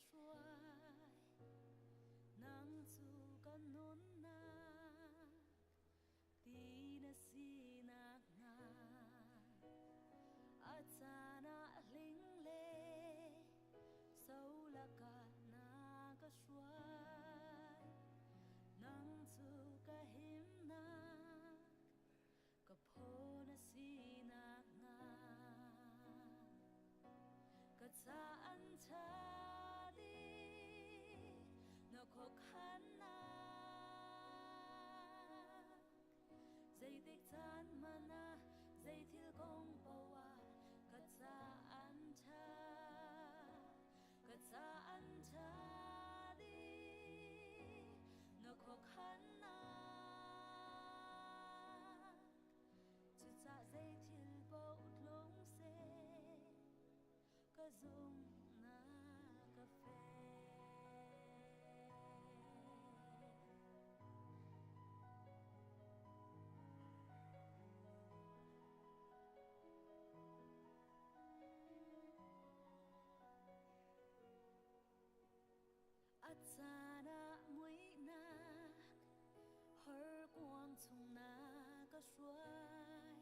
Hruai nang cu ka nunnak ti na sinak hnga a caan ah hling le so lakah na ka hruai. Nang cu ka himnak, ka phaw na sinak hnga ka caan ṭha dih na khuakhannak. Zeitik caan hmanh ah, zeithil kong paoh ah, ka caan ṭha, ka caan ṭha dih na khuakhannak. Cucah zeithil paoh tlung seh, ka zung na ka fek. A caan ah muihnak horkuang chung na ka hruai.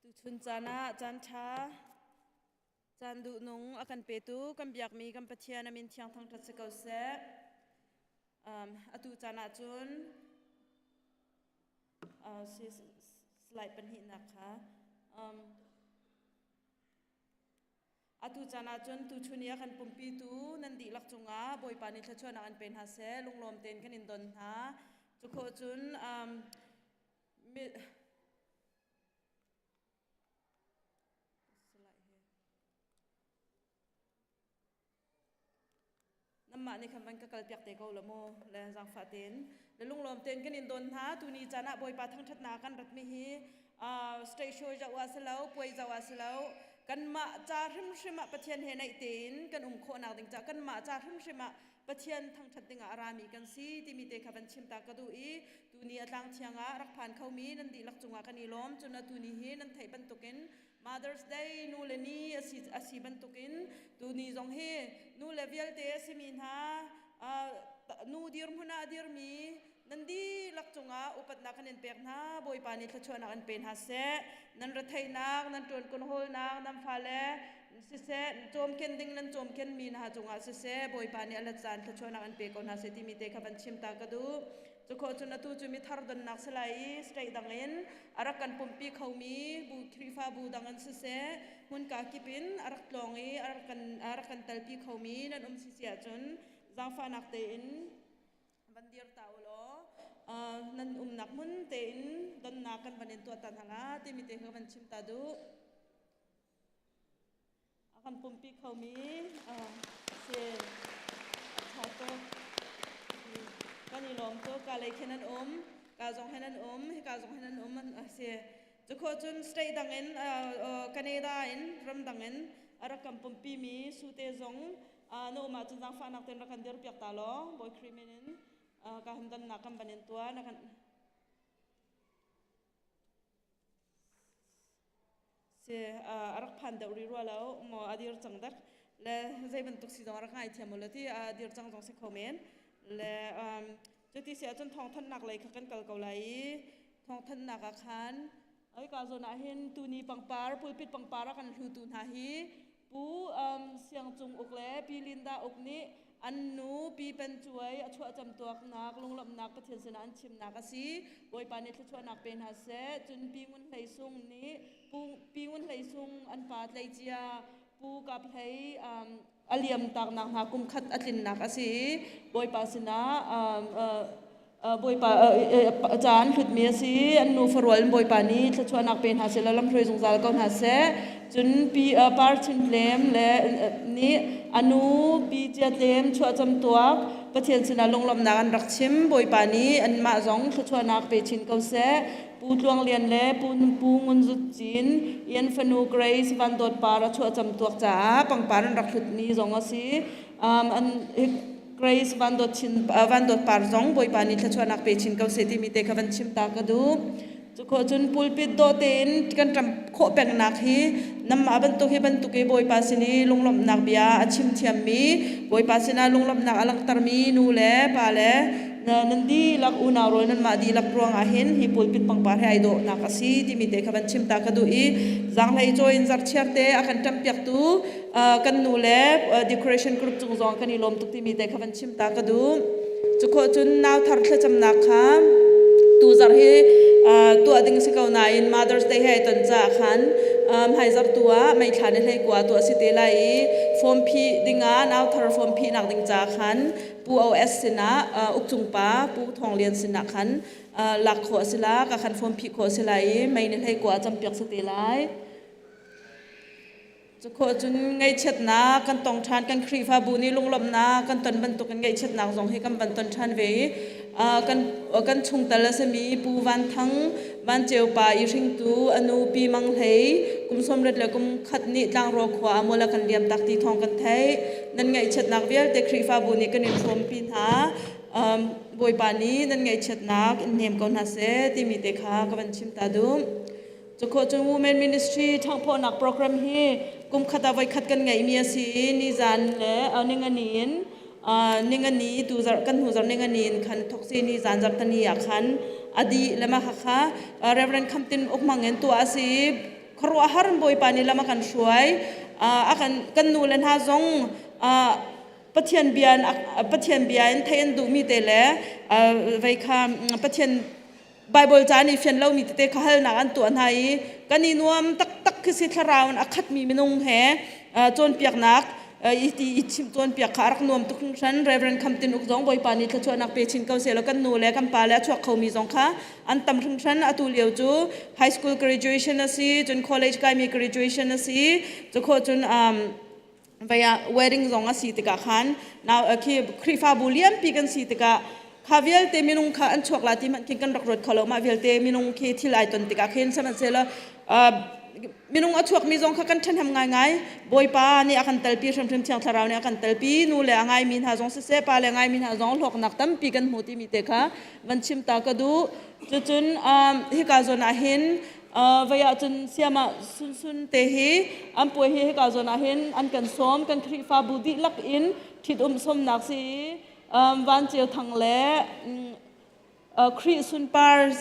Tuchun caan ah caan ṭha, caan duhnung a kan petu kan biakmi kan Pathian a min thiang thangṭhat si ko seh. Atu caan ah cun slide pahnihnak kha atu caan ah cun tuchun i a kan pumpitu nan dihlak cungah Bawipa nih thluachuahnak an pe hna seh, lunglawm tein kan in don hna. Cukhawh cun Nanmah nih khan van ka kalpiak te ko la mu le zaangfah tein le lunglawm tein kan in don hna. Tuni caan ah Bawipa thangṭhatnak kan ratmi hi state show zoh ah si lo, puai zoh ah si lo, kanmah ca hrimhrim ah Pathian he naih tein kan um khawhnak ding caah kanmah ca hrimhrim ah Pathian thangṭhat dingah a rami kan si timi te kha van chim ta ka duh i tuni a tlang thiang ah rak phan khomi nan dihlak cungah kan i lawm. Cun atu ni hi nan theih bantukin Mother's Day nu le ni a si bantukin tuni zong hi nu le vialte a simi hna, nu dirhmun ah a dirmi nan dihlak cungah upatnak kan in pek hna. Bawipa nih thluachuahnak an pe hna seh. Nan retheihnak, nan ṭuan kun hawlnak, nan fale siseh, cawmken ding nan cawmken mi hna cungah siseh, Bawipa nih a let caan thluachuahnak an pe ko hna seh timi te kha van chim ta ka duh. Cukhawh cun atu cu mithar donnak si lai i state dang in a rak kan pumpi khomi bu Khrihfabu dang an siseh, hmunka kip in a rak tlawng i a rak kan telpi khomi nan um si si ahcun zaangfahnak tein van dir ta u law nan umnak hmun tein donnak kan van in tuah ta hna la timi te kha van chim ta duh. A kan pumpi khomi si a ṭha tuk. Kan i lawm tuk. Ka lei khin an um, ka zong hin an um, hika zong hin an um a si. Cukhawh cun state dang in, Canada in, ram dang in a rak kan pumpi mi Sute zong na um ahcun zaangfahnak tein rak kan dirpiak ta law Bawi Khrih min in ka han donnak kan van in tuah na kan Si a rak phan deuh rih rua lo maw, a dir cang dak le zei bantuk si zong a rak ngai thiam lo ti a dir cang zong si kho men le cuti si ahcun thawngthanhnak lei kha kan kal ko lai i thawngthanhnak ah khan ai ka zawn ah hin tuni pangpar, pulpit pangpar a kan hlutu hna hi Pu Siang Cung Uk le Pi Linda Uk nih an nu Pi Pen Cuai a chuah camtuaknak lunglawmhnak Pathian sinah an chimnak a si. Bawipa nih thluachuahnak pe hna seh. Cun Pi Ngun Hlei Sung nih Pi Ngun Hlei Sung an pa tleicia Pu Kap Hlei a liam taknak hna kum khat a tlinnak a si i Bawipa sinah Bawipa ca an hlutmi a si. An nu farual in Bawipa nih thluachuahnak pe hna seh law lamhruai zungzal ko hna seh. Cun Pi Par Chin Tlem le nih a nu Pi Cia Tlem chuahcam tuak Pathian sinah lunglawmhnak an rak chim. Bawipa nih anmah zong thluachuahnak pe chin ko seh. Pu Tluang Lian le Pu Pu Ngun Zut Cin i an fanu Grace Van Dawt Par a chuahcam tuak caah pangpar an rak hlutmi zong a si. An Grace Van Dawt Chin Van Dawt Par zong Bawipa nih thluachuahnak pe chin ko seh timi te kha van chim ta ka duh. Cukhawh cun pulpit dawh tein kan ṭam khawh pengnak hi namah bantuk hi bantuk i Bawipa sin i lunglawmhnak bia a chim thiammi, Bawipa sinah lunglawmhnak a langhtermi nu le pa le nan dihlak unau rual nanmah dihlak ruangah hin hi pulpit pangpar he ai dawhnak a si timi te kha van chim ta ka duh i zaanghlei cawi in zarhchiar te a kan ṭampiaktu kan nu le decoration group cung zong kan i lawm tuk timi te kha van chim ta ka duh. Cukhawh cun nau thar thlacamnak kha tuzarh hi tuah ding si ko nain Mother's Day he ai ton caah khan hmaizarh tu ah May thla ni 19 tuah si te lai i form phih dingah, nau thar form phihnak ding caah khan Pu OS sinah, ukcung pa Pu Thawng Lian sinah khan lak khawh a si la ka khan form phih khawh a si lai i May ni 19 ah campiak si te lai. Cukhawh cun ngaihchiatnak kan tong ṭhan. Kan Khrihfabu nih lunglawmhnak kan ton bantukin ngaihchiatnak zong hi kan van ton ṭhan ve i kan chungtel a simi Pu Van Thang Van Ceu pa i hringtu a nu Pi Mang Hlei kum 31 nih Tlangraw khua ah mual a kan liam tak ti thawng kan theih. Nan ngaihchiatnak vialte Khrihfabu nih kan in hrawmpi hna. Bawipa nih nan ngaihchiatnak in hnem ko hna seh timi te kha ka van chim ta duh. Cukhawh cun Women Ministry ṭhanghphawhnak program hi kum khat ah voikhat kan ngeihmi a si i nizan le ningani in ningani tu zarh kan hnu zarh ningani in khan thok si nizan zarhtani ah khan a dih le mah khakha Reverend Khamtin Ukmang in tuah a si i Khuaruahhar in Bawipa nih lam a kan hruai. A kan kan nu le hna zong Pathian bia Pathian bia in theih an duhmi te le vei kha Pathian Bible ca nih fian lomi tete kha halnak an tuah hna i kan i nuam taktak khi si. Thlarau in a khatmi minung he cawnpiaknak i ti i chimh cawnpiak kha a rak nuam tuk hringhran. Reverend Kham Tin Uk zong Bawipa nih thluachuahnak pe chin ko sehlaw, kan nu le kan pa le a chuak khomi zong kha an tam hringhran. Atu lio cu high school graduation a si, cun college kaimi graduation a si, cu khawh cun vei ah wedding zong a si tikah khan now khi Khrihfabu lianpi kan si tikah kha vialte minung kha an chuak la ti hmanh khin kan rak ruat kho lo. Mah vialte minung khi thil ai ton tikah khin sihmanhsehlaw minung a chuakmi zong kha kan ṭhahnem ngaingai. Bawipa nih a kan telpi hrimhrim, Thiang Thlarau nih a kan telpi. Nu le a ngaimi hna zong siseh, pa le a ngaimi hna zong hlawknak tampi kan hmu timi te kha van chim ta ka duh. Cucun hika zawn ah hin vei ah cun siama sunsun te hi an puai hi hika zawn ah hin an kan sawm. Kan Khrihfabu dihlak in ṭhitum sawmnak si Van Ceu Thang le Khrih sunpar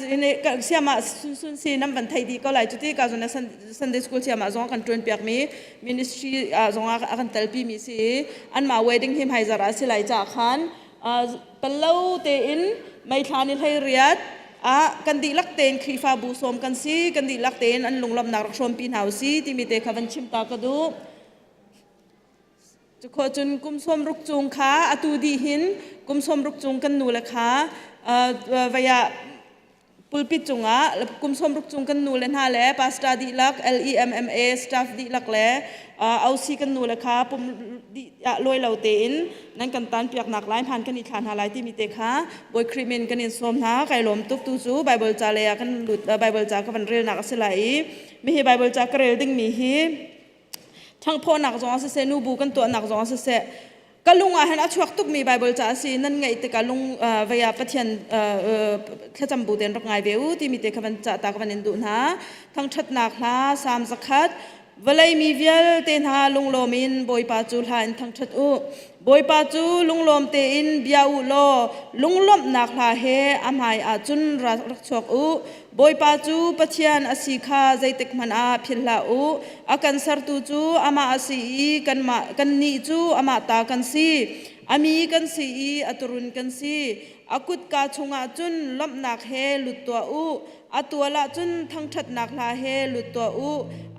siama sunsun si nam van thei dih ko lai. Cuti ka zon Sunday school siama zong kan ṭuan piak mi ministry zong a kan telpi mi si. Anmah wedding hi hmaizar ah si lai ca khan pallo tein meithla ni 18 ah kan dihlak tein Khrihfabu sawm kan si. Kan dihlak tein an lunglawmhnak rak hrawmpi hna u si timi te kha van chim ta ka duh. Cukhawh cun kum 60 cung kha atu dih hin kum 60 cung kan nu le kha vei ah pulpit cungah kum 60 cung kan nu le hna le pastor dihlak, LEMMA staff dihlak le OC kan nu le kha pum dih lawi lo tein nan kan tan piak nak lai hman kan i thla hna lai timi te kha Bawi Khrih min kan in sawm hna. Kai lawm tuk. Tu cu Bible ca le ah kan lut. Bible ca ka van rel nak a si lai i mi hi Bible ca ka rel ding mi hi ṭhangphawhnak zong ah siseh, nubu kan tuahnak zong ah siseh, ka lung ah hin a chuak tukmi Bible ca a si. Nan ngaih tikah lung vei ah Pathian thlacam bu tein rak ngai ve u timi te kha van cah ta ka van in duh hna. Thangṭhatnak hla Salm 100. Vawlei mi vialte hna, lunglawm in Bawipa cu hla in thangṭhat u. Bawipa cu lunglawm tein bia u law lunglawmhnak hla he a hmai ah cun rak chuak u. Bawipa cu Pathian a si kha zeitik hmanh ah philh hlah u. A kan sertu cu amah a si i kanmah kannih cu amah ta kan si. A mi kan si i a turun kan si. A kutka chungah cun lawmhnak he lut tuah u. A tual ah cun thangṭhatnak hla he lut tuah u.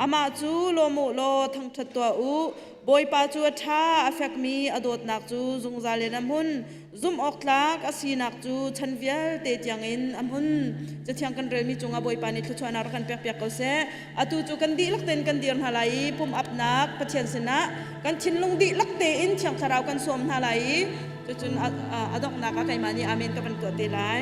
Amah cu lawm u law thangṭhat tuah u. Bawipa cu a ṭha, a fekmi a dawtnak cu zungzal in a hmun. Zumhawktlak a sinak cu chan vialte tiangin a hmun. Cathiang kan relmi cungah Bawipa nih thluachuahnak rak kan pekpiak ko seh. Atu cu kan dihlak tein kan dir hna lai i pum apnak Pathian sinah kan thinlung dihlak tein Thiang Thlarau kan sawm hna lai i cucun a donghnak ah keimah nih amen ka van tuah te lai.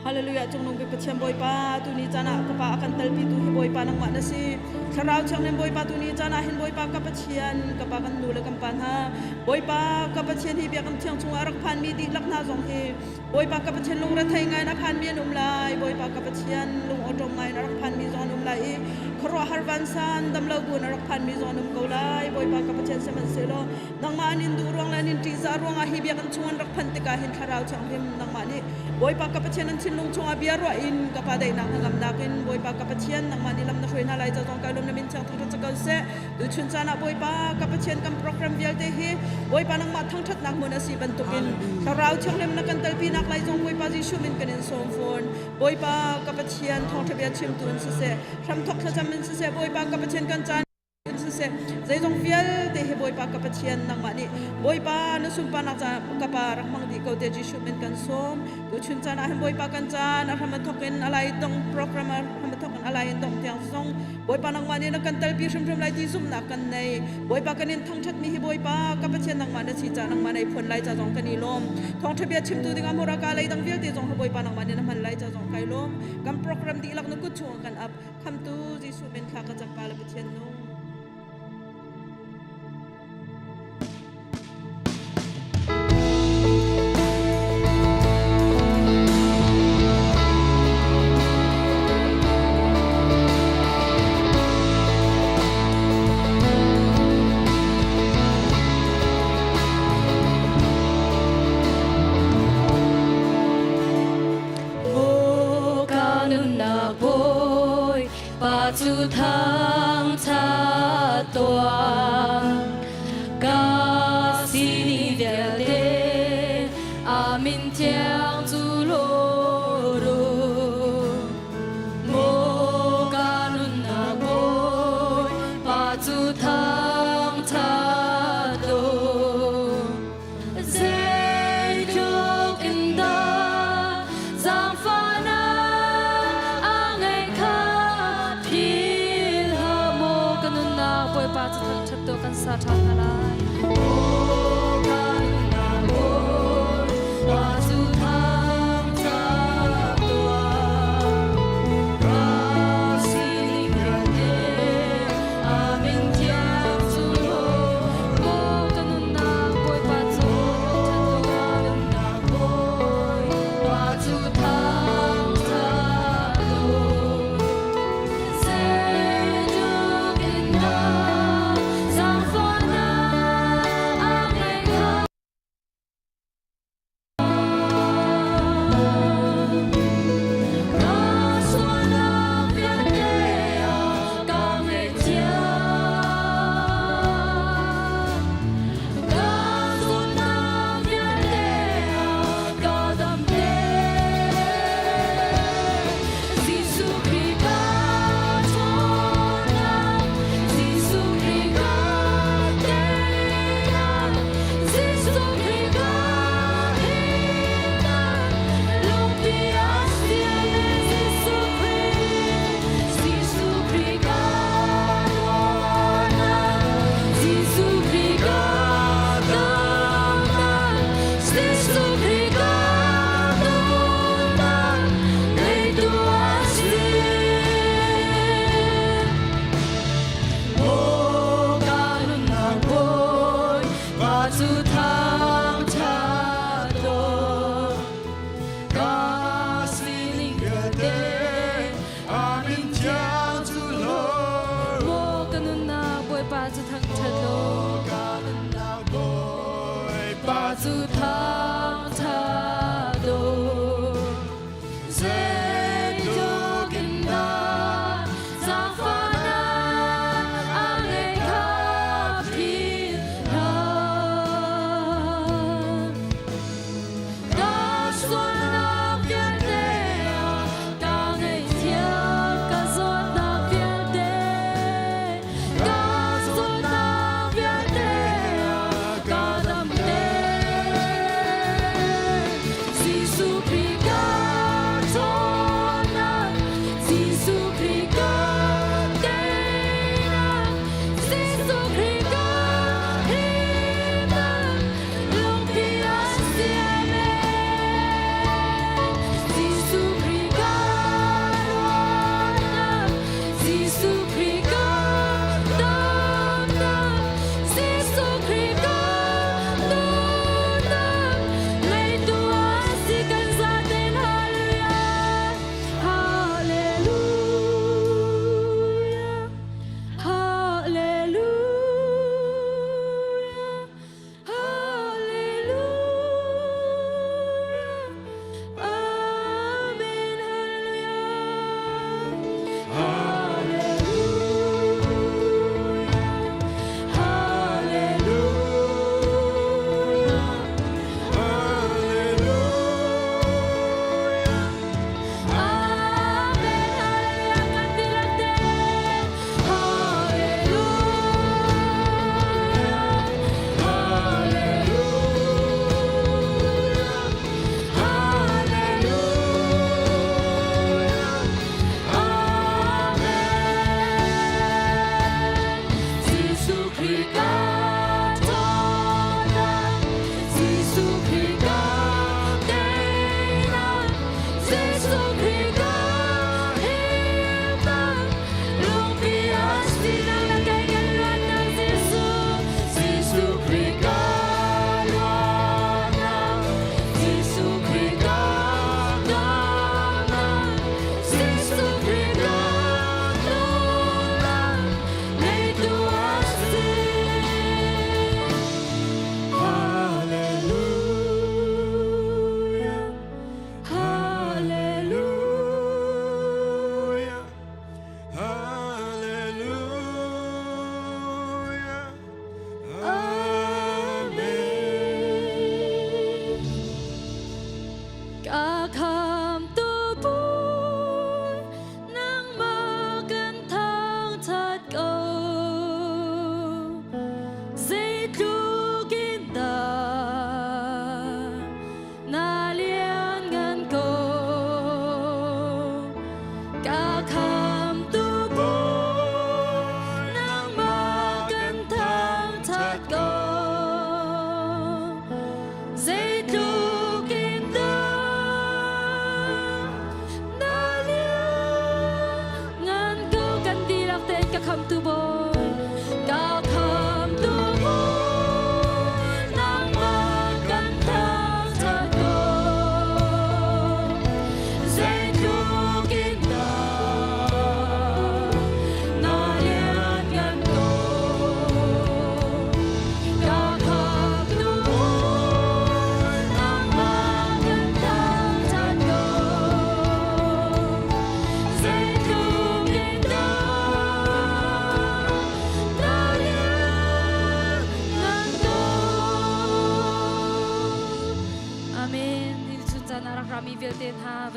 Hallelujah. Cungnung bik Pathian Bawipa, tuni caan ah ka pa a kan telpi tu hi Bawipa nangmah na si. Thlarau Thianghlim Bawipa, tuni caan ah hin Bawipa ka Pathian, ka pa kan nu le kan pa hna, Bawipa ka Pathian, hi biakam thiang chungah a rak phanmi dihlak hna zong hi Bawipa ka Pathian, lungrethei ngai in a phanmi an um lai. Bawipa ka Pathian, lung awṭawm ngai in a rak phanmi zong an um lai i khuaruahhar vansan damlo bu in a rak phanmi zong an um ko lai. Bawipa ka Pathian, sihmanhsehlaw nangmah an in duh ruang le an in ṭihzah ruangah hi biakinn chung an rak phanh tikah hin Thlarau Thianghlim nangmah nih Bawipa ka Pathian an thinlung chungah bia ruah in ka Pa daihnak hnangamnak in Bawipa ka Pathian nangmah nih lam na hruai hna lai ca zong kai lawm. Na min thiang thangṭhat ko seh. Tuchun caan ah Bawipa ka Pathian, kan program vialte hi Bawipa nangmah thangṭhatnak hmun a si bantukin Thlarau Thianghlim na kan telpinak lai zong Bawipa Jesuh min kan in sawm fawn. Bawipa ka Pathian, thawngṭha bia chimtu in siseh, hramthok thlacam in siseh, Bawipa ka Pathian, kan caan siseh, zeizong vialte hi Bawipa ka Pathian nangmah nih Bawipa na sunparnak ca ka Pa rak hmang dih ko te Jesuh min kan sawm. Tuchun caan ah hin Bawipa kan caan a hram a thok in a lai dong, program a hram a thok in a lai in dong tiang zong Bawipa nangmah nih na kan telpi hrimhrim lai ti zumhnak kan nei. Bawipa kan in thangṭhat mi hi Bawipa ka Pathian nangmah na si ca nangmah nei phuan lai ca zong kan i lawm. Thawngṭha bia chimtu dingah hmuraka leidang vialte zong hi Bawipa nangmah nih na hman lai ca zong kai lawm. Kan program dihlak na kut chungah kan ap. Khamtu Jesuh min thla ka cam, Pa le Pathian nung. Maw ka nunnak Bawi pa. Cu thangṭhat tuah. Ka sining vialte a min thiang cu hlawt u. Maw ka nunnak Bawipa cu thangṭhat u. Zeitluk in dah zaangfahnak a ngeih kha philh hlah maw ka nunnak Bawipa cu thangṭhat tuah kan sa ṭhan hna lai. Maw ka nunnak Bawipa cu thangṭhat tuah. Ka sining vialte a min thiang cu maw ka nunnak Bawipa cu thangṭhat tuah. Bawipa cu thangṭhat tuah. Zeitluk in dah zaangfahnak a ngeih kha. Ka sualnak vialte ah ka ngaihthiam. Ka zawtnak vialte ah ka damter. Jesuh Khrih ka ṭhawnnak, Jesuh Khrih ka teinak, Jesuh Khrih ka himnak, lungpi a si Jesuh Khrih, Jesuh Khrih ka dawtnak, Jesuh Khrih ka damnak, Jesuh Khrih ka dawtnak, ngeitu a si. Maw ka nunnak Bawipa cu thangṭhat tuah. Ka sining vialte a min thiang cu hlawt. Maw ka nunnak Bawipa cu thangṭhat law. Ka nunnak Bawipa cu thangṭhat tuah. Zeitluk in dah zaangfahnak a ngeih kha philh hlah. Ka sualnak vialte ah ka ngaihthiam, ka zawtnak vialte, ka zawtnak vialte.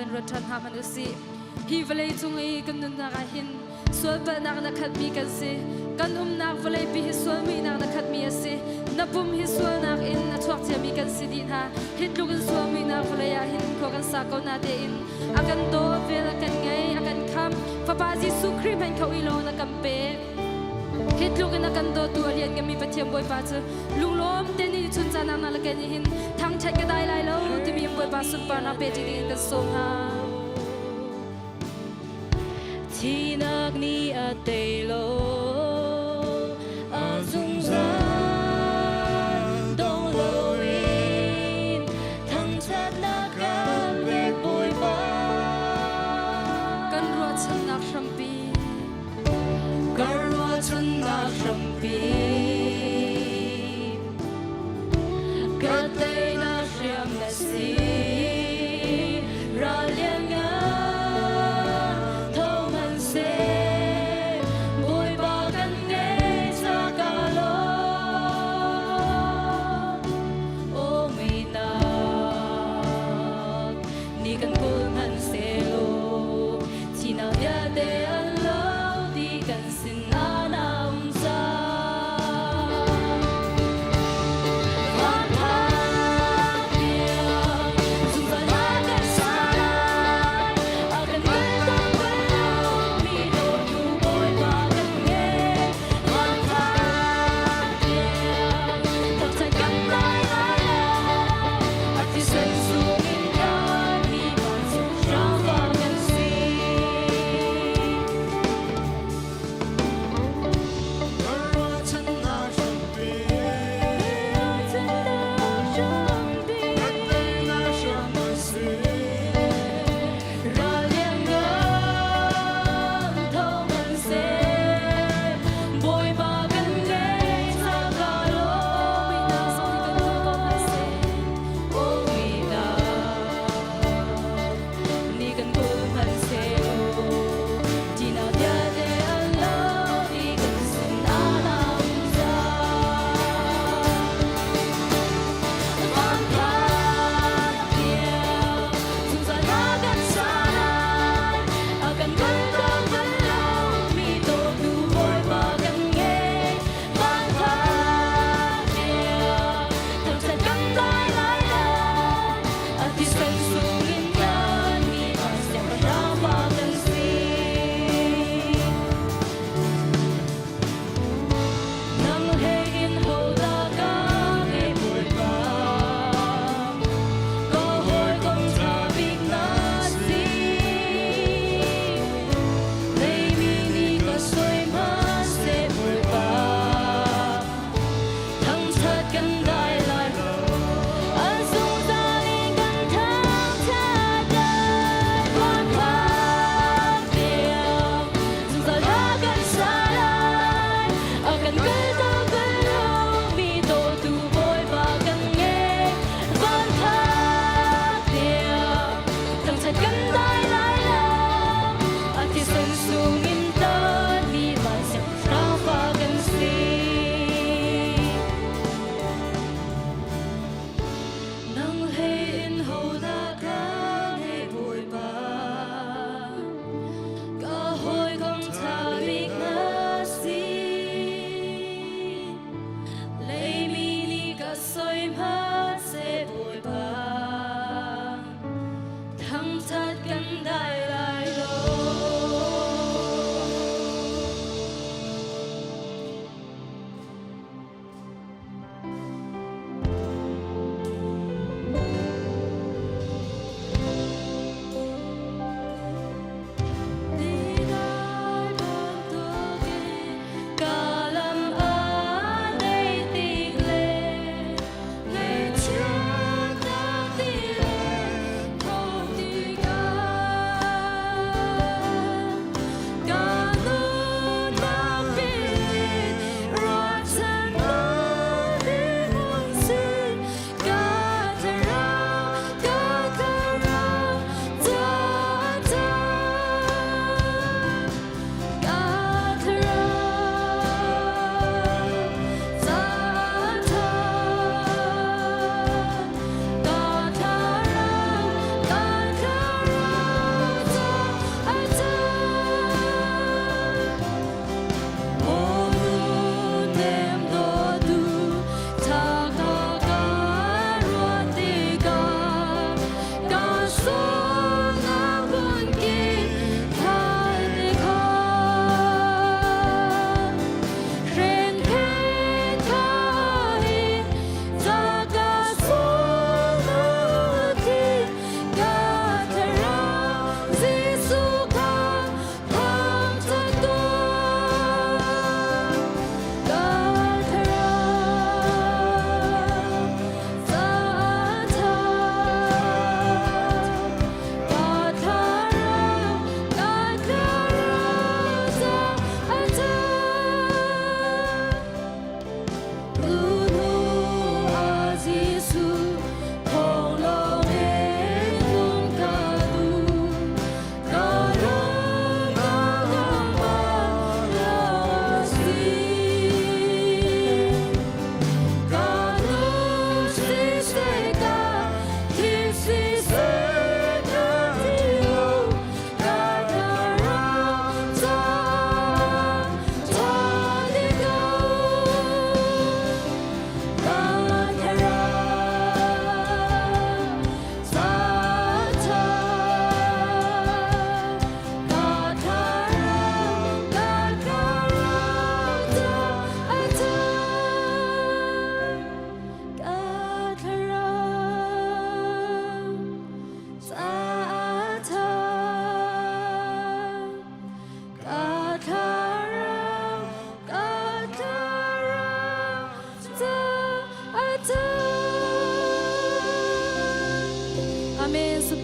van ruat ṭhan hna hmanh u sih. Hi vawlei cung i kan nunnak ah hin sualpalhnak na khatmi kan si. Kan umnak vawleipi hi sual muihnak na khatmi a si. Na pum hi sualnak in a chuak ciami kan si dih hna. Hi tluk in sual muihnak vawlei ah hin khua kan sa ko na tein a kan dawt, vel a kan ngei, a kan khamh. Fapa Jesuh Khrih hmanh kho i law na kan pek. Hi tluk in a kan dawtu a lian ngami Pathian Bawipa cu lunglawm te ni chun caan ah na le ken hin thangṭhat ka dai lai lo timi Bawipa sunparnak pe ṭi ding in kan sawm hna. Thinak nih a tei lo a zungzal dong loin thangṭhatnak kan pek Bawipa. Kan ruahchannak hrampi Kan ruahchannak hrampi ka teinak hriam na si ral lianngan tho hmanhseh Bawipa kan ngei ca ka lawm aw muihnak ni kan kawl hmanhsehlaw Thihnak vialte an lo ti kan sinah na um cang. Van phan.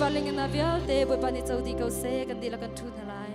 Sunpar ling na vialte Bawipa nih co dih ko seh kan dihlak kan ṭhu hna lai.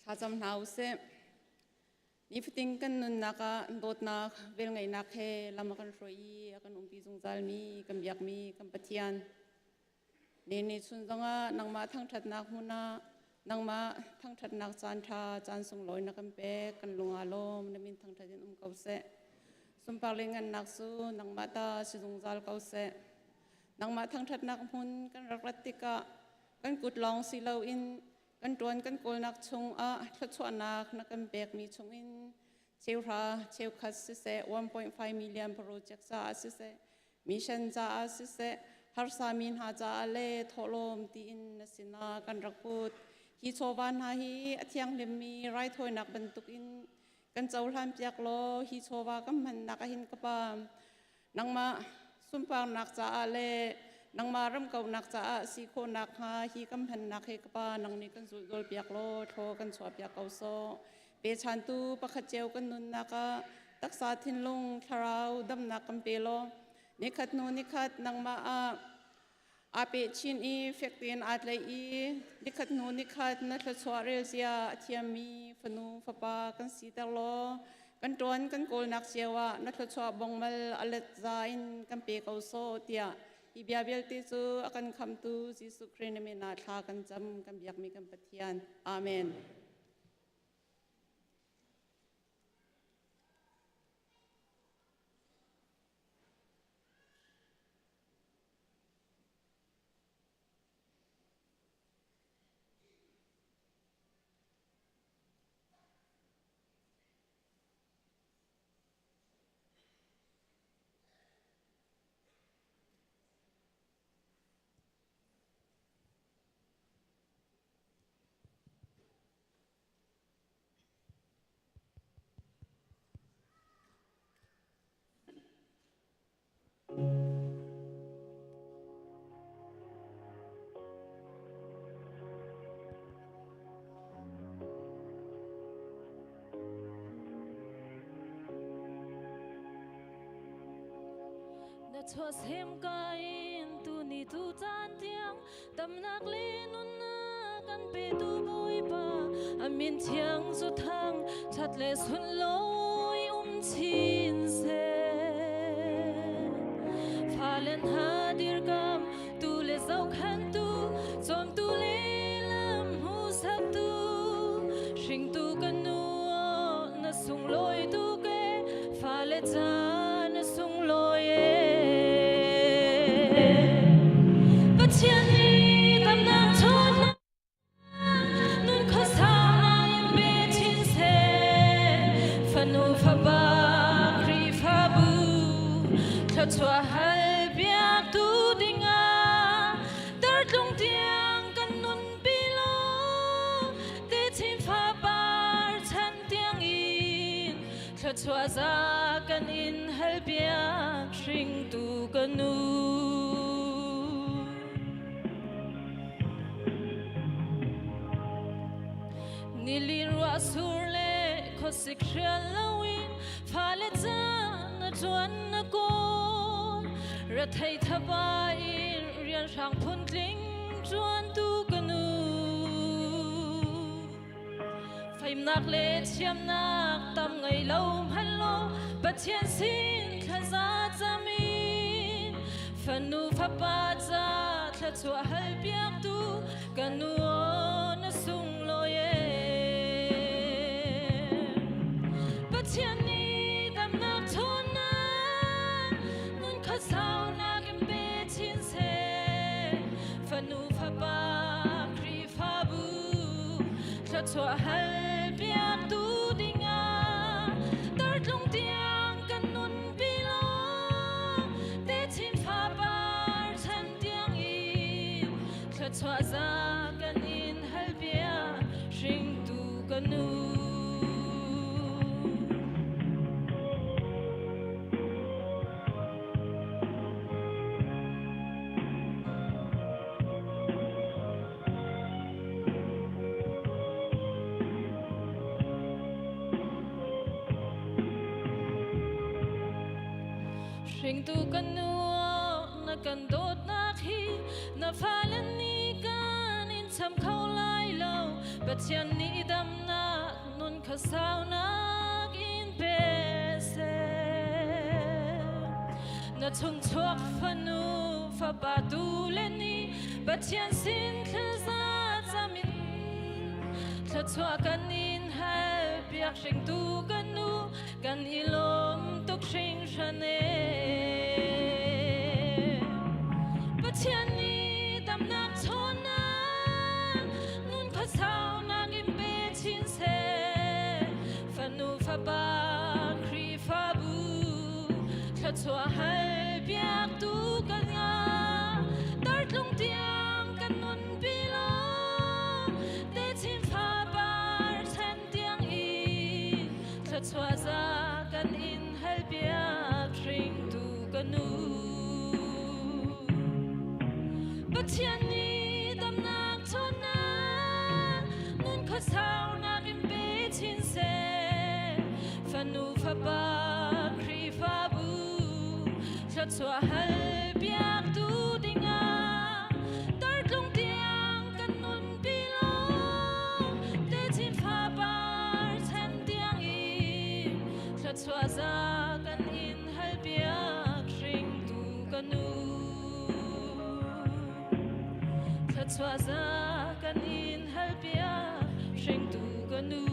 Thlacam hna usih. Nifatin kan nunnak ah dawtnak, velngeihnak he lam a kan hruai i a kan umpi zungzalmi kan biakmi kan Pathian. Ni ni chun zongah nangmah thangṭhatnak hmun ah nangmah thangṭhatnak caan ṭha caan sunglawi na kan pek kan lung aa lawm na min thangṭhat in um ko seh. Sunpar le ngannak cu nangmah ta si zungzal ko seh. Nangmah thangṭhatnak hmun kan rak rat tikah kan kut lawng si loin kan ṭuan kan kawlnak chungah thluachuahnak na kan pekmi chungin cheuhra cheukhat siseh 1.5 million project caah siseh mission caah siseh harsami hna caah le thawhlawm tiin na sinah kan rak put hi chawva hna hi a thianghlimmi raithawinak bantukin kan cohlan piak law hi chawva kan hmannak ahin ka pa Nangmah sunparnak caah le nangmah ramkonak caah si khawhnak hnga hi kan hmannak he ka pa nang nih kan zulh piak law thlaw kan chuah piak ko sawh. Pechantu pakhat cio kan nunnak ah taksa thinlung thlarau damnak kan pe law nikhat hnu nikhat nangmah ah aa peh chin i fek tein aa tlaih i nikhat hnu nikhat na thluachuah rel zia a thiammi fanu fapa kan siter law kan ṭuan kan kawlnak cio ah na thluachuah bongmal a let za in kan pe ko sawh tiah hi bia vialte cu a kan khamtu Jesuh Khrih na min ah thla kan cam kan biakmi kan Pathian. Amen. Na chuahsem ka in tuni tu caan tiang damnak le nunnak kan petu Bawipa a min thiang zu thang that le sunlawi um chin seh. Falen ha dirkam tu le zohkhantu cawmtu le lam hmuhsaktu hringtu kan nu na sunglawi tu ke fale ca na sunglawi e. Pathian nih damnak ṭhawnnak nun khuasang in pe chin seh. Fanu fapa Khrihfabu thluachuah hal piaktu dingah dartlung tiang kan nunpi law techin fapar chan tiangin thluachuah za kan in hal piak hringtu ka nu. Nilin ruah sur le khuasik hrial loin fale ca na ṭuan na kawl rethei thaba in rianhrang phuntling ṭuantu ka nu. Fimnak le thiamnak tam ngei lo hmanh law Pathian sin thlaza cam in fanu fapa ca thluachuah hal piaktu ka nu aw na sunglawi e. Pathian nih damnak ṭhawnnak nun khuasaunak in pe chin seh fanu fapa Khrihfabu thluachuah hal piaktu dingah. Thluachuah za kan in hal bia hringtu ka nu. Hringtu kan nu na kan dawtnak hi na fale nih kan in cham kho lai lo. Pathian nih damnak nun kha saunak in pe seh. Na chungchuak fanu fapa tu le nih Pathian sin thlaza cam in thluachuah kan in hal piak. Hringtu kan nu, kan i lawm tuk hringhran e. Pathian nih damnak chawnnak nun khuasaunak in pe chin seh. Fanu fapa Khrihfabu thluachuah hal piaktu kan ngah. Tartlung tiang kan nun pi law techin fapar chan tiang i thluachuah za kan in hal piak, hringtu ka nu. Pathian nih damnak chawnnak nun khuasaunak in pe chin seh. Fanu fapa Khrihfabu thluachuah hal piaktu dingah tartlung tiang kan nun pi law techin fapar chan tiang in thluachuah za kan in hal piak, hringtu ka nu. Thluachuah za kan in hal piak, hringtu ka nu.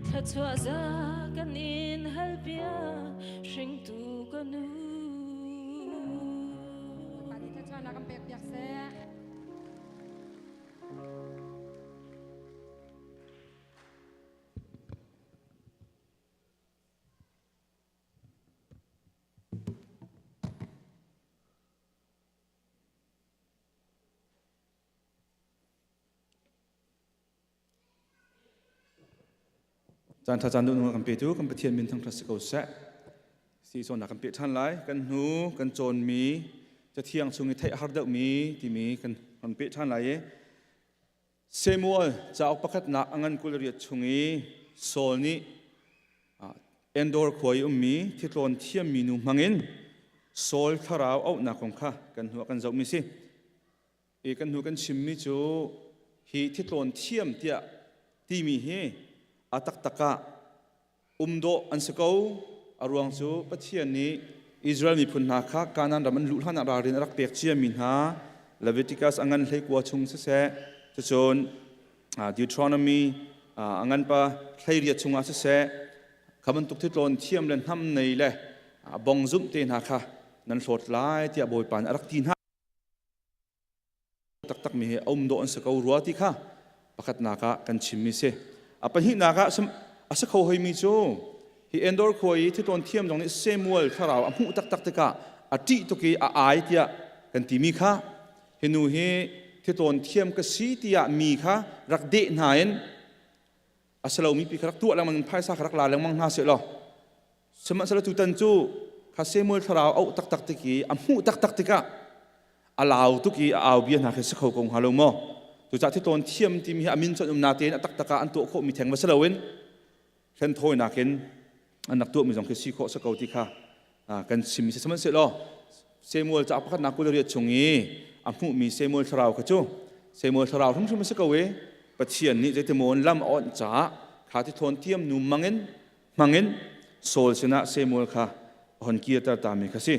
Thluachuah za kan in hal piak, hringtu ka nu. Bawipa nih thluachuahnak kan pek piak seh. Caan ṭha caan duh kan petu kan Pathian min thangṭhat si ko seh. Si cawnnak kan peh ṭhan lai. Kan hnu kan cawnmi Cathiang chung i theih a har deuhmi timi kan kan peh ṭhan lai i Samuel cauk pakhatnak a ngan 28 chung i Saul nih Endor khua i ummi thitlawn thiammi nu hmangin Saul thlarau auhnak kong kha kan hnu ah kan zohmi si. I kan hnu kan chimmi cu hi thitlawn thiam tiah timi hi a taktak ah um dawh an si ko. A ruang cu Pathian nih Israel miphun hna kha Kanaan ram an luh hlan ah ralrin a rak pek ciami hna Leviticus a ngan 19 chung siseh, cucun Deuteronomy a ngan pa 18 chungah siseh, kha bantuk thitlawn thiam le hnam nei le bong zumh te hna kha nan hlawt lai tiah Bawipa nih a rak ti hna. Taktakmi hi a um dawh an si ko rua ti kha pakhatnak ah kan chimmi si. A pahnihnak ah a si kho hoimi cu hi Endor khua i thitlawn thiam zong nih Samuel thlarau a hmuh taktak tikah a ṭih tuk i a ai tiah kan timi kha, hi nu hi thitlawn thiam ka si tiah mi kha rak deh hna in a si lomi pi kha rak tuah lengmang in phaisa kha rak la lengmang hna seh law, sihmanhsehlaw tutan cu kha Samuel thlarau auh taktak tik i a hmuh taktak tikah a lau tuk i a au bia hna khi si kho ko hnga lo maw? Cucaah thitlawn thiam timi hi a min cu an um natein a taktak ah an tuah khawhmi theng va si loin hlenthawinak in an rak tuahmi zong khi si khawh si ko ti kha kan chimmi si. Sihmanhsehlaw Samuel ca pakhatnak 28 chung i a hmuhmi Samuel thlarau kha cu Samuel thlarau hrimhrim a si ko i Pathian nih zeitimaw in lam a awnh caah kha tithawn tiam nu mangin hmangin Saul sinah Samuel kha a hon kirter tami kha si.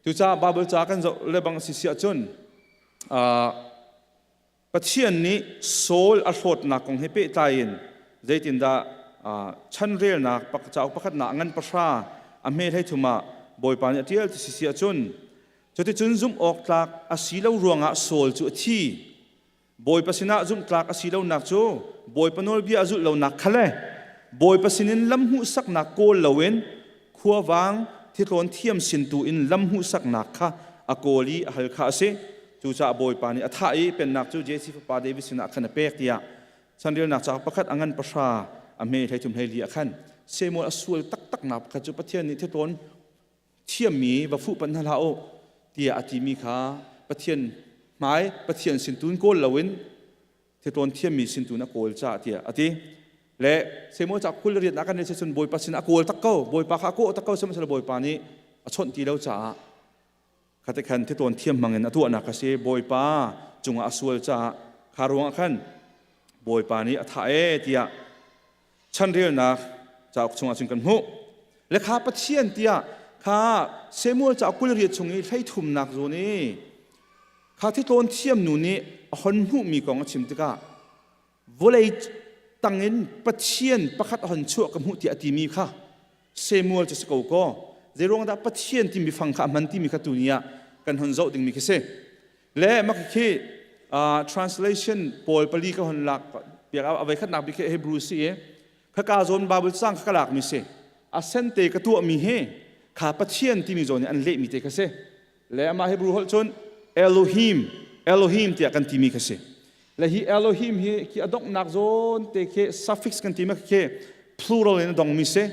Cucaah Bible ca kan zoh le bang si si ahcun Pathian nih Saul a hlawtnak kong he pehtlai in zeitindah chanrelnak cauk pakhatnak ngan 10 a hme 33 ah Bawipa nih a ṭial ti si si ahcun, cuticun zumh awk tlak a si lo ruangah Saul cu a thi. Bawipa sinah zumhtlak a si lonak cu Bawipa nawlbia a zulh lonak kha le Bawipa sinin lam hmuhsaknak kawl loin khuavang thitlawn thiam sin tu in lam hmuhsaknak kha a kawl i a hal kha a si. Cucaah Bawipa nih a thah i pennak cu Jesse fapa David sinah khan a pek tiah chanrelnak cauk pakhat a ngan pahra a hme 33 14 ah khan Samuel a sual taktaknak pakhat cu Pathian nih thitlawn thiammi va fuh panh hna hlah u tiah a timi kha Pathian hmai Pathian sin tun kawl loin thitlawn thiammi sin tun a kawl caah tiah a ti. Le Samuel ca 28 ah kan rel cun Bawipa sin a kawl tak ko Bawipa kha a kawh tak ko sihmanhsehlaw Bawipa nih a chawnh ti lo caah Khate khan thitawn thiam hmangin a tuahnak a si. Bawipa cungah a sual caah kha ruangah khan Bawipa nih a thah ee tiah chanrelnak cauk chungah cun kan hmuh. Le kha Pathian tiah kha Samuel cauk 28 chung i hleithumnak zawn i kha thitlawn thiam nu nih a hon hmuhmi kong a chim tikah vawlei tangin Pathian pakhat a hon chuah ka hmuh tiah a timi kha Samuel cu si ko kaw zeiruang dah Pathian timi fang kha a hman timi kha tuni ah kan hon zoh dingmi khi si le mak khi translation pawl pali ka hon lak piak a voi khatnak bik khi Hebrew si i khaka zawn Bible cang kha ka lak mi si a sente ka tuah mi hi kha Pathian timi zawn i an leh mi te kha si le amah Hebrew holh cun Elohim Elohim tiah kan timi kha si le hi Elohim hi khi a donghnak zawn te khi suffix kan timi khi plural in a dongmi si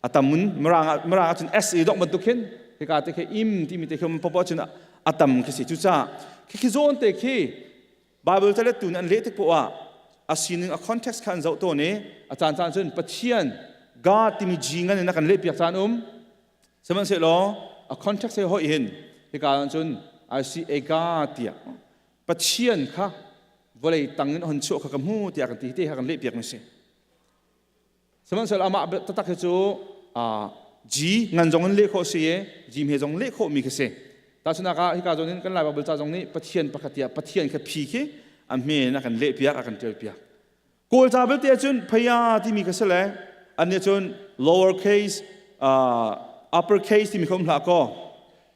a tamun mirang mirang ahcun s i dongh bantuk khin hika te khi im timi te khi popo cun a tam khi si cucaah khi khi zawn te khi Bible calettu nih an leh tik poah ah a sining a context kha an zoh tawn i a caan caan cun Pathian God timi G ngan in a kan lehpiak caan um Sihmanhsehlaw a context he hoih hin hika ah cun I see a God tiah Pathian kha vawlei tang in hon chuah kha ka hmu tiah kan ti te kha kan lehpiak mi si. Sihmanhsehlaw amah taktak hi cu G ngan zong in leh khawh si i G hme zong leh khawh mi khi si. Tahchunhnak ah hika zawn in kan Lai Bible ca zong nih Pathian pakhat tiah Pathian kha phi khi a hme in a kan lehpiak a kan ṭialpiak. Kawlca belte ahcun phaya timi kha si le an nih cun lower case upper case timi kha um hlah kaw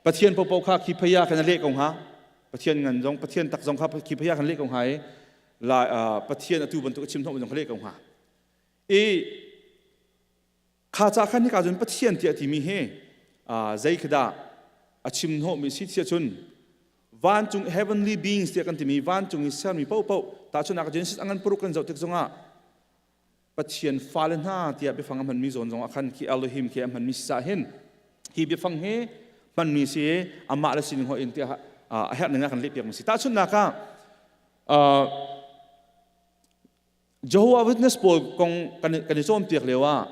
Pathian popo kha khi phaya khan a leh ko hnga Pathian ngan zong Pathian tak zong kha khi phaya khan leh ko hnga i lai Pathian atu bantuk a chim hnawh zong kha leh ko hnga i Kha ca khan hika cun Pathian tiah timi hi zei khi dah a chim hnawhmi si tiah cun vancung heavenly beings tiah kan timi vancung i sermi paohpaoh tahchunhnak Genesis a ngan paruk kan zoh tik zongah Pathian fale hna tiah biafang a hmanmi zawn zongah khan khi Elohim khi a hmanmi si cah hin hi biafang hi hmanmi si i amah le sining hoih in tiah a herh ning ah kan lehpiak mi si tahchunhnak ah Jehovah Witness pawl kong kan i cawnpiak lio ah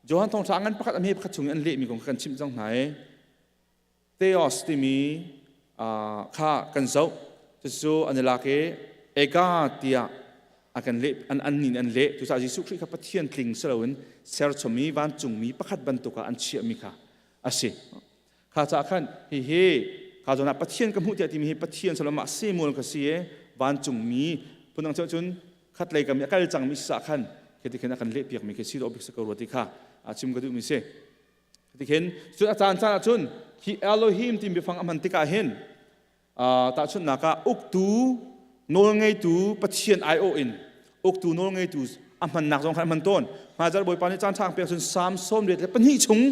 Johan Thawngṭha ngan pakhat a hme pakhat chung i an lehmi kong kha kan chimh cang hna i Theos timi kha kan zoh. Cucu an i lak i Ega tiah a kan leh an an nih an leh. Cucaah Jesuh Khrih kha Pathian tling si loin serchommi vancungmi pakhat bantuk ah an chiahmi kha a si. Kha caah khan hihi kha zawn ah Pathian ka hmuh tiah timi hi Pathian salam ah Samuel ka si i vancungmi phundang cun cun khatlei kam i a kal cangmi si cah khan khi ti khin a kan lehpiakmi khi si dawh bik si ko rua ti kha a chim ka duhmi si. Ti khin cun a caan caan ah cun hi Elohim timi biafang a hman tikah hin tahchunhnak ah uktu nawlngeitu Pathian aiawh in uktu nawlngeitu a hmannak zong khan a hman tawn. Hmaizarh Bawipa nih caan ṭha pek cun Salm 82 chung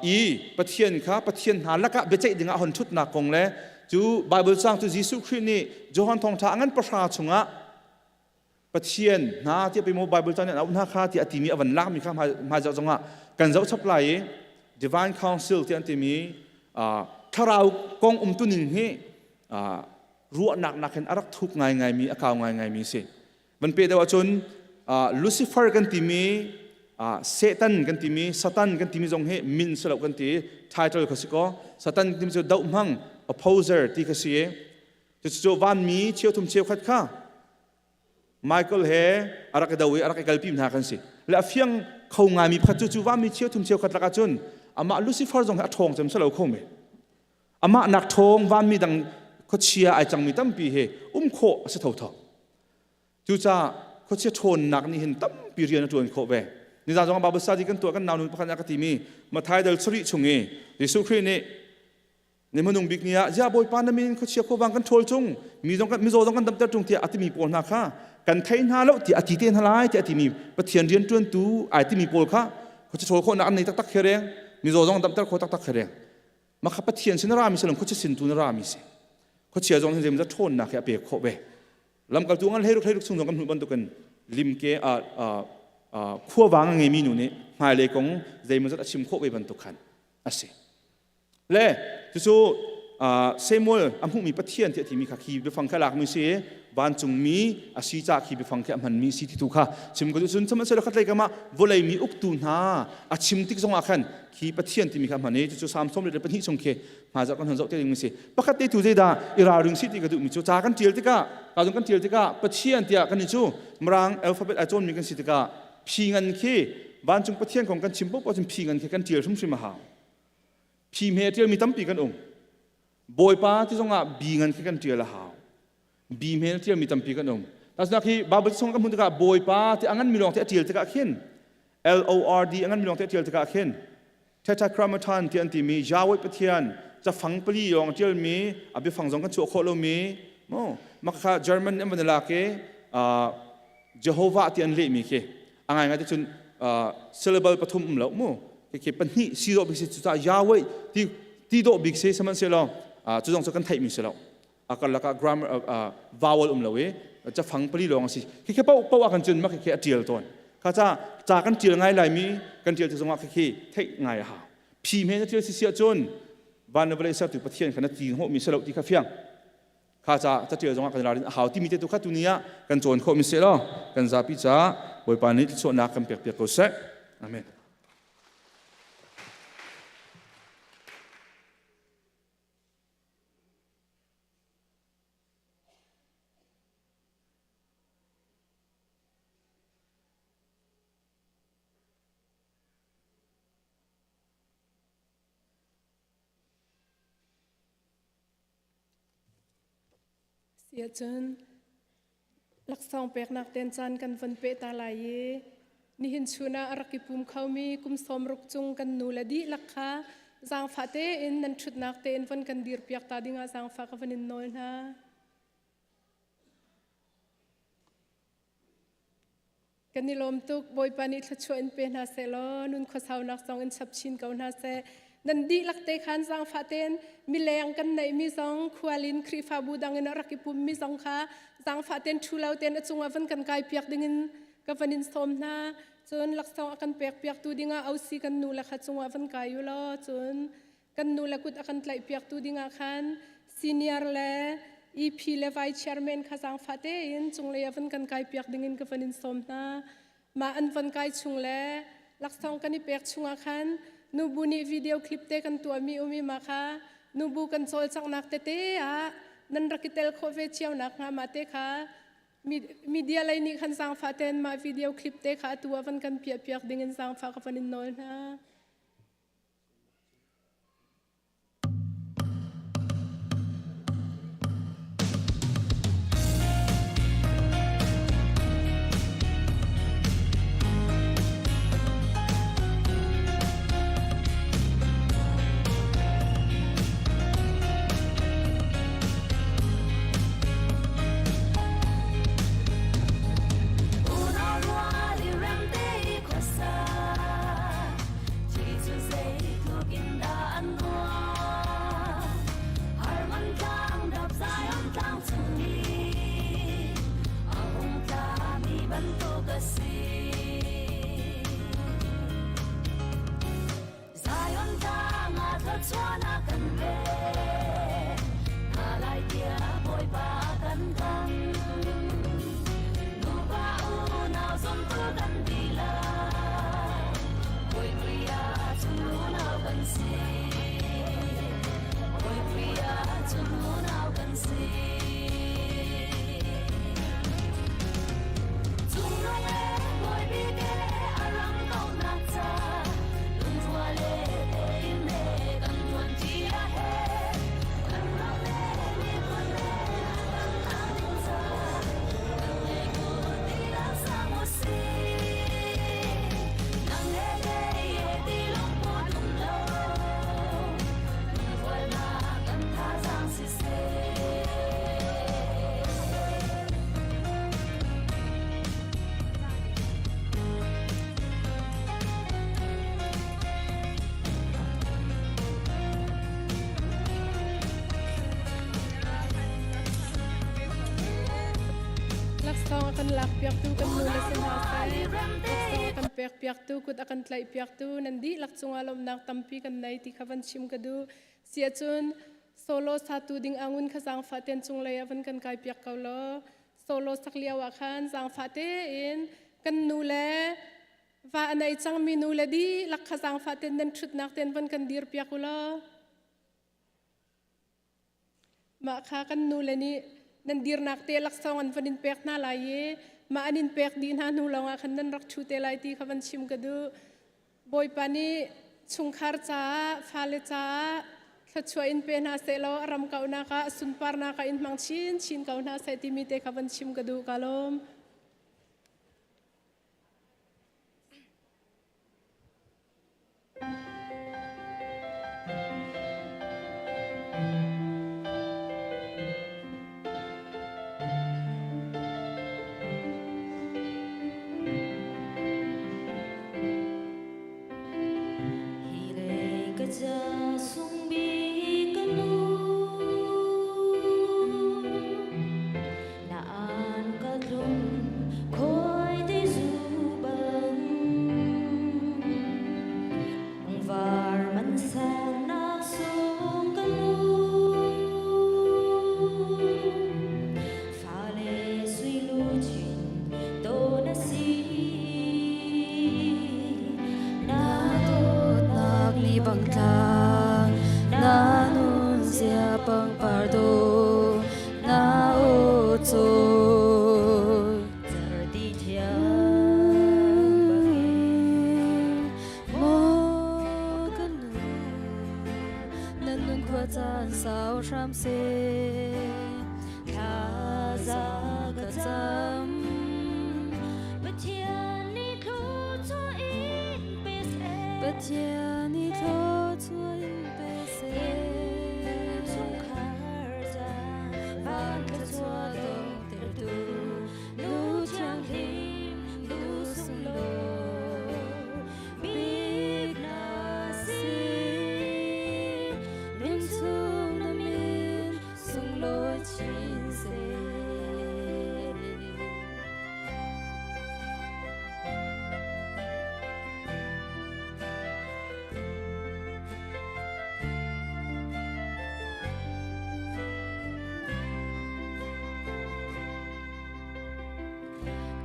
i Pathian kha Pathian hna lakah biaceih dingah hon ṭhutnak kong le cu Bible caang cu Jesuh Khrih nih Johan Thawngṭha a ngan pahra chungah Pathian hna tiah pei maw Bible ca nih an auh hna kha tiah a timi a van lakmi kha hmaizarh zongah kan zoh chap lai i Divine Council tiah an timi thlarau kong umtuning hi ruahnak nakin a rak thuk ngaingaimi a kau ngaingaimi si. Van pe deuh ahcun Lucifer kan timi Satan kan timi Satan kan timi zong hi min si lo kan ti title kha si kaw Satan timi cu doh hmang opposer ti kha si i cucu vanmi cheuthum cheukhat kha Michael he a rak i do i a rak i kalpi hna kan si. Le a fiang kho ngaimi pakhat cu cu vanmi cheuthum cheukhat lakah cun amah Lucifer zong hi a ṭhawng cem si lo kho me. Amah nak ṭhawng vanmi dang khuachia ai cangmi tampi hi um khawh a si thotho. Cucaah khuachia ṭhawnnak nih hin tampi rian a ṭuan khawh ve. Nizan zong ah Bible study kan tuah kan nau nu pakhat nih a ka timi Matthai dal sarih chung i Jesuh Khrih nih Ni hmanung bik ni ah ziah Bawipa na min in khuachia khuavang kan ṭhawl chung mi zong kan mizaw zong kan damter ṭung tiah a timi pawl hna kha kan thei hna lo tiah a ti te hna lai tiah a timi Pathian rianṭuantu ai timi pawl kha khuachia ṭhawl khawhnak an nei taktak khi reng mizaw zong damter kho taktak khi reng. Mah kha Pathian sin a rami si lo, khuachia sin tu na rami si. Khuachia zong hin zeimawzat ṭhawnnak hi a pek khawh ve. Lamkaltu ngan hleiruk hleiruk chung zong kan hmuh bantukin limke a khuavang a ngeimi nu nih hmailei kong zeimawzat a chim khawh ve bantuk khan a si. Le cucu Samuel a hmuhmi Pathian tiah timi kha khi biafang kha lakmi si i vancungmi a si ca khi biafang khi a hmanmi si ti tu kha chim ko cun sihmanhsehlaw khatlei kam ah vawlei mi uktu hna a chim tik zongah khan khi Pathian timi kha a hman i cucu Salm 32 chung khi hmaizarh kan hun zoh te dingmi si. Pakhat te tu zeidah i ralring si ti ka duhmi cu ca kan tial tikah ka zong kan tial tikah Pathian tiah kan i cu Mirang alphabet ai cawnmi kan si tikah phi ngan khi vancung Pathian kong kan chim paohpaoh cun phi ngan khi kan tial hrimhrim a hau. Phi hme a tialmi tampi kan um. Bawipa ti zongah bi ngan khi kan tial a hau. Bi hme a tialmi tampi kan um. Tasnak hi Bible chung kan hmuh tikah Bawipa ti a nganmi lawng te a tial tikah khin L O R D a nganmi lawng te a tial tikah khin Tetragrammaton ti an timi Yahweh Pathian cafang pali lawng tialmi a biafang zong kan chuah khawh lomi mo makha German an van lak i Jehovah ti an lehmi khi a ngaingai te cun syllable pathum um lo mu khi pahnih si dawh bik si cucaah Yahweh ti ti dawh bik si sihmanhsehlaw cu zong cu kan theihmi si lo a karlak ah grammar vowel um lo i cafang pali lawng a si khi khi paoh paoh ah kan cun mak khi a tial tawn kha ca ca kan tial ngai lai mi kan tial ti zongah khi khi theih ngai a hau phi hme na tial si si ahcun van le vawlei sertu Pathian kha na ti hnawh mi si lo ti kha fiang kha ca catial zongah kan ralrin a hau timi te tu kha tuni ah kan cawn khawh mi si law kan zapi ca Bawipa nih thluachuahnak kan pek piak ko seh amen. Siahcun laksawng peknak ten caan kan von peh ta lai i nihin chun ah a rak i pum khomi kum 60 cung kan nu le dihlak kha zaangfah tein nan ṭhutnak tein von kan dirpiak ta dingah zaangfah ka van in nawl hna. Kan i lawm tuk. Bawipa nih thluachuah in pe hna seh law nun khuasaunak zong in chap chin ko hna seh. Nan dihlak te khan zaangfah tein mileng kan neihmi zong khualin Khrihfabu dang in a rak i pummi zong kha zaangfah tein ṭhu lo tein a cungah van kan kai piak dingin ka van in sawm hna. Cun laksawng a kan pek piaktu dingah OC kan nu le kha cungah van kai u law cun kan nu le kut a kan tlaih piaktu dingah khan senior le EP le vice chairman kha zaangfah tein cunglei ah van kan kai piak dingin ka van in sawm hna. Mah an van kai chung le laksawng kan i pek chungah khan nubu nih video clip te kan tuahmi umi ma kha nubu kan cawlcanghnak tete ah nan rak i tel khawh ve cio nak hnga mah te kha media lei nih khan zaangfah tein mah video clip te kha atu ah van kan piah piak dingin zaangfah ka van in nawl hna. Unau rual i remte i khuasa Thi cu zeitluk in dah an nuam Harman tlang dap Zion tlang cung i a hung tlami bantuk a si Zion tlang ah thluachuahnak kan pek hna lai tiah Bawipa kan kam. Nupa unau zumtu kan dihlak, Bawi Khrih ah cun unau kan si. Bawi Khrih ah cun unau kan si. Cungnung e Bawi bik e a ram kaunak ca lungrual le tein he kan ṭuanṭi a herh. Kan ram le miphun le kan ding ca kan ngei kun ti lang sang u sih. Laksawng a kan lakpiaktu kan nu le si hna seh. Laksawng a kan pekpiaktu, kut a kan tlaihpiaktu nan dihlak cungah lawmhnak tampi kan nei ti kha van chim ka duh. Siahcun solo satu ding angun kha zaangfah ten cunglei ah van kan kaipiak ko law. Solo sak lio ah khan zaangfah tein kan nu le va a nei cangmi nu le dihlak kha zaangfah ten nan ṭhutnak ten van kan dirpiak u law. Mah kha kan nule nih nan dirnak te laksawng an van in pek hna lai i mah an in pek dih hna hnu lawngah khan nan rak ṭhu te lai ti kha van chim ka duh. Bawipa nih chungkhar caah, fale caah thluachuah in pe hna seh law a ram kauhnak ah, a sunparnak ah in hmang chinchin ko hna seh timi te kha van chim ka duh. Ka lawm. Hi lei ka ca sungbik ka nu Na an ka tlung khoi te zu bang Var man sang nak sung ka nu Fale sui lu chin to na si Na Dawtnak ni bang tlang na nun zia pangpar do na aw cawi Zarti thiang bangin Maw ka nu nan nun khua caan sau hram seh Thla za ka cam Pathian nih thluachuah in pe seh Pathian nih thluachuah in pe seh Innchungkhar ca van thluachuah dongtertu nu thianghlim nu sunglawi bik na si Nunchung na min sunglawi chin seh.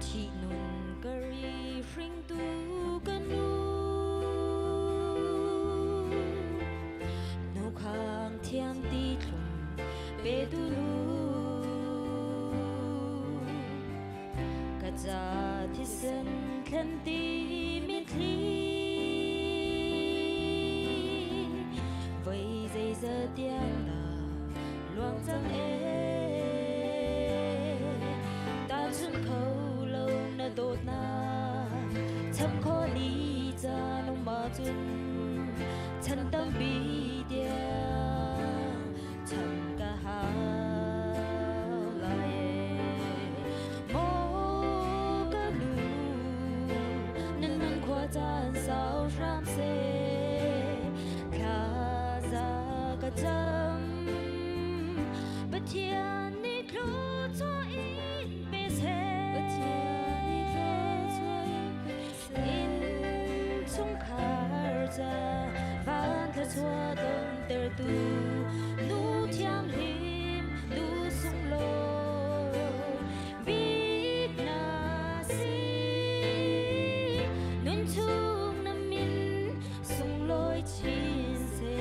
Thih nun ka ri hringtu ka nu Nu khang thiam ti thlum pe tu nu Ka ca thisen thlen ti mitthli Voi zeizat tiang dah luang cang ee Tahchun kho lo na dawtnak cham khawh ni caan um ahcun chan tampi tiang cham ka hau lai ee Maw ka nu nan nun khua caan sau hram seh thla za ka cam Pathian nih thluachuah in pe seh Pathian nih thluachuah in pe seh. Innchungkhar ca van thluachuah dontertu nu thianghlim nu sunglawi bik na si nun chung na min sunglawi chin seh.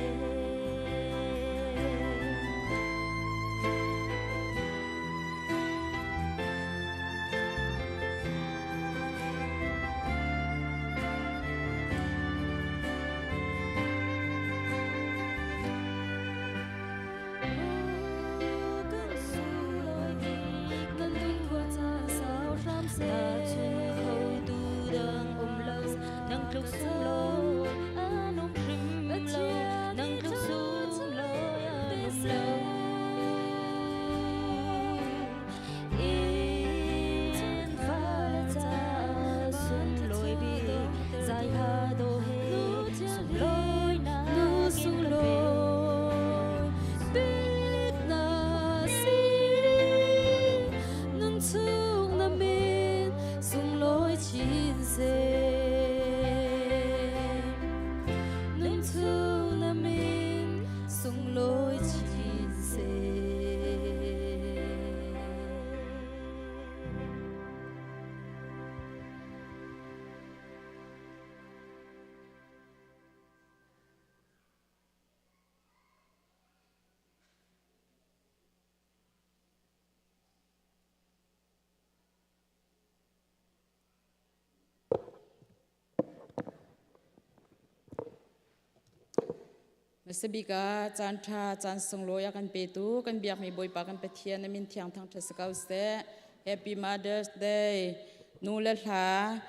Hmasabik ah caan ṭha caan sunglawi a kan petu kan biakmi Bawipa kan Pathian a min thiang thangṭhat si ko seh. Happy Mother's Day. Nu le hla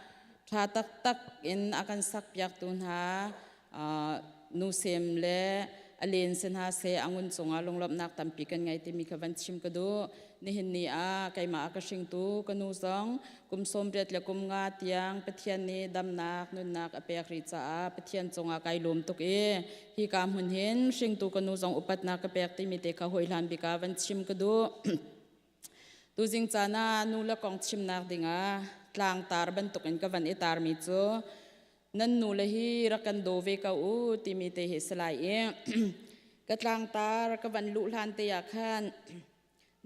ṭha taktak in a kan sak piaktu hna nu sem le a len si hna seh a ngun cungah lunglawmhnak tampi kan ngei timi kha van chim ka duh. Nihin ni ah keimah a ka hringtu ka nu zong kum 80 le kum nga tiang Pathian nih damnak nunnak a pek rih caah Pathian cungah kai lawm tuk i hi ka hmun hin hringtu ka nu zong upatnak ka pek timi te kha hawihlan bik ah van chim ka duh. Tuzing caan ah nu le kong chimnak dingah tlangtar bantukin ka van i tarmi cu nan nu le hi rak kan daw ve ko u timi te hi si lai i ka tlangtar ka van luh hlan te ah khan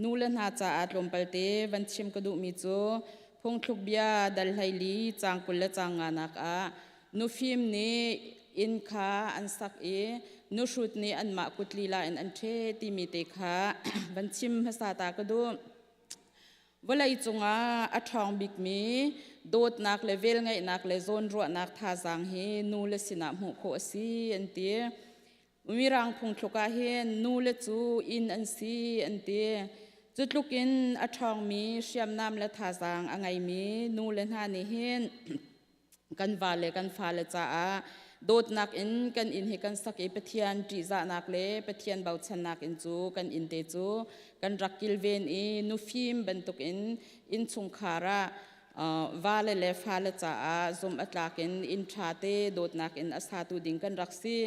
nu le hna caah tlawmpal te van chim ka duhmi cu phungthluk bia dal 14 caang 20 le caang nganak ah nufim nih inn kha an sak i nuhrut nih anmah kut lila in an ṭhe timi te kha van chim hmasa ta ka duh. Vawlei cungah a ṭhawng bikmi dawtnak le velngeihnak le zawnruahnak thazaang hi nu le sinah hmuh khawh a si an ti. Mirang phungthluk ah hin nu le cu inn an si an ti. Cu tluk in a ṭhawngmi hriamnam le thazaang a ngeimi nu le hna nih hin kan va le kan fale caah dawtnak in kan inn hi kan sak i Pathian ṭihzahnak le Pathian bochannak in cu kan inn te cu kan rak kilven i nufim bantukin innchungkhar ah vale le fale caah zumh a tlak in inn ṭha te dawtnak in a satu ding kan rak si.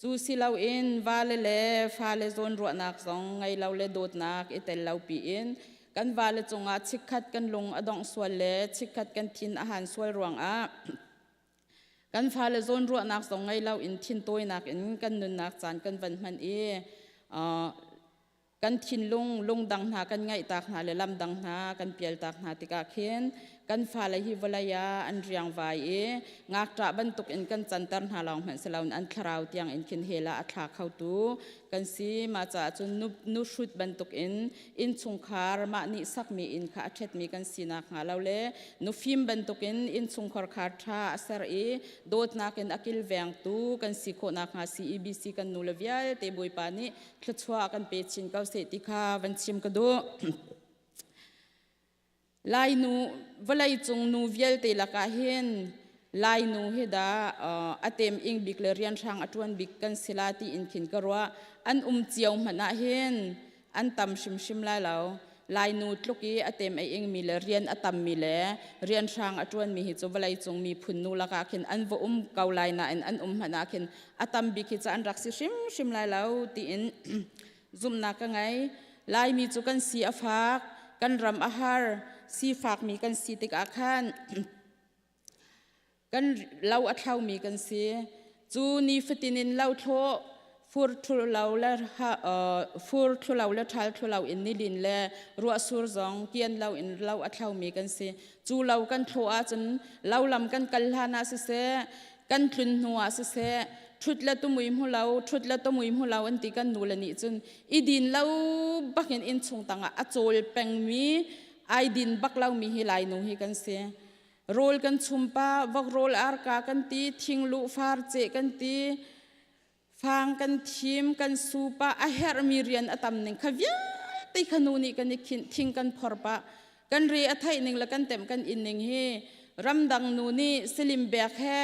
Cu si loin vale le fale zawnruahnak zong ngei lo le dawtnak i tel lo piin kan vale cungah chikkhat kan lung a dongh sual le chikkhat kan thin a han sual ruangah kan fale zawnruahnak zong ngei lo in thintawinak in kan nunnak caan kan van hman i kan thinlung lungdang hna kan ngaihtak hna le lamdang hna kan pialtak hna tikah khin kan fale hi vawlei ah an riangvai i ngakṭah bantuk in kan canter hna lawng hmanh si loin an thlarau tiang in khin hell ah a thla khotu kan si. Mah caah cun nu hrut bantuk in innchungkhar mah nih sakmi inn kha a ṭhetmi kan sinak hnga lo le nufim bantuk in innchungkhar khar ṭha a ser i dawtnak in a kilvengtu kan si khawhnak hnga CEBC kan nu le vialte Bawipa nih thluachuah kan pe chin ko seh ti kha van chim ka duh. Lainu vawlei cung nu vialte lakah hin Lainu hi dah a tem ing bik le rianhrang a ṭuan bik kan si la tiin khin ka ruah. An um cio hmanh ah hin an tam hrimhrim lai lo. Lainu tluk i a tem a ingmi le rian a tammi le rianhrang a ṭuanmi hi cu vawlei cung miphun nu lakah khin an va um ko lai nain an um hmanh ah khin a tam bik hi cu an rak si hrimhrim lai lo tiin zumhnak ka ngei. Laimi cu kan si a fak, kan ram a har, sifakmi kan si tikah khan kan lo a thlaumi kan si. Cu nifatin in lo thlawh fur thlu lo le fur thlu lo le ṭhal thlu lo in nilin le ruahsur zong kian lo in lo a thlaumi kan si. Cu lo kan thlawh ahcun lo lam kan kal hlan ah siseh, kan tlun hnu ah siseh, ṭhut le tumui hmu lo, ṭhut le tumui hmu lo an ti kan nu le nih cun i din lo bakin inn chung tangah a cawl pengmi ai din bak lomi hi Lainu hi kan si. Rawl kan chum pa, vok rawl arka kan ti, thingluh far ceh kan ti, fang kan thim, kan su pa, a herhmi rian a tam ning kha vialte kha nu nih kan i khinh, thing kan phor pa, kan re a theih ning le kan temh kan in ning hi ramdang nu nih salim bek he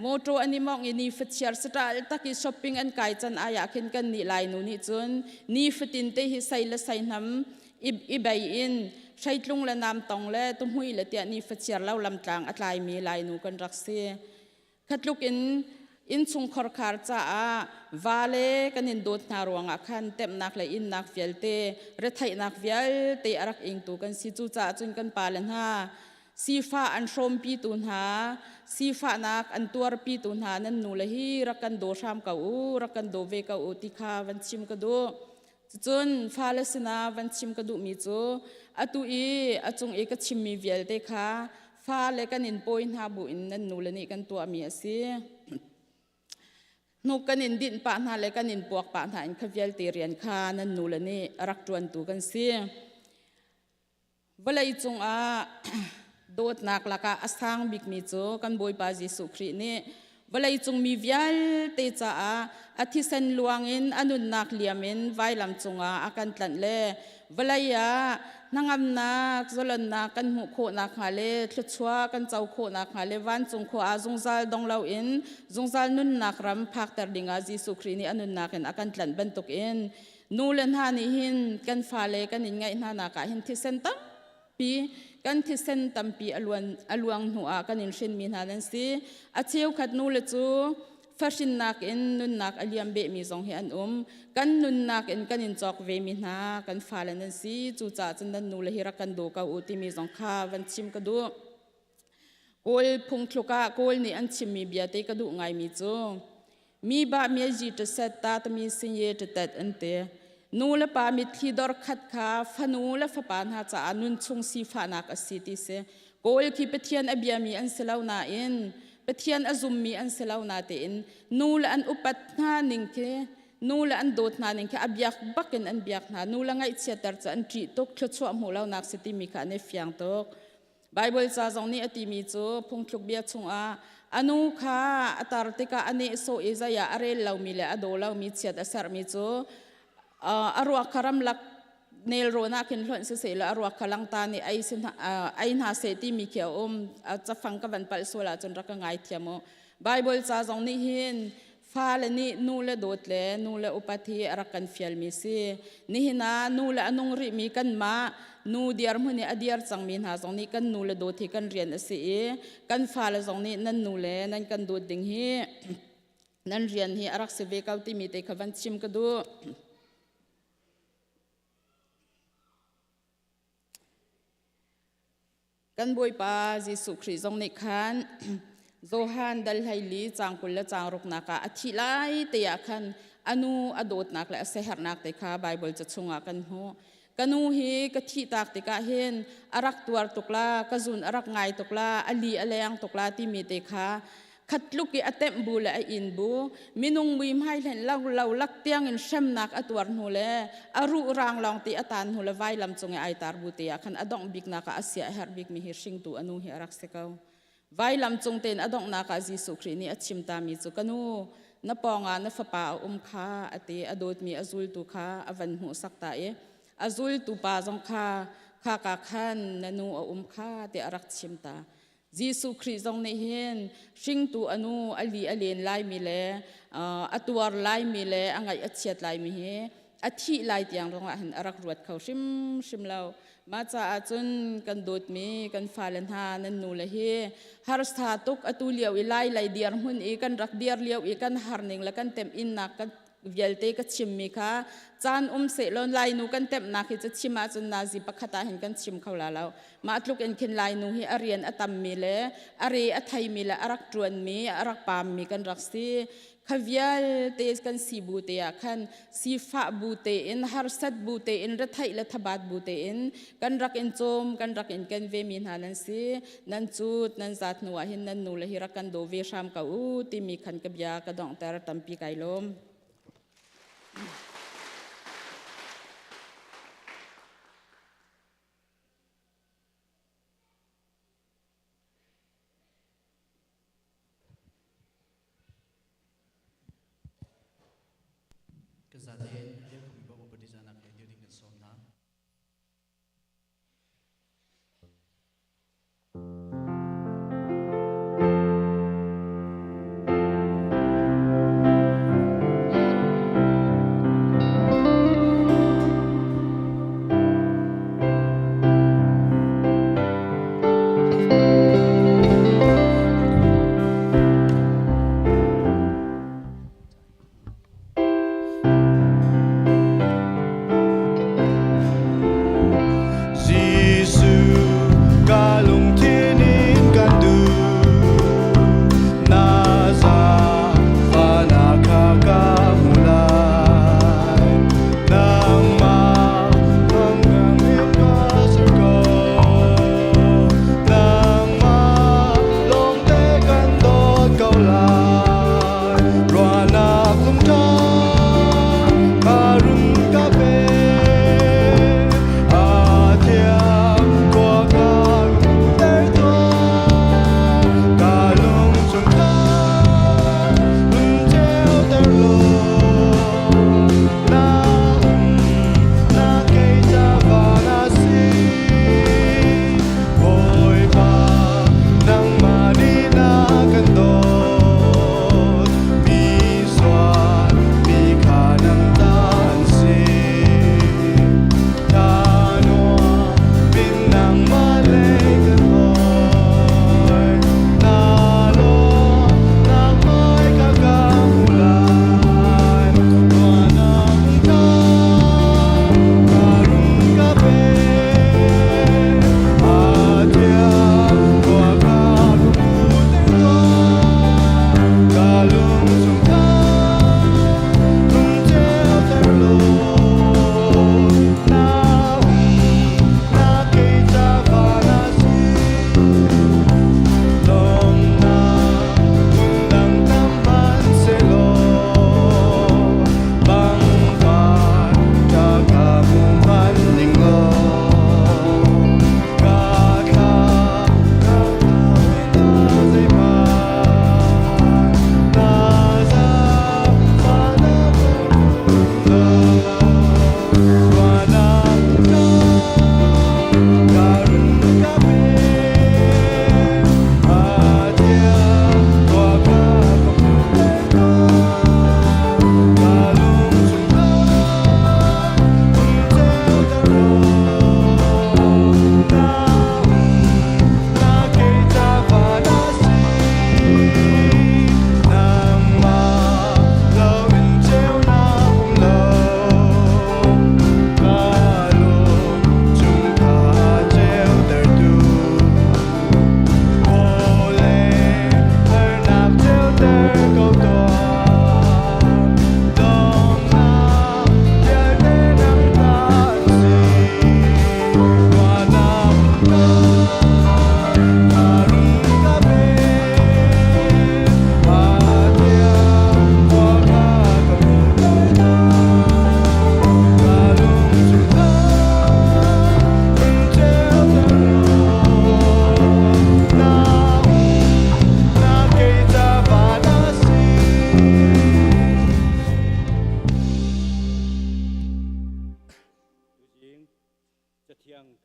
motor an i mong i ni fachiar saṭal tak i shopping an kai can ai ah khin kan nih lai nu nih cun ni fatin te hi sei le sei hnam i bei in hreitlung le namtong le tuhmui le tiah ni fachiar lo lamtlang a tlaimi lainu kan rak si. Khatluk in innchungkhar khar caah vale kan in dawt hna ruangah khan temhnak le innak vialte retheihnak vialte a rak ingtu kan si. Cucaah cun kan pale hna sifah an hrawmpitu hna, sifahnak an tuarpitu hna nan nu le hi rak kan daw hram ko u, rak kan daw ve ko u ti kha van chim ka duh. Cun fale sinah van chim ka duhmi cu atu i a cung i ka chimmi vialte kha fale kan in pawi hna bu in nan nule nih kan tuahmi a si. Hnuk kan in dinh pah hna le kan in puak pah hna in kha vialte rian kha nan nule nih rak ṭuantu kan si. Vawlei cungah dawtnak lakah a sang bikmi cu kan Bawipa Jesuh Khrih nih. Vawleicung mi vialte caah a thisen luang in a nunnak liam in vailam cungah a kan tlanh le vawlei ah hnangamnak, zalonnak kan hmuh khawhnak hnga le thluachuah kan co khawhnak hnga le vancung khua ah zungzal dong loin zungzal nunnak ram phakter dingah Jesuh Khrih nih a nunnak in a kan tlanh bantukin nu le hna nih hin kan fale kan in ngaih hna nak ah hin thisen tampi kan thisen tampi a luan a luang hnu ah kan in hrinmi hna nan si. A cheukhat nu le cu fahrinnak in nunnak a liam behmi zong hi an um. Kan nunnak in kan in cawk vemi hna kan fale nan si. Cucaah cun nan nu le hi rak kan daw ko u timi zong kha van chim ka duh. Kawl phungthluk ah Kawl nih an chimmi bia te ka duh ngaimi cu mi ba mi ji ta set ta ta mi sin ye ta tet an ti. Nu le pa mitthli dor khat kha fanu le fapa hna caah nun chung sifahnak a si ti si. Kawl khi Pathian a biami an si lo nain Pathian a zummi an si lo natein nu le an upat hna ning khi nu le an dawt hna ning khi a biak bakin an biak hna. Nu le ngaihchiatter cu an ṭih tuk, thluachuah hmuh lonak si timi kha an i fiang tuk. Baibal ca zong nih a timi cu phungthluk bia chungah a nu kha a tar tikah a nehsawh i zei ah a rel lomi le a daw lomi chiat a serhmi cu a ruak kha ramlak nelrawn ah khin hlonh siseh law a ruak kha langta nih ei si ei hna seh timi khi a um. Cafang ka van palh sual ahcun rak ka ngaithiam u. Baibal ca zong nih hin fale nih nu le dawt le nu le upat hi a rak kan fialmi si. Nihin ah nu le a nung rihmi kanmah nu dirhmun i a dir cangmi hna zong nih kan nu le dawt hi kan rian a si i kan fale zong nih nan nu le nan kan dawt ding hi nan rian hi a rak si ve ko timi te kha van chim ka duh. Kan Bawipa Jesuh Khrih zong nih khan Johan dal hleili caang 20 le caang ruknak ah a thih lai te ah khan a nu a dawtnak le a siaherhnak te kha Baibal ca chungah kan hmuh. Ka nu hi ka thih tak tikah hin a rak tuar tuk la, ka zun a rak ngai tuk la, a li a leng tuk la timi te kha khat tluk i a temh bu le a in bu minung mui hmai hlen lo lo lak tiang in hremnak a tuar hnu le a ruh rang lawng ti a tan hnu le vailam cung i ai tar bu te ah khan a dongh biknak ah a sia a herh bikmi hi hringtu a nu hi a rak si ko. Vailam cung tein a donghnak ah Jesuh Khrih nih a chim tami cu ka nu na pawngah na fapa a um kha a ti. A dawtmi a zultu kha a van hmuhsak ta i a zultu pa zong kha kha ka khan na nu a um kha tiah a rak chim ta. Jesuh Khrih zong nih hin hringtu a nu a li a len laimi le a tuar laimi le a ngaih a chiat laimi hi a thih lai tiang zongah hin a rak ruat kho hrimhrim lo. Mah caah cun kan dawtmi kan fale hna nan nu le hi harsa tuk atu lio i lai lei dirhmun i kan rak dir lio i kan harning le kan temhinnak kan vialte ka chimmi kha caan um sehlaw Lainu kan temhnak hi cu chim ahcun nazi pakhat ah hin kan chim kho la lo. Mah tluk in khin Lainu hi a rian a tammi le a re a theimi le a rak ṭuanmi, a rak paammi kan rak si. Kha vialte kan si bu te ah khan sifah bu tein, harsat bu tein, retheih le thabat bu tein kan rak in cawm, kan rak in ken vemi hna nan si. Nan cut, nan zaat hnu ah hin nan nu le hi rak kan daw ve hram ko u timi khan ka bia ka donghter. Tampi kai lawm. Kan zatein rian kho mi upadi zanak le dir ding kan sawm hna.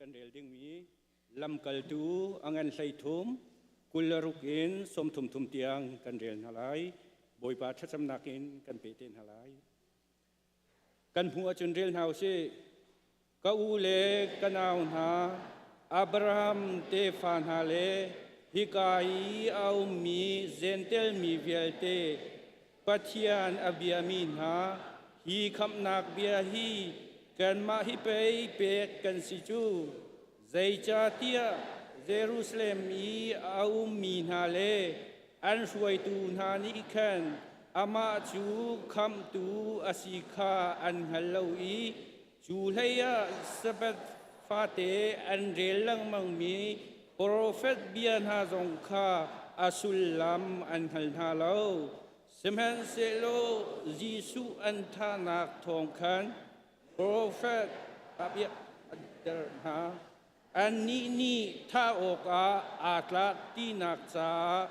Kan rel dingmi lamkaltu a ngan 13 26 in 33 tiang kan rel hna lai. Bawipa thlacamnak in kan pe te hna lai. Kan hmuh ahcun rel hna usih. Ka u le ka nau hna, Abraham tefa hna le hika i a ummi Jentail mi vialte, Pathian a biami hna, hi khamhnak bia hi kanmah hi pei pek kan si cu. Zeicahtiah Jerusalem i a ummi hna le an hruaitu hna nih khan amah cu khamhtu a si kha an hngal lo i cu hleiah Sabbath fate an rel lengmangmi profet bia hna zong kha a sullam an hngal hna lo. Sihmanhsehlaw Jesuh an thahnak thawng khan profet a biakter hna. Annih nih thah awkah aa tlak tinak caah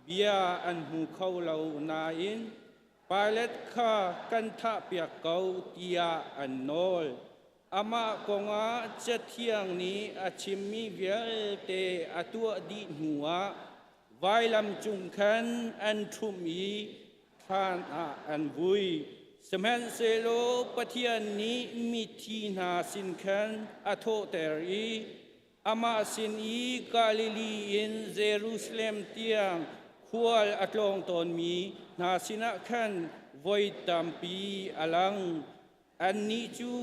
bia an hmu kho lo nain Pilat kha kan thahpiak ko tiah an nawl. Amah kongah Cathiang nih a chimmi vialte a tuah dih hnuah vailam cung khan an ṭhumh i thlan ah an vui. Sihmanhsehlaw Pathian nih mithi hna sin khan a thawhter i amah sin i Galilee in Jerusalem tiang khual a tlawng tawnmi hna sinah khan voi tampi a lang. Annih cu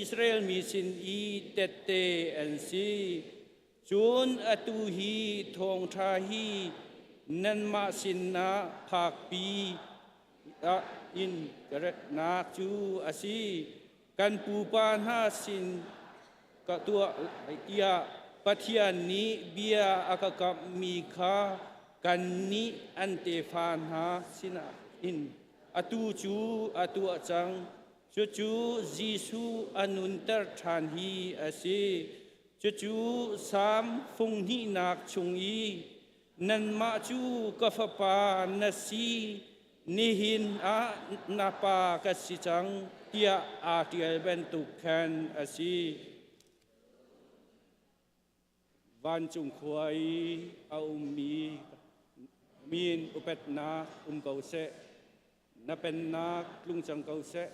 Israel mi sin i tette an si. Cun atu hi thawngṭha hi nanmah sinah phakpi in ka ratnak cu a si. Kan pupa hna sin ka tuah tiah Pathian nih bia a ka kamhmi kha kannih an tefa hna sinah hin atu cu a tuah cang. Cucu Jesuh a nunter ṭhan hi a si. Cucu Salm fung hnihnak chung i nanmah cu ka fapa na si, nihin ah na pa ka si cang tiah aa ṭial bantuk khan a si. Vancung khua i a ummi min upatnak um ko seh, na pennak tlung cang ko seh.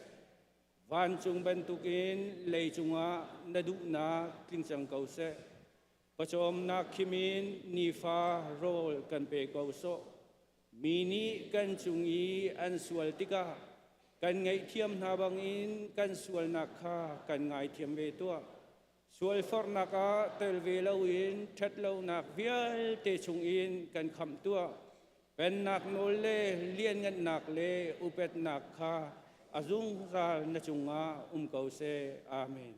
Vancung bantukin leicung ah na duhnak tling cang ko seh. Pawcawmnak khim in nifa rawl kan pe ko sawh. Mi nih kan cung i an sual tikah kan ngaihthiam hna bangin kan sualnak kha kan ngaithiam ve tuah. Sualforhnak ah tel ve loin ṭhatlonak vialte chungin kan khamh tuah. Pennak nawl le lianngannak le upatnak kha a zungzal na cungah um ko seh. Amen.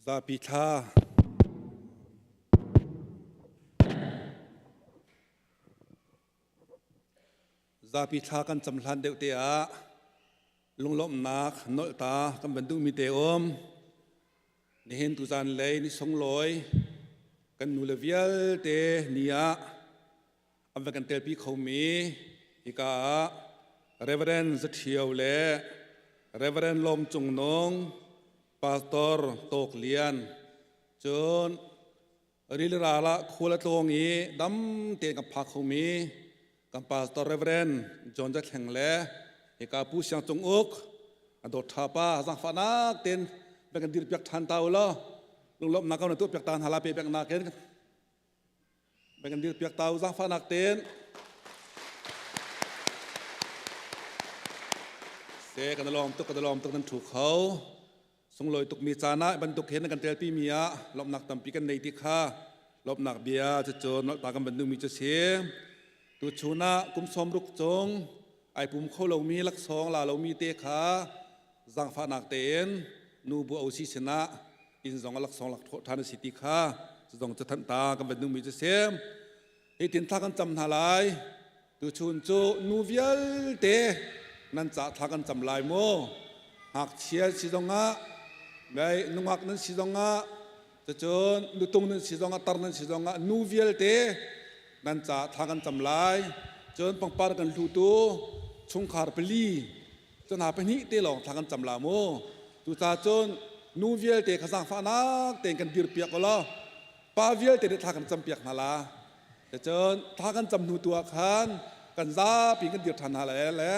Zapi thla Zapi thla kan cam hlan deuh te ah lunglawmhnak nolh ta kan van duhmi te um. Nihin tuzan lei ni sunglawi kan nu le vialte ni ah an va kan telpi khomi hika ah Reverend Zathio le Reverend Lawm Cung Nung, Pastor Tawk Lian, cun rilral ah khual a tlawng i dam tein kan phak khomi kan pastor Reverend John Za Thleng le hika Pu Siang Cung Uk a dawt ṭha pa zaangfahnak tein van kan dir piak ṭhan ta u law lunglawmhnak kan tuah piak ta hna la pe piak nakin van kan dir piak ta u zaangfahnak tein se kan lawm tuk kan lawm tuk nan thu kho Sunglawi tukmi caan ah bantuk hin kan telpi mi ah lawmhnak tampi kan nei ti kha lawmhnak bia cucu nolhta kan van duhmi cu si. Tuchun ah kum 60 cung ai pum kho lomi laksawng la lomi te kha zaangfahnak tein nu bu osi sinah inn zong a laksawng lak ṭhan a si ti kha cu zong cu thanh ta kan van duhmi cu si. Hi tin thla kan cam hna lai. Tuchun cu nu vialte nan ca thla kan cam lai mu. Ngakchia si zongah, mei nungak nan si zongah, cucun nutung nan si zongah, tar nan si zongah nu vialte nan ca thla kan cam lai. Cun pangpar kan hlutu chungkhar pali cu hna pahnih te lawng thla kan cam la mu. Cucaah cun nu vialte kha zaangfahnak tein kan dirpiak u law pa vialte nih thla kan campiak hna la. Cun thla kan cam hnu tu ah khan kan zapi kan dir ṭhan hna lai le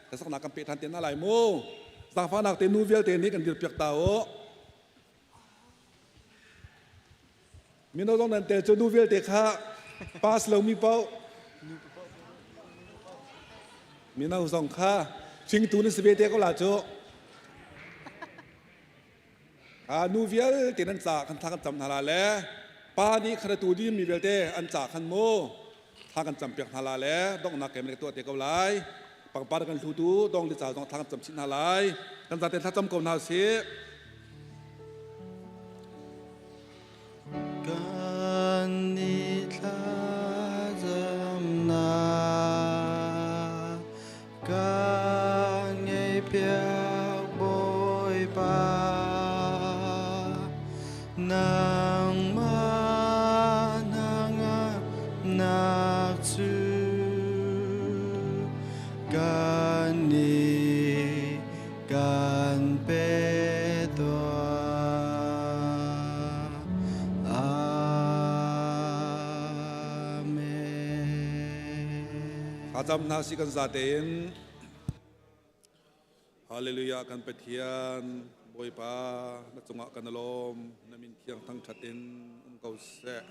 hlasaknak kan peh ṭhan te hna lai mu. Zaangfahnak te nu vialte nih kan dirpiak ta u. Mino zong nan tel cu nu vialte kha pass lomi paoh mino zong kha hringtu nan si ve te ko la cu. Nu vialte nan ca kan thla kan cam hna la le pa nih khan atu ding mi vialte an ca khan mu thla kan cam piak hna la le donghnak kem le tuah te ko lai pangpar kan hlutu dong li ca zong thla kan cam chih hna lai kan zaten thla cam ko hna sih. Kan ni thlacamnak kan ngaihpiak Bawipa, nangmah hnangamnak cu kan i Thlacam hna si kan za tein. Hallelujah kan Pathian Bawipa na cungah kan lawm na min thiang thangthat in um ko seh.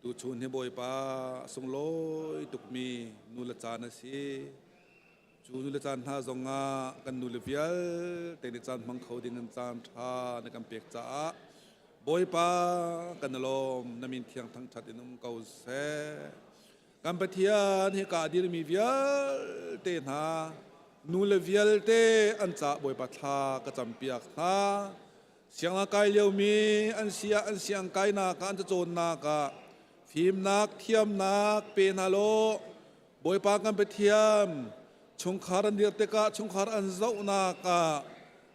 Tu chun hi Bawipa sunglawi tukmi nu le caan a si. Cu nu le caan hna zongah kan nu le vialte nih caan hmang kho ding in caan ṭha na kan pek caah Bawipa kan lawm na min thiang thangṭhat in um ko seh. Kan Pathian hika a dirmi vialte hna nu le vialte an ca Bawipa thla ka campiak hna. Sianginn kai liomi an si ah an siang kainak ah an cacawnnak ah fimnak thiamnak pe hna law Bawipa kan Pathian chungkhar an dir tikah chungkhar an zohnak ah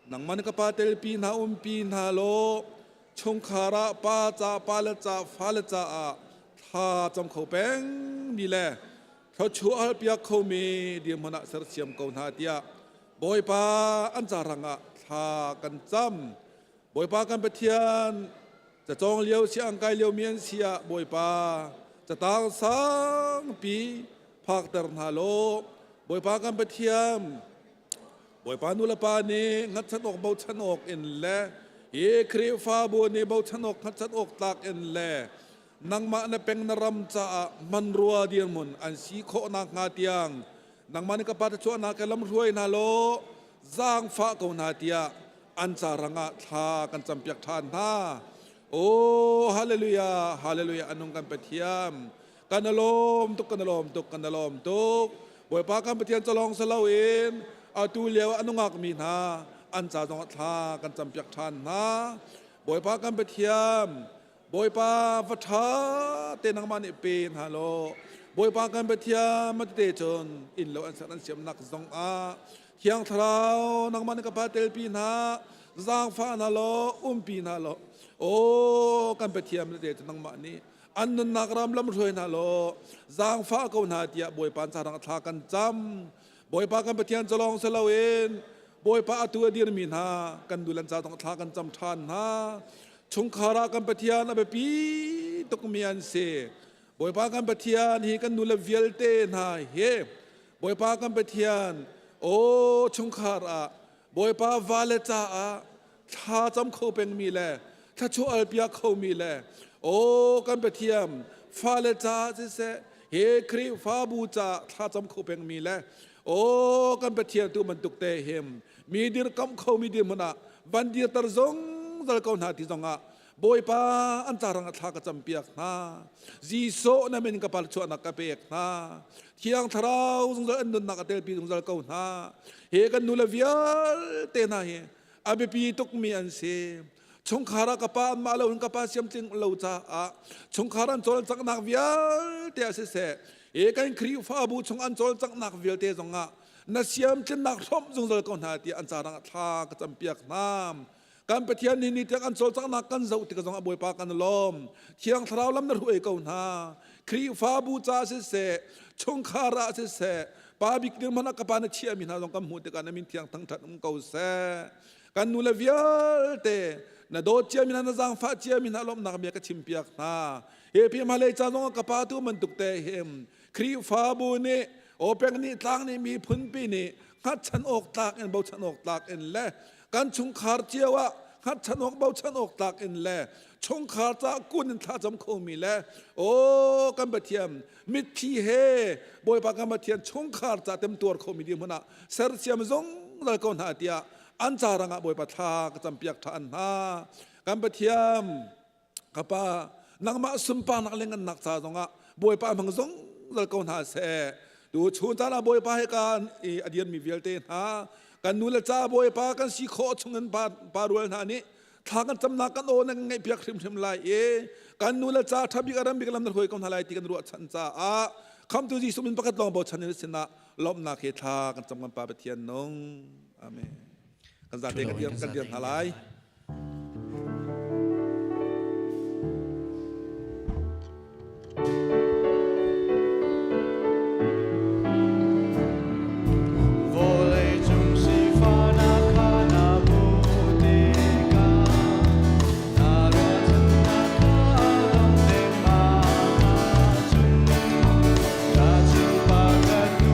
nangman ka pa telpi hna umpi hna law chungkhar ah pa ca pa le ca fa le caah thla cam kho peng mi le thluachuah halpiak khomi dirhmun ah sersiam ko hna tiah Bawipa an ca rangah thla kan cam. Bawipa kan Pathian cacawng lio siang kai lio mi an si ah Bawipa catang sangpi phakter hna law Bawipa kan Pathian Bawipa nu le pa nih hngatchan awk bochan awk in le hi Khrihfabu nih bochan awk hngatchan awk tlak in le nangmah na peng na ram caah hmanrua dirhmun an si khawh nakhnga tiang nangmah nih ka pa chuahnak ke lam hruai hna law zaangfah ko hna tiah an ca rangah thla kan campiak ṭhan hna. Oh hallelujah hallelujah anung kan Pathian kan lawm tuk kan lawm tuk kan lawm tuk Bawipa kan Pathian calong saloin atu lio a nungak mi hna an ca zong thla kan campiak ṭhan hna Bawipa kan Pathian Bawipa va ṭha te nangmah nih pe hna law Bawipa kan Pathian matete cun inn lo an ser an siamnak zong ah Thiang Thlarau nangmah nih ka pa telpi hna zaangfah hna law umpi hna law aw kan Pathian matete cun nangmah nih an nunnak ram lam hruai hna law zaangfah ko hna tiah Bawipa carang thla kan cam Bawipa kan Pathian calong si loin Bawipa atu a dirmi hna kan dulan ca zong thla kan cam ṭhan hna chungkhar ah kan Pathian a biapi tukmi an si Bawipa kan Pathian hi kan nule vialte hna hi Bawipa kan Pathian aw chungkhar ah Bawipa vale caah thla cam kho pengmi le thluachuah alpiak khomi le aw kan Pathian fale caah siseh he Khrihfabu caah thla cam kho pengmi le aw kan Pathian tu bantuk te him mi dirkamh khomi dirhmun ah van dirter zungzal ko hna ti zongah Bawipa an carang a thla ka campiak hna. Jesuh na min ka pal chuahnak ka pek hna. Thiang Thlarau zungzal an nunnak a telpi zungzal ko hna. Hi kan nule vialte hna hi a biapi tukmi an si. Chungkhar ah ka pa anmah lo in ka pa siam tling lo caah chungkhar an cawlcanghnak vialte ah siseh, hi kan Khrihfabu chung an cawlcanghnak vialte zongah na siam tlinnak hrawmh zungzal ko hna tiah an carang ah thla ka campiak hna. Kan Pathian nih ni tiang an cawlcanghnak kan zoh tik zongah Bawipa kan lawm. Thiang Thlarau lam na hruai ko hna. Khrihfabu ca siseh, chungkhar ah siseh, pa bik dirhmun ah ka pa na chiahmi hna zong kan hmuh tikah na min thiang thangṭhat um ko seh. Kan nule vialte na dawt ciami hna na zaangfah ciami hna lawmhnak bia ka chimpiak hna. Hi pi hmalei ca zongah ka pa tu bantuk te him Khrihfabu nih openg nih tlang nih miphunpi nih hngatchan awk tlak in bochan awk tlak in le kan chungkhar cio ah hngatchan awk bochan awk tlak in le chungkhar ca kun in thlacam khomi le aw kan Pathian mitthli he Bawipa kan Pathian chungkhar ca temtuar khomi dirhmun ah sersiam zungzal ko hna tiah an ca rangah Bawipa thla ka campiak ṭhan hna kan Pathian ka pa nangmah sunparnak le ngannak ca zongah Bawipa hmang zungzal ko hna seh tu chun caan ah Bawipa he kan i a dirmi vialte hna kan nu le ca Bawipa kan si khawh chungin pa, pa rual hna nih thla kan camnak kan aw nan ngaih piak hrimhrim lai i kan nu le ca ṭha bik a ram bik lam na hruai ko hna lai ti kan ruahchan caah khamtu Jesuh min pakhat lawng bochan in sinah lawmhnak he thla kan cam kan pa Pathian nung amen kan zate kan dir kan dir hna lai Vawleicung sifahnak kha na hmuh tikah na ruahchannak kha a dong dengmang ahcun thlacam pa ka duh.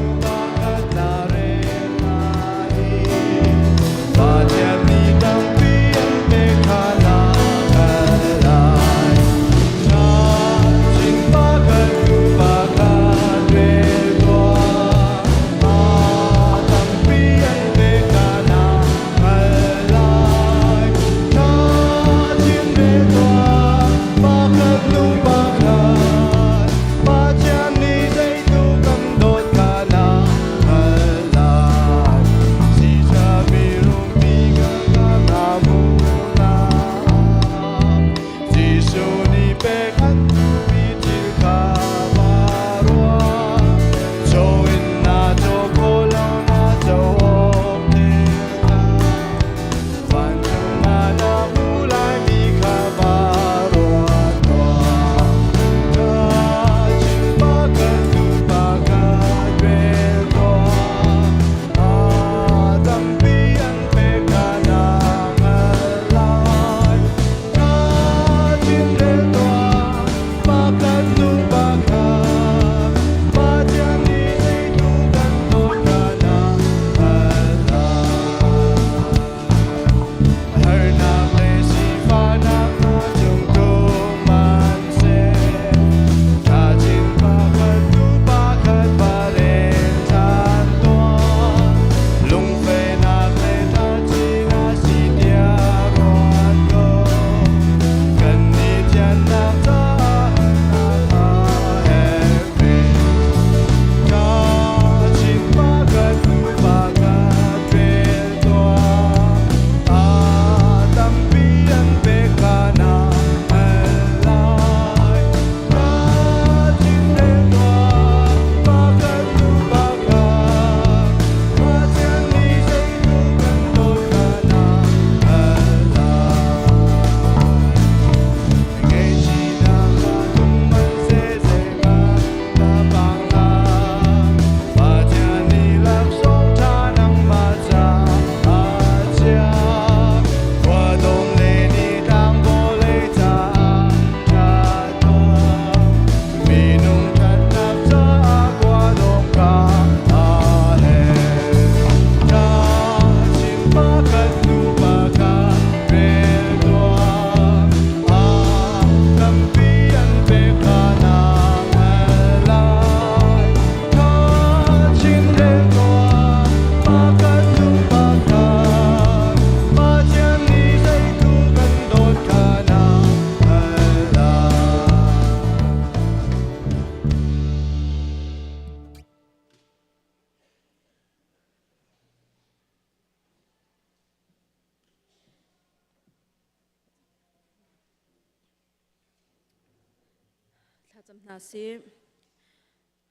Thlacam hna sih.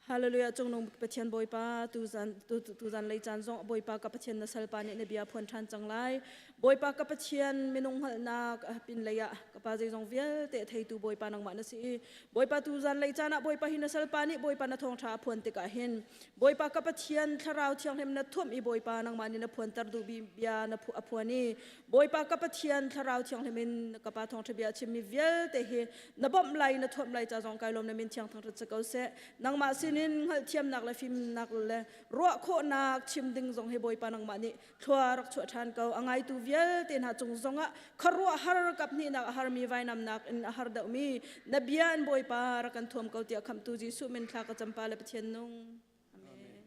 Hallelujah cungnung Pathian Bawipa tuzan tuzan lei caan zong Bawipa ka Pathian na salpa nih na bia phuan ṭhan cang lai. Bawipa ka Pathian minung hngalhnak pin lei ah ka pa zeizong vialte theitu Bawipa nangmah na si i Bawipa tuzan lei caan ah Bawipa hi na salpa nih Bawipa na thawngṭha a phuan tikah hin Bawipa ka Pathian thlarau thianghlim na thuamh i Bawipa nangmah nih na phuanter duh bia na a phuan i Bawipa ka Pathian thlarau thianghlim in ka pa thawngṭha bia a chimmi vialte hi na bawmh lai na thuamh lai ca zong kai lawm na min thiang thangṭhat si ko seh. Nangmah sinin hngalhthiamnak le fimnak le ruah khawhnak chim ding zong hi Bawipa nangmah nih thlua rak chuah ṭhan ko. A ngaitu vialte hna cung zongah khuaruahhar kaphnihnak a harmi vainamnak in a har deuhmi na bia in Bawipa rak kan thuam ko tiah khamhtu Jesuh min thla ka campa le Pathian nung. Amen.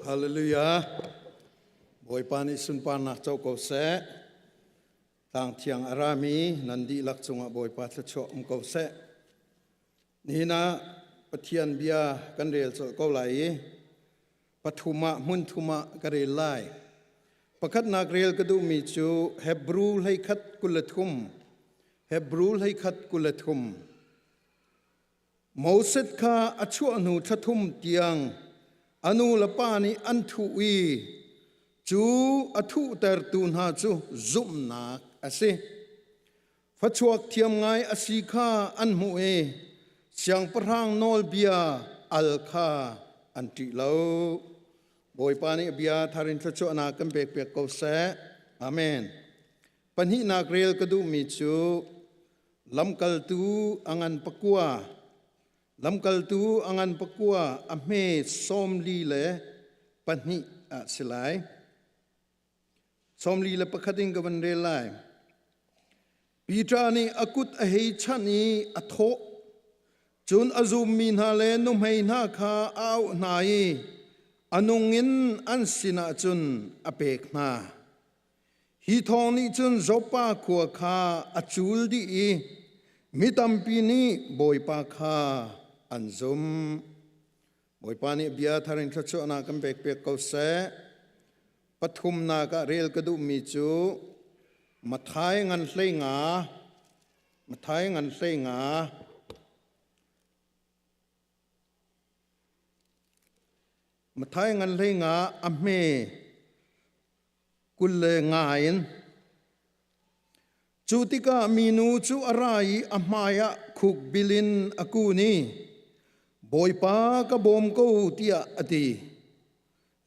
Hallelujah. Bawipa nih sunparnak co ko seh. Tlang thiang a rami nan dihlak cungah Bawipa thluachuah um ko seh. Nihin ah Pathian bia kan rel colh ko lai i pathum ah hmun thum ah ka rel lai. Pakhatnak rel ka duhmi cu Hebrew 13 23 Hebrew 13 23 Moses kha a chuah hnu thla thum tiang a nu le pa nih an thuh i cu a thuhtertu hna cu zumhnak a si. Fachuak thiam ngai a si kha an hmuh i siangpahrang nawlbia al kha an ṭih lo. Bawipa nih a bia thar in thluachuahnak kan pekpiak ko seh. Amen. Pahnihnak rel ka duhmi cu lamkaltu a ngan pakua lamkaltu a ngan pakua a hme 42 ah si lai. 41 in ka van rel lai. Peter nih a kut a hei chanh i a thawh. Cun a zummi hna le nuhmei hna kha a auh hna i a nung in an sinah cun a pek hna. Hi thawng nih cun Joppa khua kha a cul dih i mi tampi nih Bawipa kha an zumh. Bawipa nih bia thar in thluachuahnak kan pekpiak ko seh. Pathumnak ah rel ka duhmi cu Matthai ngan 15 Matthai ngan 15 Matthai ngan 15 a hme 25 in. Cu tikah minu cu a ra i a hmaiah khukbil in a kun i, Bawipa ka bawm ko tiah a ti.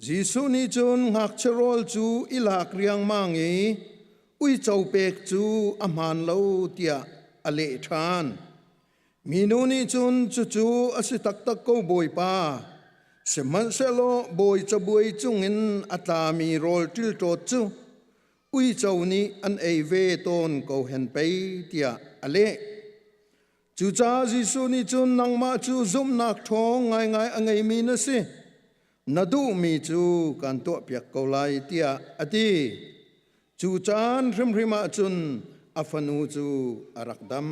Jesuh nih cun ngakchia rawl cu i lak riangmang i uico pek cu a hmaan lo tiah a leh ṭhan. Minu nih cun cucu a si taktak ko Bawipa, sihmanhsehlaw bawi cabuai cungin a tlami rawl ṭilṭawt cu uico nih an ei ve tawn ko hen pei tiah a leh. Cucaah Jesuh nih cun nangmah cu zumhnak ṭhawng ngaingai a ngeimi na si, na duhmi cu kan tuahpiak ko lai tiah a ti. Cu caan hrimhrim ah cun a fanu cu a rak dam.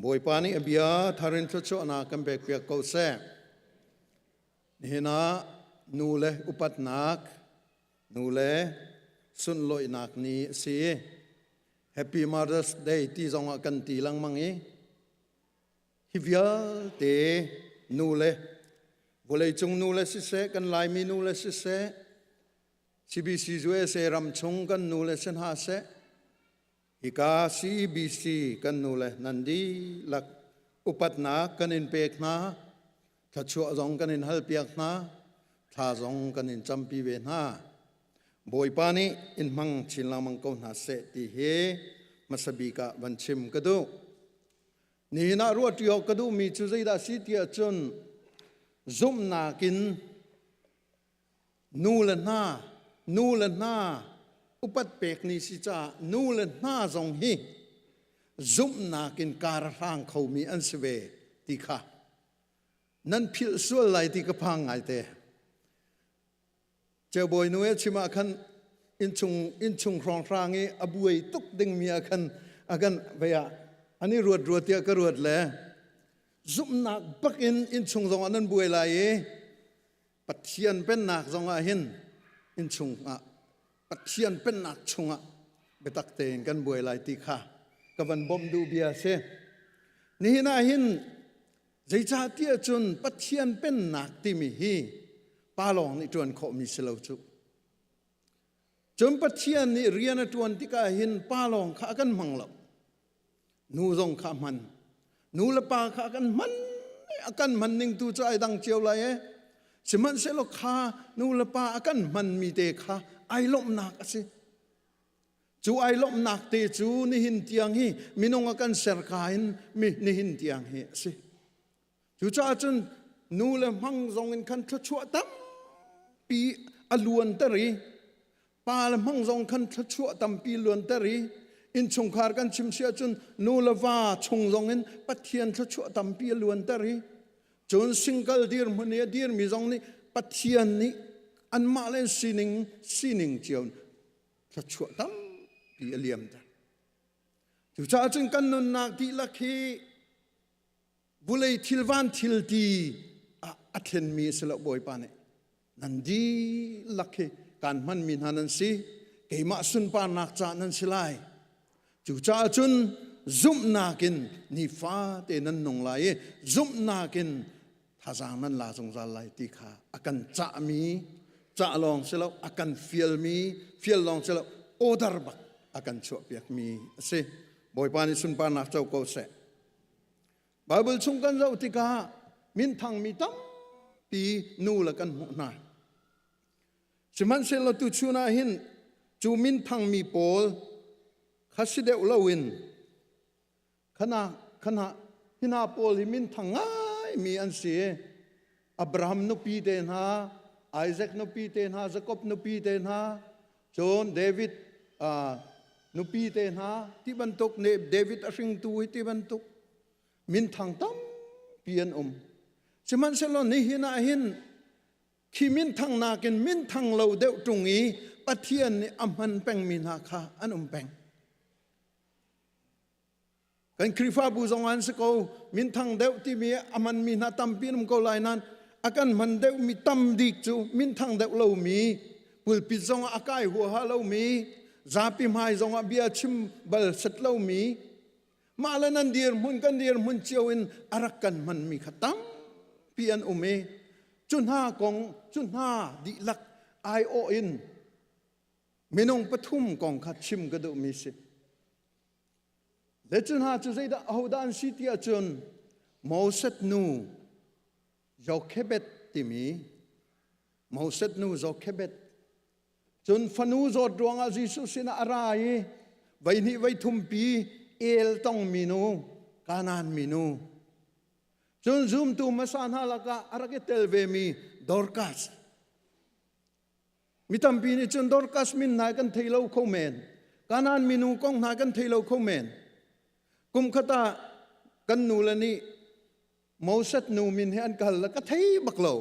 Bawipa nih a bia thar in thluachuahnak kan pekpiak ko seh. Nihin ah nu le upatnak, nu le sunlawihnak ni a si. Happy Mother's Day ti zong ah kan ti lengmang i hi vialte nu le vawleicung nu le siseh, kan Laimi nu le siseh, CBC USA ram chung kan nu le si hna seh, hika CBC kan nu le nan dihlak upatnak kan in pek hna, thluachuah zong kan in halpiak hna, thla zong kan in campi ve hna. Bawipa nih in hmang chin lengmang ko hna seh ti hi hmasa bik ah van chim ka duh. Nihin ah ruahṭi awk ka duhmi cu zeidah si tiah cun zumhnak in nu le hna nu le hna upat pek ni si caah nu le hna zong hi zumhnak in kar a hlang khomi an si ve ti kha nan philh sual lai ti ka phang ngaite. Ceubawi nu he chim ah khan innchung innchung hrawnghrang i a buai tuk dingmi ah khan a kan vei ah an i ruat ruat tiah ka ruat le zumhnak bak in innchung zong ah nan buai lai i Pathian pennak zong ah hin innchung ah Pathian pennak chungah. Biatak tein kan buai lai ti kha ka van bawmh duh bia a si. Nihin ah hin zeicahtiah cun Pathian pennak timi hi pa lawng nih ṭuan khawhmi si lo cu. Cun Pathian nih rian a ṭuan tikah hin pa lawng kha a kan hmang lo. Nu zong kha a hman. Nu le pa kha a kan hman. A kan hman ning tu cu ai dang cio lai e. Sihmanhsehlaw kha nu le pa a kan hmanmi te kha ai lawmhnak a si. Cu ai lawmhnak te cu nihin tiang hi minung a kan ser ka in mi nihin tiang hi a si. Cucaah cun nu le hmang zong in khan thluachuah tampi a luanter i pa le hmang zong khan thluachuah tampi luanter i innchungkhar kan chim si ahcun nu le va chung zong in Pathian thluachuah tampi a luanter i cun single dirhmun i a dirmi zong nih Pathian nih anmah le sining sining cio thluachuah tampi a liamter. Cucaah cun kan nunnak dihlak hi vulei thil van thil ti ah a thlenmi a si lo Bawipa nih nan dihlak hi kaan hmanmi hna nan si keimah sunparnak ca nan si lai cucaah cun zumhnak in nifate nan nung lai i zumhnak in thazaang nan la zungzal lai ti kha a kan cahmi cah lawng si lo a kan fialmi fial lawng si lo order bak a kan chuahpiakmi a si Bawipa nih sunparnak co ko seh Baibal chung kan zoh tikah minthangmi tampi nu le kan hmuh hna. Sihmanhsehlaw tuchun ah hin cu minthangmi pawl kha si deuh loin khana khana hi hna pawl hi minthang ngaimi an si. Abraham nupi te hna, Isaac nupi te hna, Jakob nupi te hna, cun David uh, nupi te hna ti bantuk ne David a hringtu hi ti bantuk minthang tampi an um. Sihmanhsehlaw nihin ah hin khi minthang nakin minthang lo deuh ṭung i Pathian nih a hman pengmi hna kha an um peng. Kan Khrihfabu zong an si ko minthang deuh timi a hmanmi hna tampi an um ko lai nain a kan hman deuhmi tam bik cu minthang deuh lomi pulpit zong ah a kai huaha lomi zapi hmai zong ah bia chim bal set lomi mah le nan dirhmun kan dirhmun cio in a rak kan hmanmi kha tampi an um i cu hna kong cu hna dihlak aiawh in minung pathum kong kha chim ka duhmi si. Le cu hna cu zeidah ahodah an si ti ahcun Moses nu Jochebed timi Moses nu Jochebed cun fanu zawt ruangah Jesuh sinah a ra i voihnih voithum pi el tongmi nu Kanaan minu cun zumtu hmasa hna lakah a rak i tel vemi Dorcas Mi tampi nih cun Dorcas min hna kan thei lo kho men. Kanaan minu kong hna kan thei lo kho men. Kum khat ah kan nu le nih Moses nu min hi an ka hal le ka thei bak lo.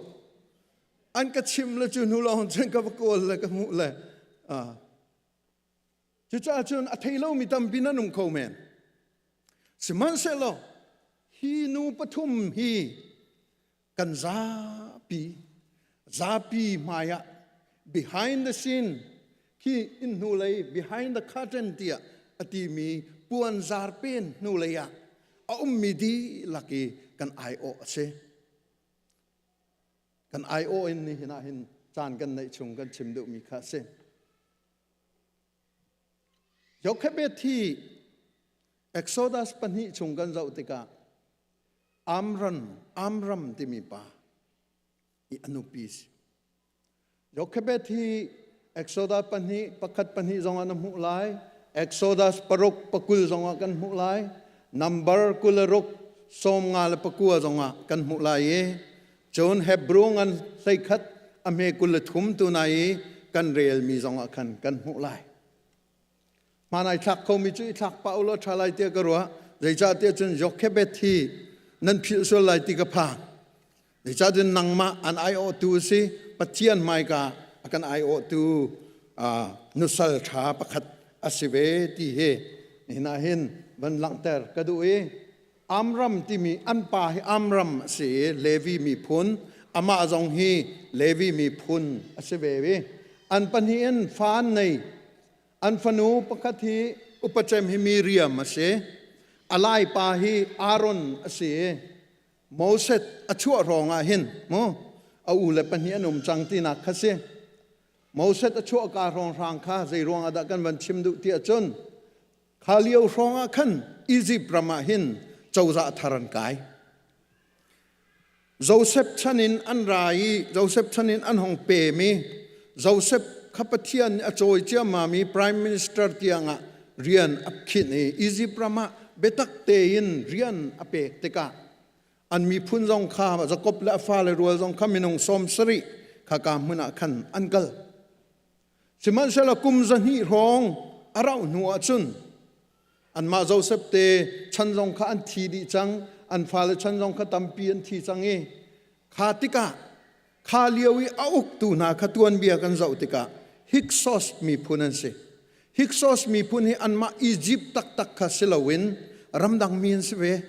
An ka chim le cu hnu lawng cun ka va kawl le ka hmuh le Cucaah cun a thei lomi tampi nan um kho men. Sihmanhsehlaw hi nu pathum hi kan zapi zapi hmaiah behind the scene khi inn hnulei behind the curtain tiah a timi puan zarpen hnulei ah a ummi dihlak i kan aiawh a si kan aiawh in nihin ah hin caan kan neih chung kan chim duhmi kha a si Jochebed hi Exodus pahnih chung kan zoh tikah Amran, Amram timi pa i a nupi si. Jochebed hi Exodus pahnih, pakhat pahnih zongah na hmuh lai. Exodus paruk, pakul zongah kan hmuh lai. Number 26, 51 le pakua zongah kan hmuh lai i cun Hebrew ngan 11 a hme 23 tu na i kan relmi zongah khan kan hmuh lai. Hmaan ai thlak khomi cu i thlak pah ulaw ṭha lai tiah ka ruah. Zeicahtiah cun Jochebed hi nan philh sual lai ti ka phang. Zeicahtiah nangmah an aiawhtu a si. Pathian hmaika a kan aiawhtu nusal ṭha pakhat a si ve ti hi nihin ah hin van langhter ka duh i Amram timi an pa hi Amram a si i Levi miphun amah zong hi Levi miphun a si ve i an pahnih in fa an nei. An fanu pakhat hi upacem hi Miriam a si. A laipa hi Aaron a si i Moses a chuah hrawng ah hin mu a u le pahnih an um cang tinak kha si. Moses a chuah ka hrawng hrang kha zei ruang ah dah kan van chim duh ti ahcun kha lio hrawng ah khan Egypt ram ah hin cozah thar an kai. Joseph chan in an ra i Joseph chan in an hong pem i Joseph kha Pathian nih a cawi ciammam i Prime Minister tiangah rian a khinh i Egypt ram ah biatak tein rian a pek tikah an miphun zong kha Jakob le a fale rual zong kha minung 70 kha ka hmun ah khan an kal. Sihmanhsehlaw kum 200 hrawng a rauh hnu ahcun Anmah Joseph te chan zong kha an thi dih cang, an fale chan zong kha tampi an thi cang i kha tikah kha lio i a uktu hna kha tuanbia kan zoh tikah Hyksos miphun an si. Hyksos miphun hi anmah Egypt taktak kha si loin ramdang mi an si ve.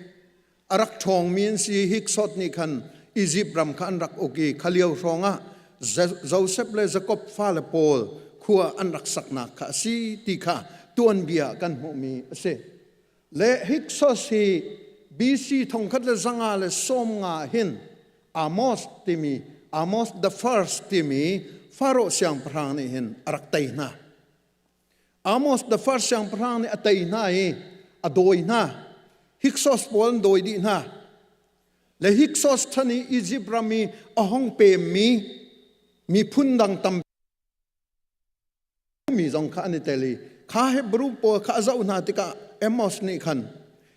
A rak ṭhawngmi an si. Hyksos nih khan Egypt ram kha an rak uk i kha lio hrawngah Joseph le Jakob fale pawl khua an rak saknak kha a si ti kha tuanbia kan hmuhmi a si. Le Hyksos hi BC 1190 hin Amos timi Amos the First timi Pharaoh siangpahrang nih hin a rak tei hna. Amos the first siangpahrang nih a tei hna i a dawi hna. Hyksos pawl an dawi dih hna. Le Hyksos chan i Egypt ram i a hong pemmi miphun dang tam mi zong kha an i tel i kha Hebrew pawl kha a zoh hna tikah Amos nih khan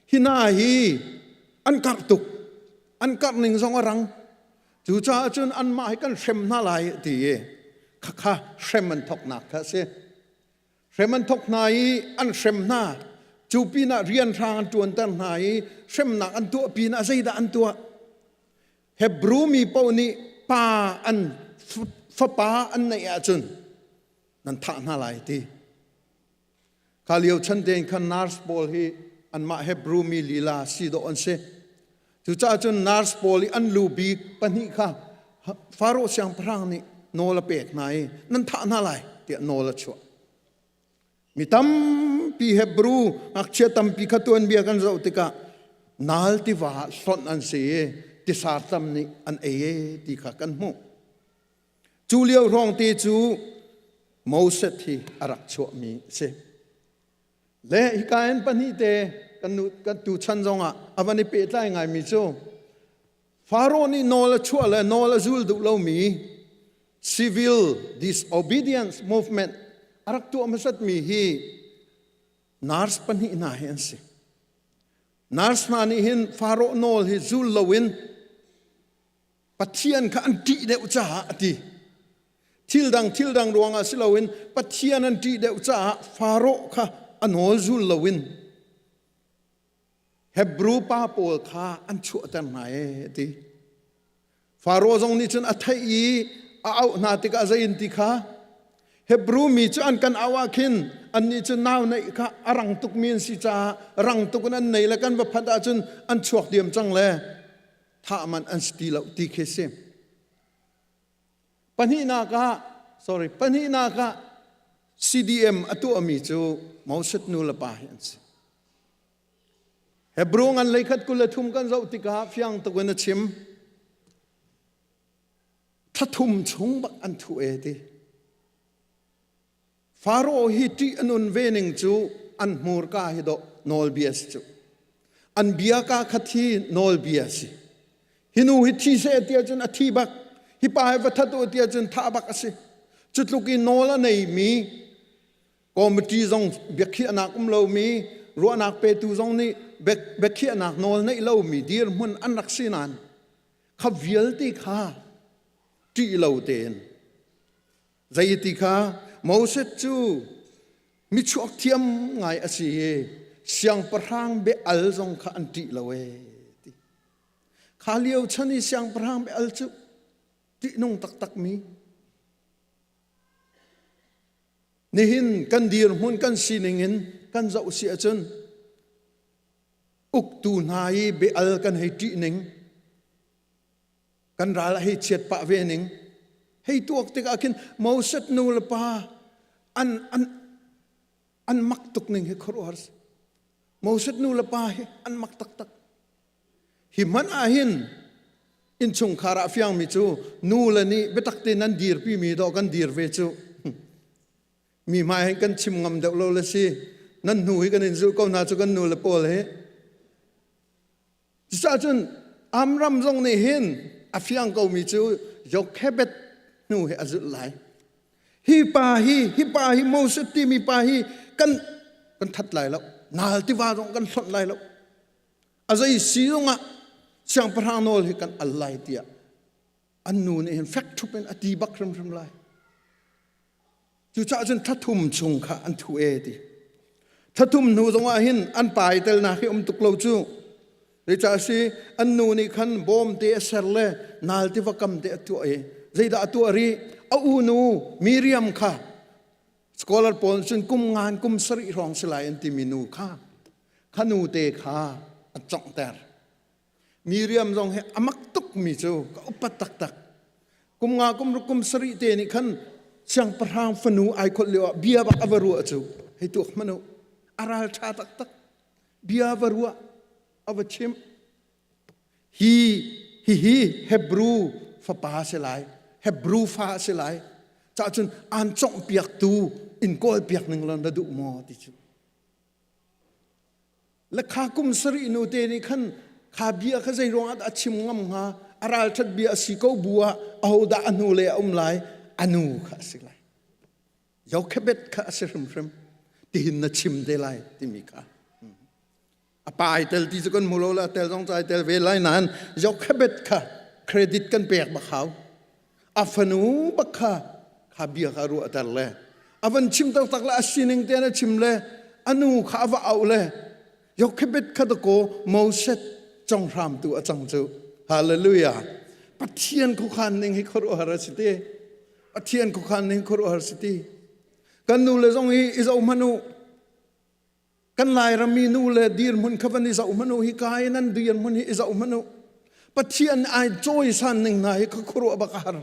hi hna hi an karh tuk an karh ning zong a rang cucaah cun anmah hi kan hrem hna lai ti i khakha hrem an thoknak kha a si hrem an thok hna i an hrem hna cu pinah rian hrang an ṭuanter hna i hremnak an tuah pinah zeidah an tuah Hebrew mi paoh nih pa an fapa an neih ahcun nan thah hna lai ti Kha lio chan tein khan nurse pawl hi anmah Hebrew mi lila si dawh an si. Cucaah cun nurse pawl i an lu bik pahnih kha Faro siangpahrang nih nawl a pek hna i nan thah hna lai tiah nawl a chuah. Mi tampi Hebrew ngakchia tampi kha tuanbia kan zoh tikah nal tiva ah hlonh an si i tisar tam nih an ei e ti kha kan hmuh. Cu lio hrawng te cu Moses hi a rak chuahmi a si. Le hika in pahnih te kan nu kan tu chan zongah a van i pehtlai ngaimi cu Faro nih nawl a chuah le nawl a zul duh lomi civil disobedience movement a rak tuah hmasatmi hi nurse pahnih hna hi an si. Nurse hna nih hin Faro nawl hi zul loin Pathian kha an ṭih deuh caah a ti. Thil dang thil dang ruangah si loin Pathian an ṭih deuh caah Faro kha a nawl zul loin Hebrew pa pawl kha an chuahter hna ee a ti. Faro zong nih cun a theih i a auh hna tikah zei in ti kha Hebrew mi cu an kan auh ah khin annih cu nau neih kha a rang tukmi an si caah rang tuk in an nei le kan va phanh ahcun an chuak diam cang le thah man an si ti lo ti khi si. Pahnihnak ah, sorry, pahnihnak ah CDM a tuahmi cu Moses nu le pa hi an si. Hebrew ngan leikhat 23 kan zoh tikah fiang tuk in a chim. Thla chung bak an thu e ti. Faro hi ṭih a nun ve ning cu an hmurka hi dawh nawlbia si cu. An bia ka khat hi nawlbia si. Hi nu hi thi seh ti ahcun a thi bak. Hi pa hi va that u ti ahcun thah bak a si. Cu tluk i nawl a neimi committee zong biakhiahnak um lomi ruahnak petu zong nih biakhiahnak nawl neih lomi dirhmun an rak si nain kha vialte kha ṭih lo tein Zeiti kha Moses cu michuak thiam ngai a si i siangpahrang bia-al zong kha an ṭih lo ee ti. Kha lio chan i siangpahrang bia-al cu ṭihnung taktakmi. Nihin kan dirhmun kan sining in kan zoh si ahcun uktu hna i bia-al kan hei ṭih ning kan ral a hei chiat pah ve ning hei tuak tikah khin Moses nu le pa an an. An mak tuk ning hi khuaruahhar si. Moses nu le pa hi an mak taktak. Hi hmanh ah hin innchungkhar ah fiangmi cu nu le nih biatak tein nan dirpi mi dawh kan dir ve cu. Mi hmai hin kan chim ngam deuh lo le si. Nan hnu hi kan in zulh ko hna cu kan nu le pawl hi. Cucaah cun Amram zong nih hin a fiang komi cu Jochebed hnu hi a zulh lai. Hi pa hi, hi pa hi Moses timi pa hi kan kan that lai lo. Nal tiva zong kan hlonh lai lo. A zei si zongah siangpahrang nawl hi kan al lai tiah an nu nih hin fek ṭhup in a ti bak hrimhrim lai. Cucaah cun thla chung kha an thu e ti. Thla thum hnu zongah hin an pa i telnak hi um tuk lo cu. Zeicah si an nu nih khan bawm te a ser le nal tiva kam te a tuah i zeidah a tuah rih? A unu Miriam kha scholar pawl cun kum ngan kum sarih hrawng si lai an timi nu kha kha nu te kha a conghter. Miriam zong hi a mak tukmi cu ka upat taktak. Kum nga kum ruk kum sarih te nih khan siangpahrang fanu ai kholh lio ah bia bak a va ruah cu hei tuak hmanh u. A ral ṭha taktak. Bia va ruah a va chim. Hi hihi Hebrew fapa si lai. Hebrew fa si lai. Cah cun aan conghpiaktu in kawlpiak ning law na duh maw ti cu. Le kha kum sarih nu te nih khan kha bia kha zei ruangah dah a chim ngam hnga? A ralṭhat bia a si ko bu ah ahodah a hnu le a um lai? A nu kha a si lai. Jochebed kha a si hrimhrim. Tihin na chim te lai timi kha. A pa ai tel ti cu kan hmu lo le a tel zong cu ai tel ve lai nain Jochebed kha credit kan pek bak hau. A fanu bak kha kha bia kha ruahter le a van chim taktak le a sining te a chim le a nu kha a va auh le Jochebed kha dakaw Moses conghramtu a cang cu. Hallelujah. Pathian khuakhan ning hi khuaruahhar a si ti. Pathian khuakhan ning khuaruahhar si ti. Kan nu le zong hi i zoh hmanh u. Kan Lairam mi nu le dirhmun kha van i zoh hmanh u. Hi ka i nan dirhmun hi i zoh hmanh u. Pathian ai cawisan ning hna hi khuaruah bak a har.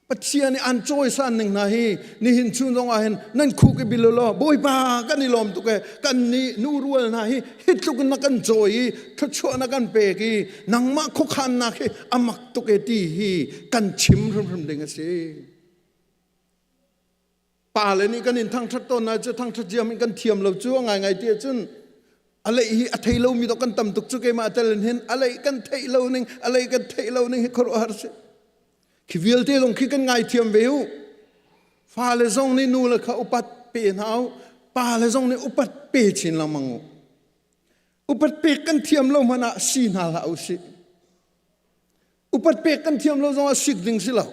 Pathian nih an cawisan ning hna hi nihin chun zong ah hin nan khuk i bil law Bawipa kan i lawm tuk e kan nih nu rual hna hi hi tluk in na kan cawi i thluachuah na kan pek i nangmah khuakhannak hi a mak tuk e ti hi kan chim hrimhrim ding a si. Pa le nih kan in thangṭhat tawn na cu thangṭhat ziam in kan thiam lo cu a ngaingai ti ahcun a leih hi a thei lomi dok kan tam tuk cu keimah tel in hin a leih kan theih lo ning a leih kan theih lo ning hi khuaruahhar si. Khi vialte zong khi kan ngaithiam ve u. Fale zong nih nu le kha upat pe hna u. Pa le zong nih upat pe chin lengmang u. Upat pek kan thiam lo hmanh ah si hna hlah u sih. Upat pek kan thiam lo zong ah sik ding si lo.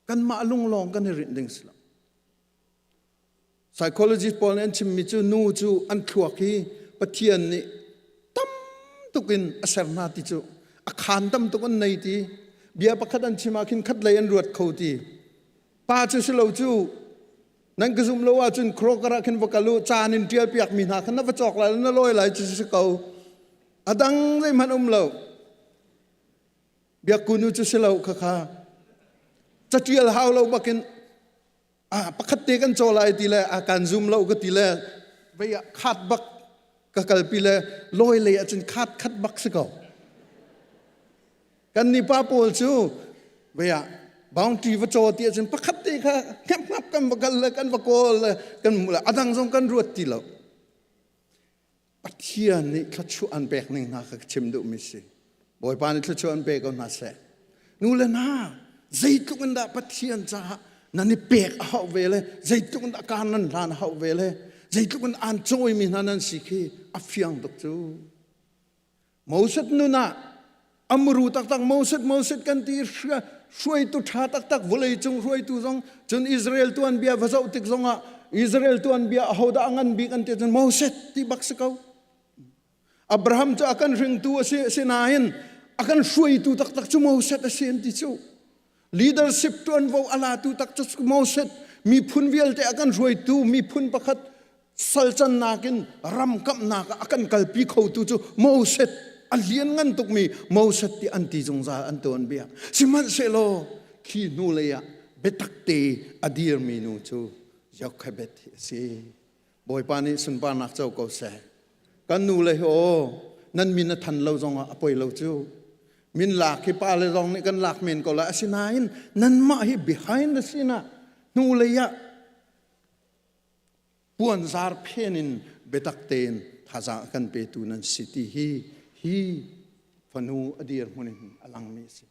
Kanmah lunglawng kan i rinh ding si lo. Psychologist pawl nih an chimmi cu nu cu an thluak hi Pathian nih tam tuk in a ser hna ti cu a khaan tam tuk an nei ti bia pakhat an chim ah khin khat lei an ruat kho ti pa cu si lo cu nan ka zum lo ahcun Kroger ah khin va kal u caan in ṭial piak mi hna khan na va cawk lai na lawi lai cu si ko a dang zeihmanh um lo biakku nu cu si lo khakha caṭial hau lo bakin ah pakhat te kan caw lai ti le a kan zum lo ka ti le vei ah khat bak ka kalpi le lawi lei ah cun khat khat bak si ko kan ni pa pawl cu vei ah boundary va caw ti ahcun pakhat te kha ngap ngap kan va kal le kan va kawl le kan hmu le adang zong kan ruat ti lo Pathian nih thluachuah an pek ning hna kha ka chim duhmi si. Bawipa nih thluachuah an pe ko hna seh. Nu le hna, zeitluk in dah Pathian caah nan i pek a hauh ve le zeitluk in dah kaan nan hlan a hauh ve le zeitluk in aan cawimi hna nan si khi a fiang tuk cu. Moses nun ah a muru taktak Moses Moses kan ti hruaitu ṭha taktak vawleicung hruaitu zong cun Israel tuanbia va zoh tik zongah Israel tuanbia ahodah a ngan bik an ti cun Moses ti bak si ko. Abraham cu a kan hringtu a si sinain a kan hruaitu taktak cu Moses a si an ti cu. Leadership ṭuanvo a latu tak cu Moses miphun vialte a kan hruaitu miphun pakhat salcannak in ram kamhnak ah a kan kalpi khotu cu Moses a lianngan tukmi Moses ti an ti zungzal an tuanbia sihmanhsehlaw khi hnu lei ah biatak te a dirmi nu cu Jochebed hi a si. Bawipa nih sunparnak co ko seh. Kan nu le hi aw nan min a than lo zongah a poi lo cu. Min lak hi pa le zong nih kan lak men ko lai. Asinain nanmah hi behind the scene ah hnu lei ah puanzar phen in biatak tein thazaang a kan petu nan si ti hi hi fanu a dirhmun in a langmi a si.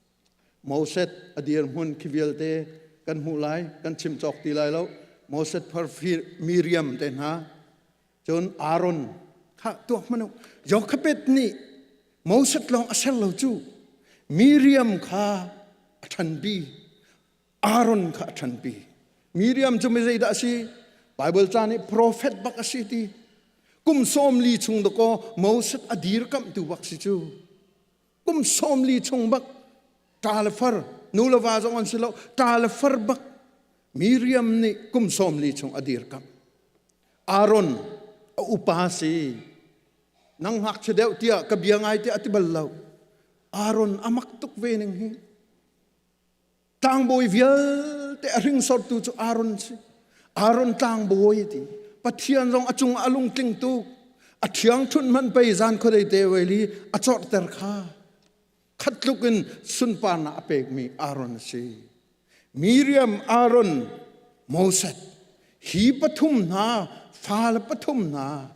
Moses a dirhmun khi vialte kan hmuh lai, kan chim cawk ti lai lo. Moses phar Miriam te hna, cun Aaron kha tuak hmanh u. Jochebed nih Moses lawng a ser lo cu Miriam kha a ṭhanpi. Aaron kha a ṭhanpi. Miriam cu mi zeidah a si? Bible ca nih prophet bak a si ti. Kum 40 chung dakaw Moses a dirkamhtu bak si cu. Kum 40 chung bak ṭa le far, nu le va zong an si lo, ṭa le far bak Miriam nih kum 40 chung a dirkamh. Aaron a upa si. Nang ngakchia deuh tiah ka bia ngai tiah a ti bal lo. Aaron a mak tuk ve ning hi. Tlangbawi vialte a hringsortu cu Aaron si. Aaron tlangbawi ti. Pathian zong a cung a lungtling tuk. A thiang ṭhunh hmanh pei zan khuadei te weli a corhter kha. Khat tluk in sunparnak a pekmi Aaron a si. Miriam, Aaron, Moses hi pathum hna fale pathum hna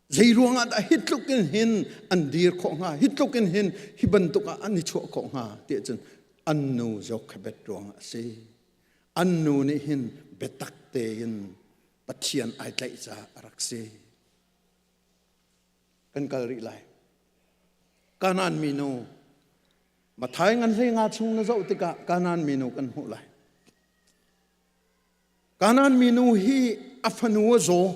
Zei ruangah dah hi tluk in hin an dir khawh hnga, hi tluk in hin hi bantuk ah an i chuah khawh hnga tiah cun an nu Jochebed ruangah a si. An nu nih hin biatak tein Pathian ai tlaih caah a rak si. Kan kal rih lai. Kanaan minu Mathai ngan hlei nga chung na zoh tikah Kanaan minu kan hmuh lai. Kanaan minu hi a fanu a zaw.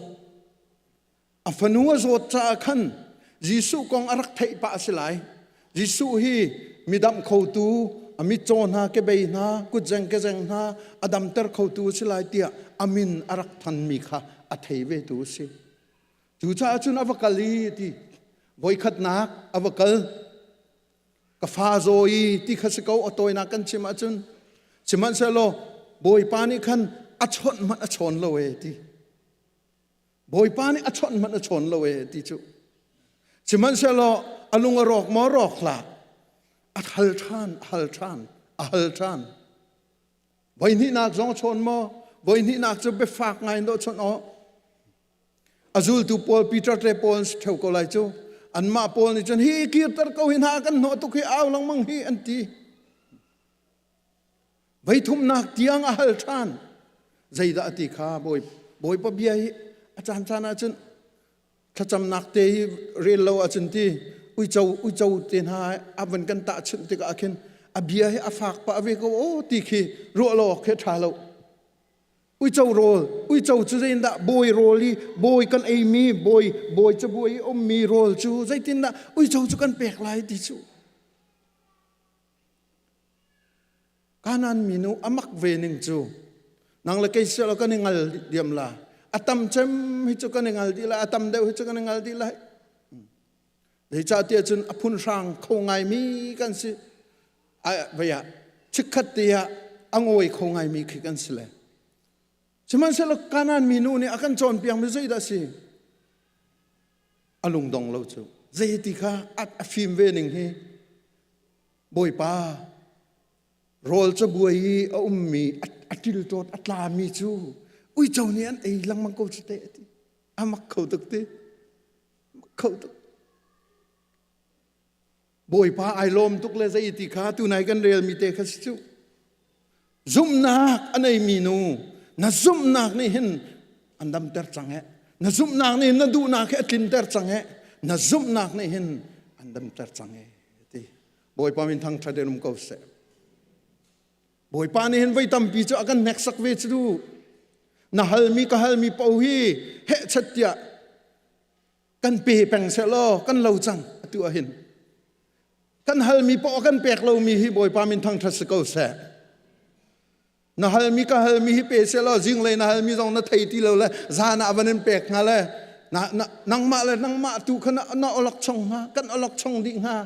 A fanu a zawt caah khan Jesuh kong a rak theih pah a si lai. Jesuh hi midamh khotu, a mitcaw hna, kebei hna, kutzeng kezeng hna a damter khotu a si lai tiah a min a rak thanmi kha a thei vetu a si. Cucaah cun a va kal i ti voikhatnak a va kal. Ka fa zaw i ti kha si ko a tawinak kan chim ahcun sihmanhsehlaw Bawipa nih khan a chawnh hmanh a chawn lo e ti. Bawipa nih a chawnh hmanh a chawn lo e ti cu. Sihmanhsehlaw a lung a rawk maw rawk hlah. A hal ṭhan, a hal ṭhan, a hal ṭhan. Voihnihnak zong a chawn maw? Voihnihnak cu biafak ngai in dawh chawnh aw. A zultu pawl Peter te pawl an si ṭheo ko lai cu. Anmah pawl nih cun hi kirter ko hi hna kan hnawh tuk hi au lengmang hi an ti. Voithumnak tiang a hal ṭhan. Zeidah a ti kha bawi Bawipa bia hi a caan caan ahcun thlacamnak te hi rel lo ahcun ti uico uico te hna a van kan tahchunh tikah khin a bia hi a fak pah ve ko aw ti khi ruah lo awk khi a ṭha lo. Uico rawl, uico cu zeitindah bawi rawl i bawi kan eimi, bawi bawi cabuai i ummi rawl cu zeitindah uico cu kan pek lai ti cu. Kanaan minu a mak ve ning cu nang le kei sialo kan i ngal diam la. A tam cem hi cu kan i ngal dih lai, a tam deuh hi cu kan i ngal dih lai. Zeicahtiah cun a phun hrang kho ngaimi kan si. Vei ah chikkhat te ah a ngawi kho ngaimi khi kan si le. Sihmanhsehlaw Kanaan minu nih a kan cawnpiakmi zeidah a si? A lungdong lo cu. Zeiti kha a fim ve ning hi Bawipa rawl cabuai i a ummi a ṭilṭawt a tlami cu uico nih an ei lengmang ko cu teh a ti. A mak kho tuk ti. Mak kho tuk. Bawipa ai lawm tuk le zei ti kha tunai kan relmi te kha si cu. Zumhnak a neimi nu na zumhnak nih hin an damter cang eh. Na zumhnak nih na duhnak hi a tlinter cang eh. Na zumhnak nih hin an damter cang eh ti. Bawipa min thangṭhat in um ko seh. Bawipa nih hin voi tampi cu a kan hneksak ve cu. Na halmi ka halmi paoh hi hehchat tiah kan pe peng seh law kan lo cang atu ah hin. Kan halmi paoh a kan pek lomi hi Bawipa min thangṭhat si ko seh. Na halmi ka halmi hi pe seh law zinglei na halmi zong na thei ti lo le zan ah van in pek hnga le na, na, nangmah le nangmah tu kha na, na olok chong hnga kan olok chong dih hnga.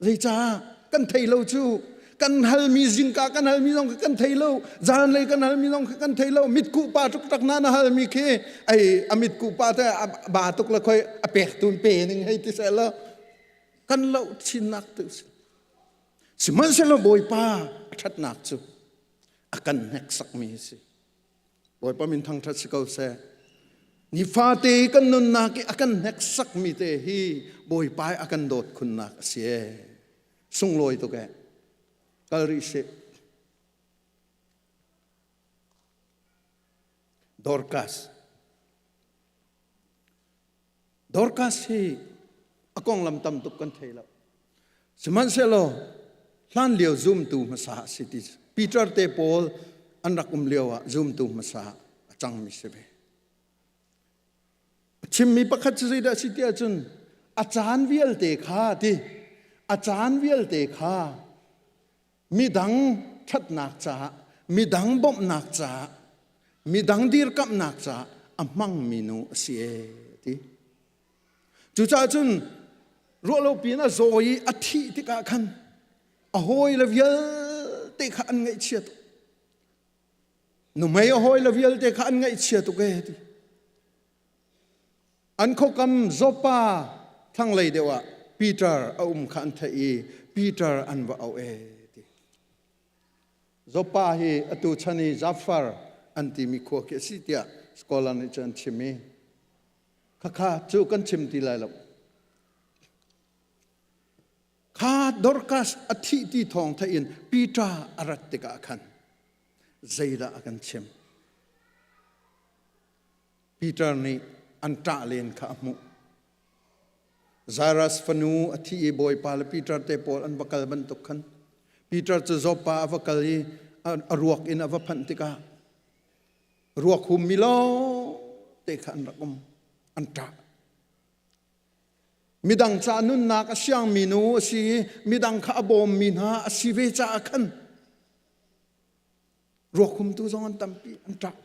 Zeicah kan thei lo cu? Kan halmi zingka kan halmi zong kha kan thei lo. Zanlei kan halmi zong kha kan thei lo. Mitkuh pa tuk na na halmi khi ai a mitkuh pa te a ba tuk le khoi a pek tun pe ning hei ti seh lo. Kan lo chinnak tu si. Sihmanhsehlaw Bawipa a ṭhatnak cu a kan hneksakmi a si. Bawipa min thangṭhat si ko seh. Nifate kan nunnak i a kan hneksakmi te hi Bawipa i a kan dawt khunnak a si ee. Sunglawi tuk ee. Kal rih sih. Dorcas. Dorcas hi a konglam tam tuk kan thei lo. Sihmanhsehlaw hlan lio zumtu hmasa a si ti Peter te pawl an rak um lio ah zumtu hmasa a cangmi si ve. A chimmi pakhat cu zeidah a si ti ahcun a caan vialte kha ti a caan vialte kha midang ṭhatnak caah midang bawmhnak caah midang dirkamhnak caah a hmangmi nu a si ee ti cucaah cun ruahlopi in a zaw i a thih tikah khan a hawile vialte kha an ngaihchia tuk nuhmei a hawile vialte kha an ngaihchia tuk ee ti An khuakam Joppa thlanglei deuh ah Peter a um kha an theih i Peter an va auh ee ti. Joppa hi atu chan i Jafar an timi khua khi a si tiah scholar nih cun an chim i khakha cu kan chim ti lai lo. Kha Dorcas a thih ti thawng theih in Peter a rat tikah khan zeidah a kan chim? Peter nih an ṭah len kha a hmuh. Jairus fanu a thi i Bawipa le Peter te pawl an va kal bantuk khan Peter cu Joppa a va kal i a ruak in a va phanh tikah ruak hummi lawngte kha an rak um an ṭah. Midang ca nunnak a siangmi nu a si i midang kha a bawmmi hna a si ve caah khan Ruak humtu zong an tampi an ṭap.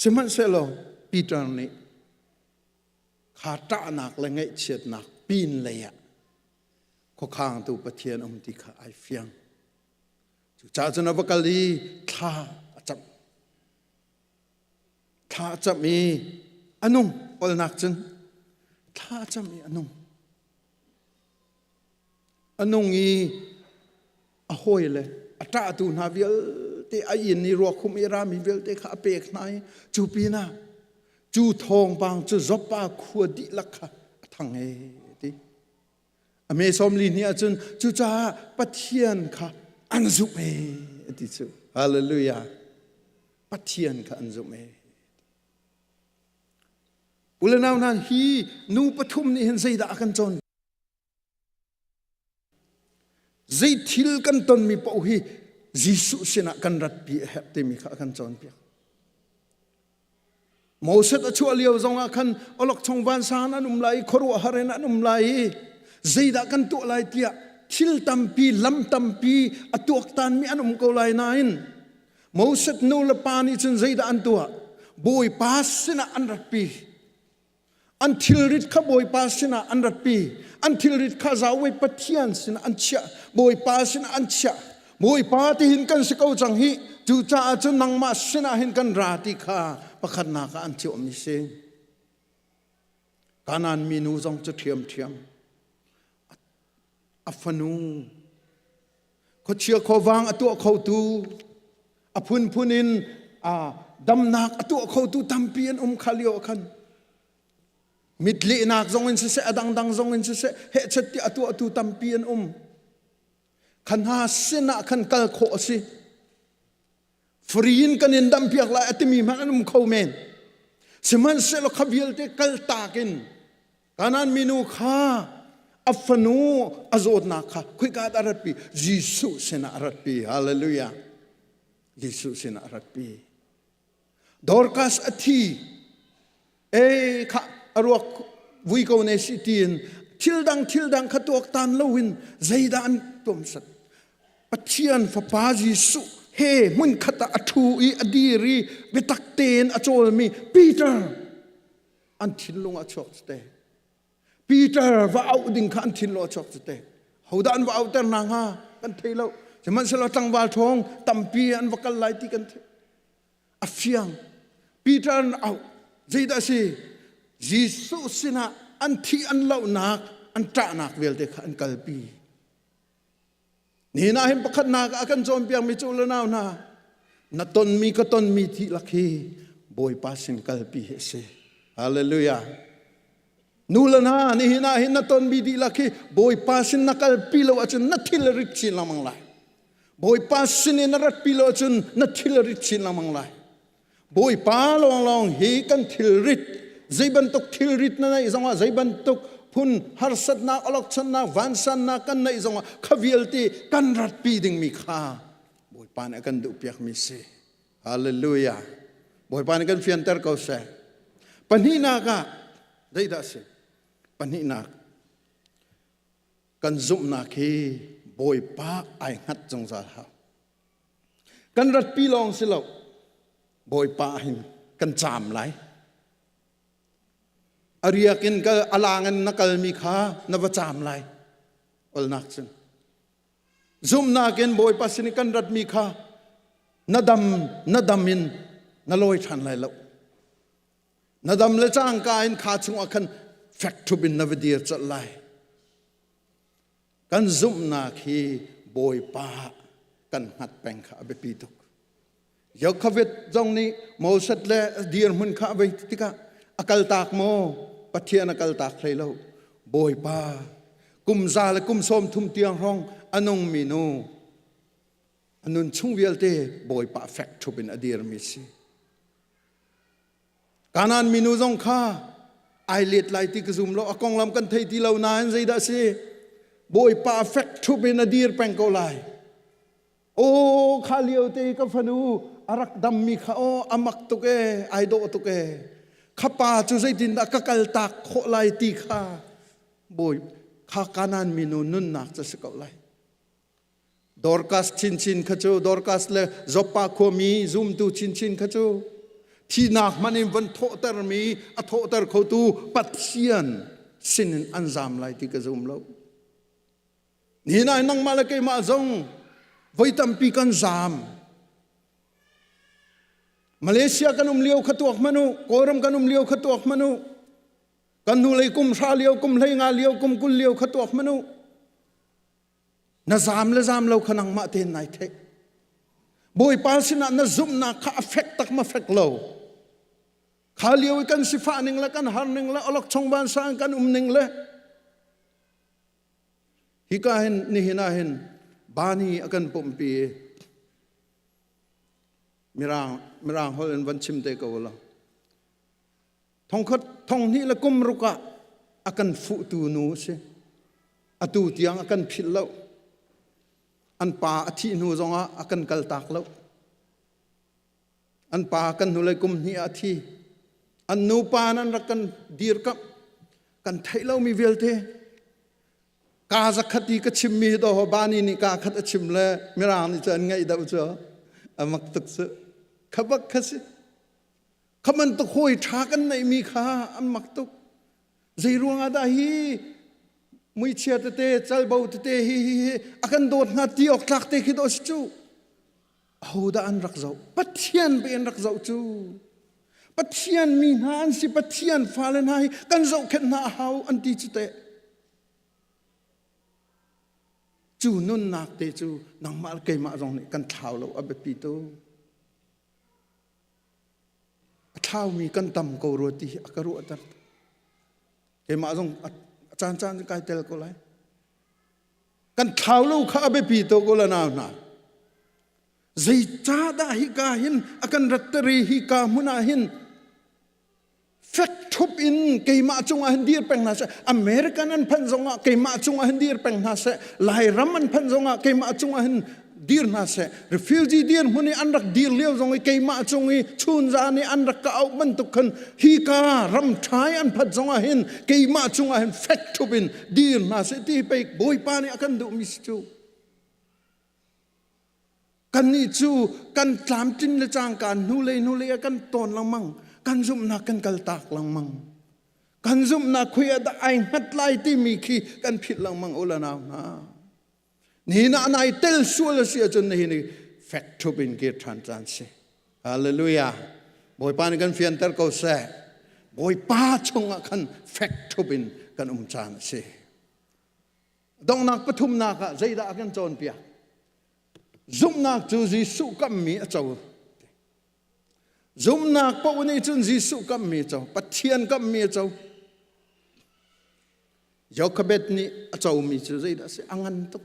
Sihmanhsehlaw Peter nih kha ṭahnak le ngaihchiatnak pin lei ah khuakhangtu Pathian um ti kha ai fiang. Cucaah cun a va kal i thla a cam. Thla a cam i a nung olnak cun thla a cam i a nung. A nung i a hawile a ṭahtu hna vialte a inn i ruakhum i rami vialte kha a pek hna i cu pinah cu thawngpang cu Joppa khua dihlak kha a thang e ti. A me sawmli hnih ahcun cucaah Pathian kha an zumh e ti cu. Hallelujah. Pathian kha an zumh e. U le nau hna hi nu pathum nih hin zeidah a kan cawn Zei thil kan tonmi paoh hi Jesuh sinah kan ratpi a herh timi kha a kan cawnpiak. Moses a chuah lio zongah khan awlokchong vansang an um lai i khuaruahhar in an um lai i zeidah kan tuah lai tiah thil tampi lam tampi a tuaktanmi an um ko lai nain Moses nu le pa nih cun zeidah an tuah Bawipa sinah an ratpi An thilrit kha Bawipa sinah an ratpi. An thilrit kha Yahweh Pathian sinah an chiah. Bawipa sinah an chiah. Bawipa tihin kan si ko cang hi. Cucaah cun nangmah sinah hin kan ra ti kha pakhatnak ah an thiawhmi si. Kanaan minu zong cu ṭhiamṭhiam. A fanu khuachia khuavang a tuah khotu a phunphun in damnak a tuah khotu tampi an um kha lio ah khan mitlehnak zong in siseh a dangdang zong in siseh hehchet ti a tuahtu tampi an um kha hna sinah khan kal khawh a si free in kan in dampiak lai a timi hmanh an um kho men sihmanhsehlaw kha vialte kal tak in Kanaan minu kha a fanu a zawtnak kha khoika dah a ratpi Jesuh sinah a ratpi hallelujah Jesuh sinah a ratpi Dorcas a thi e kha a ruak vui ko ne si tiin thil dang thil dang kha tuaktan loin zeidah an tuamsat Pathian fapa Jesuh he hmunkhat ah a ṭhu i a dir i biatak tein a cawlmi Peter an thinlung ah chuak te. Peter va auh ding kha an thin lo a chuak cu te. Hodah an va auhter hna hnga kan thei lo. Sihmanhsehlaw tlangval ṭhawng tampi an va kal lai ti kan theih. A fiang. Peter an auh. Zeidah a si? Jesuh sinah an thih an lohnak, an ṭahnak vialte kha an kalpi. Nihin ah hin pakhatnak a kan cawnpiakmi cu le nau hna, na tonmi ka tonmi dihlak hi Bawipa sin kalpi hi a si. Hallelujah. Nu le hna, nihin ah hin na tonmi dihlak hi Bawipa sin na kalpi lo ahcun na thil a rit chin lengmang lai. Bawipa sin in na ratpi lo ahcun na thil a rit chin lengmang lai. Bawipa lawnglawng hi kan thilrit zei bantuk thilrit na neih zongah zei bantuk phun harsatnak awlokchonnak vansannak kan neih zongah kha vialte kan ratpi dingmi kha Bawipa nih a kan duhpiakmi si. Hallelujah. Bawipa nih kan fianter ko seh. Pahnihnak ah zeidah a si? Pahnihnak kan zumhnak hi Bawipa ai hngat zungzal hau. Kan ratpi lawng si lo, Bawipa hin kan caam lai. A riak in kal, a lang in na kalmi kha na va caam lai. Olnak cun. Zumhnak in Bawipa sin i kan ratmi kha na dam, na dam in na lawi ṭhan lai lo. Na dam le cangka in kha chungah khan fek ṭhup in na va dir colh lai. Kan zumhnak hi Bawipa kan hngat peng kha a biapi tuk. Jochebed zong nih Moses le dirhmun kha a vei tikah a kaltak maw? Pathian a kaltak hlei lo. Bawipa kum za le kum 30 tiang hrawng a nungmi nu a nun chung vialte Bawipa fek ṭhup in a dirmi si. Kanaan minu zong kha ai let lai ti ka zum lo. A konglam kan thei ti lo nain zeidah si? Bawipa fek ṭhup in a dir peng ko lai. Aw kha lio te ka fanu a rak dammi kha aw a mak tuk e, ai dawh tuk e. Kha pa cu zeitindah ka kal tak khawh lai ti kha Bawi kha Kanaan minu nunnak cu si ko lai. Dorcas chinchin kha cu Dorcas le Joppa khuami zumtu chinchin kha cu thihnak hmanh in van thawhtermi a thawhter khotu Pathian sinin an zam lai ti ka zum lo. Nihin ah nangmah le keimah zong voi tampi kan zam. Malaysia kan um lio kha tuak hmanh u, Kawlram kan um lio kha tuak hmanh u, kan hnulei kum hra lio, kum 15 lio, kum 20 lio kha tuak hmanh u. Na zam le zam lo kha nangmah tein nai theih. Bawipa sinah na zumhnak kha a fek tak ma fek lo. Kha lio i kan sifah ning le kan har ning le awlokchong vansang kan um ning le hika hin nihin ah hin bani a kan pumpi i mirang mirang holh in van chim te ko la Thongkhat thonghnih le kum ruk ah a kan fuhtu nu a si. Atu tiang a kan philh lo. An pa a thih hnu zongah a kan kaltak lo. An pa kan hnulei kum hnih ah a thi. An nupa nan rak kan dirkamh. Kan theih lomi vialte ka zakhat i ka chimmi hi daw bani nih ka khat a chim le mirang nih cu an ngaih deuh cu a mak tuk cu kha bak kha si Kha bantuk hawi ṭha kan neihmi kha an mak tuk. Zei ruangah dah hi muichia tete, calbo tete hi hi hi a kan dawt hnga ti awk tlak te khi dawh si cu. Ahodah an rak zoh? Pathian pe an rak zoh cu. Pathian mi hna an si, Pathian fale hna hi kan zohkhenh hna a hau an ti cu teh. Cu nunnak te cu nangmah le keimah zong nih kan thlau lo a biapi tu. A thlaumi kan tam ko rua ti hi a ka ruahter. Keimah zong a caancaan in kai tel ko lai. Kan thlau lo kha a biapi to ko la nau hna. Zeicahdah hika hin a kan ratter i hika hmun ah hin fek ṭhup in keimah cungah hin dir peng hna seh American an phanh zongah keimah cungah hin dir peng hna seh Lairam an phanh zongah keimah cungah hin dir hna seh refugee dir hmun i an rak dir lio zong i keimah cung i chunzan i an rak ka auh bantuk khan hi ka ram ṭhai an phat zongah hin keimah cungah hin fek ṭhup in dir hna seh ti pei Bawipa nih a kan duhmi si cu Kannih cu kan tlamtlin le cangka hnulei hnulei ah kan tawn lengmang, kan zumhnak kan kaltak lengmang. Kan zumhnak khui ah dah ai hngat lai timi khi kan philh lengmang u la nau hna. Nihin ah nai tel sual a si ahcun nihin hi fek ṭhup in kir ṭhan caan si. Hallelujah. Bawipa nih kan fianter ko seh. Bawipa chungah khan fek ṭhup in kan um caan a si. Donghnak pathumnak ah zeidah a kan cawnpiak? Zumhnak cu Jesuh kammi a co. Zumhnak paoh nih cun Jesuh kammi a co, Pathian kammi a co. Jochebed nih a comi cu zeidah a si? A ngan tuk.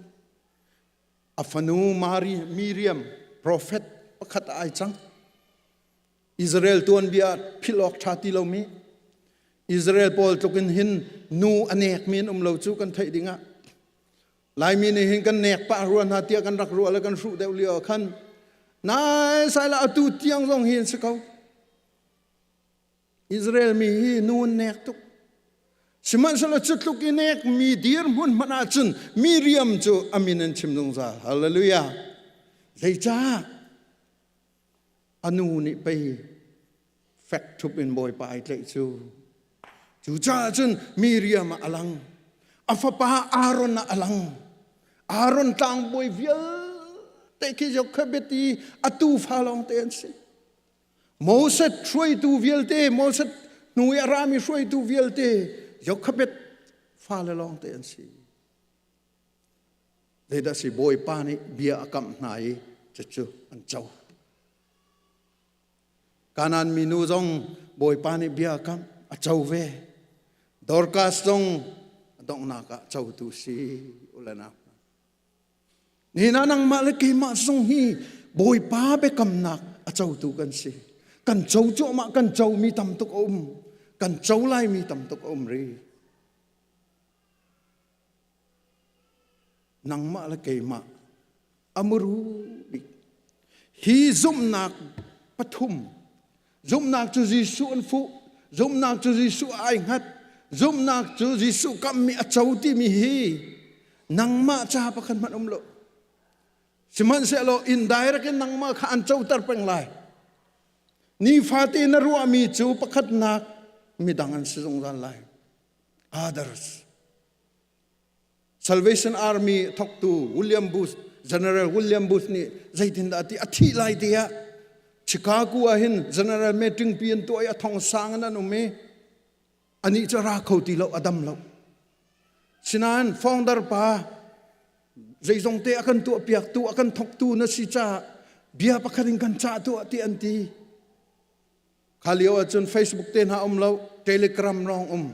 A fanu Mari, Miriam, profet pakhat ai cang. Israel tuanbia philh awk ṭha ti lomi Israel pawl tluk in hin nu a nekmi an um lo cu kan theih dingah Laimi nih hin kan nek pah rua hna tiah kan rak ruah le kan hruh deuh lio ah khan nai sai la atu tiang zong hi an si ko. Israel mi hi nu an nek tuk. Sihmanhsehlaw cu tluk i nek mi dirhmun hmanh ahcun Miriam cu a min an chim zungzal. Hallelujah. Zeicah? A nu nih pei fek ṭhup in Bawipa ai tlaih cu. Cucaah cun Miriam ah a lang. A fapa Aaron ah a lang. Aaron tlangbawi vialte khi Jochebed i a tufa lawngte an si. Moses hruaitu vialte, Moses hnu i a rami hruaitu vialte Jochebed fale lawngte an si. Zeidah si Bawipa nih bia a kamh hna i cucu an co. Kanaan minu zong Bawipa nih bia a kamh, a co ve. Dorcas zong a donghnak ah cotu si ulanau. Nihin ah nangmah le keimah zong hi Bawipa biakamnak a cotu kan si. Kan co cuahmah kan comi tam tuk a um. Kan co laimi tam tuk a um rih. Nangmah le keimah a muru bik. Hi zumhnak pathum zumhnak cu Jesuh an fuh zumhnak cu Jesuh ai hngat zumhnak cu Jesuh kammi a co timi hi nangmah ca pakhat hmanh um lo sihmanhsehlaw indirect in nangmah kha an coter peng lai nifate na ruahmi cu pakhatnak midang an si zungzal lai others Salvation Army thawktu William Booth General William Booth nih zeitindah ti a thih lai te ah Chicago ah hin General meeting pi an tuah i a thong sang in an um i anih cu ra kho ti lo a dam lo Sinain founder pa zeizong te a kan tuahpiaktu a kan thawktu na si caah bia pakhat in kan cah tuah ti an ti. Kha lio ahcun Facebook te hna um lo, Telegram lawng um.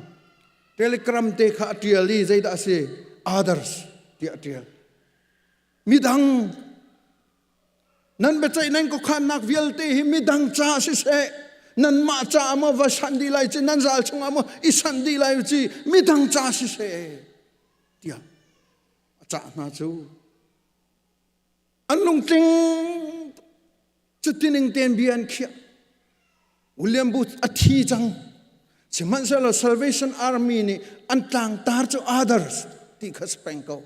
Telegram te kha a tial i zeidah a si? Others tiah a tial. Midang Nan biaceih nan khuakhannak vialte hi midang ca siseh, nanmah ca maw va sanh dih lai ci, nan zal chungah maw i sanh dih lai ci, midang ca siseh, tiah a cah hna cu. An lungtling cutining tein bia an khiah. William Booth a thi cang. Sihmanhsehlaw Salvation Army nih an tlangtar cu others ti kha si peng ko.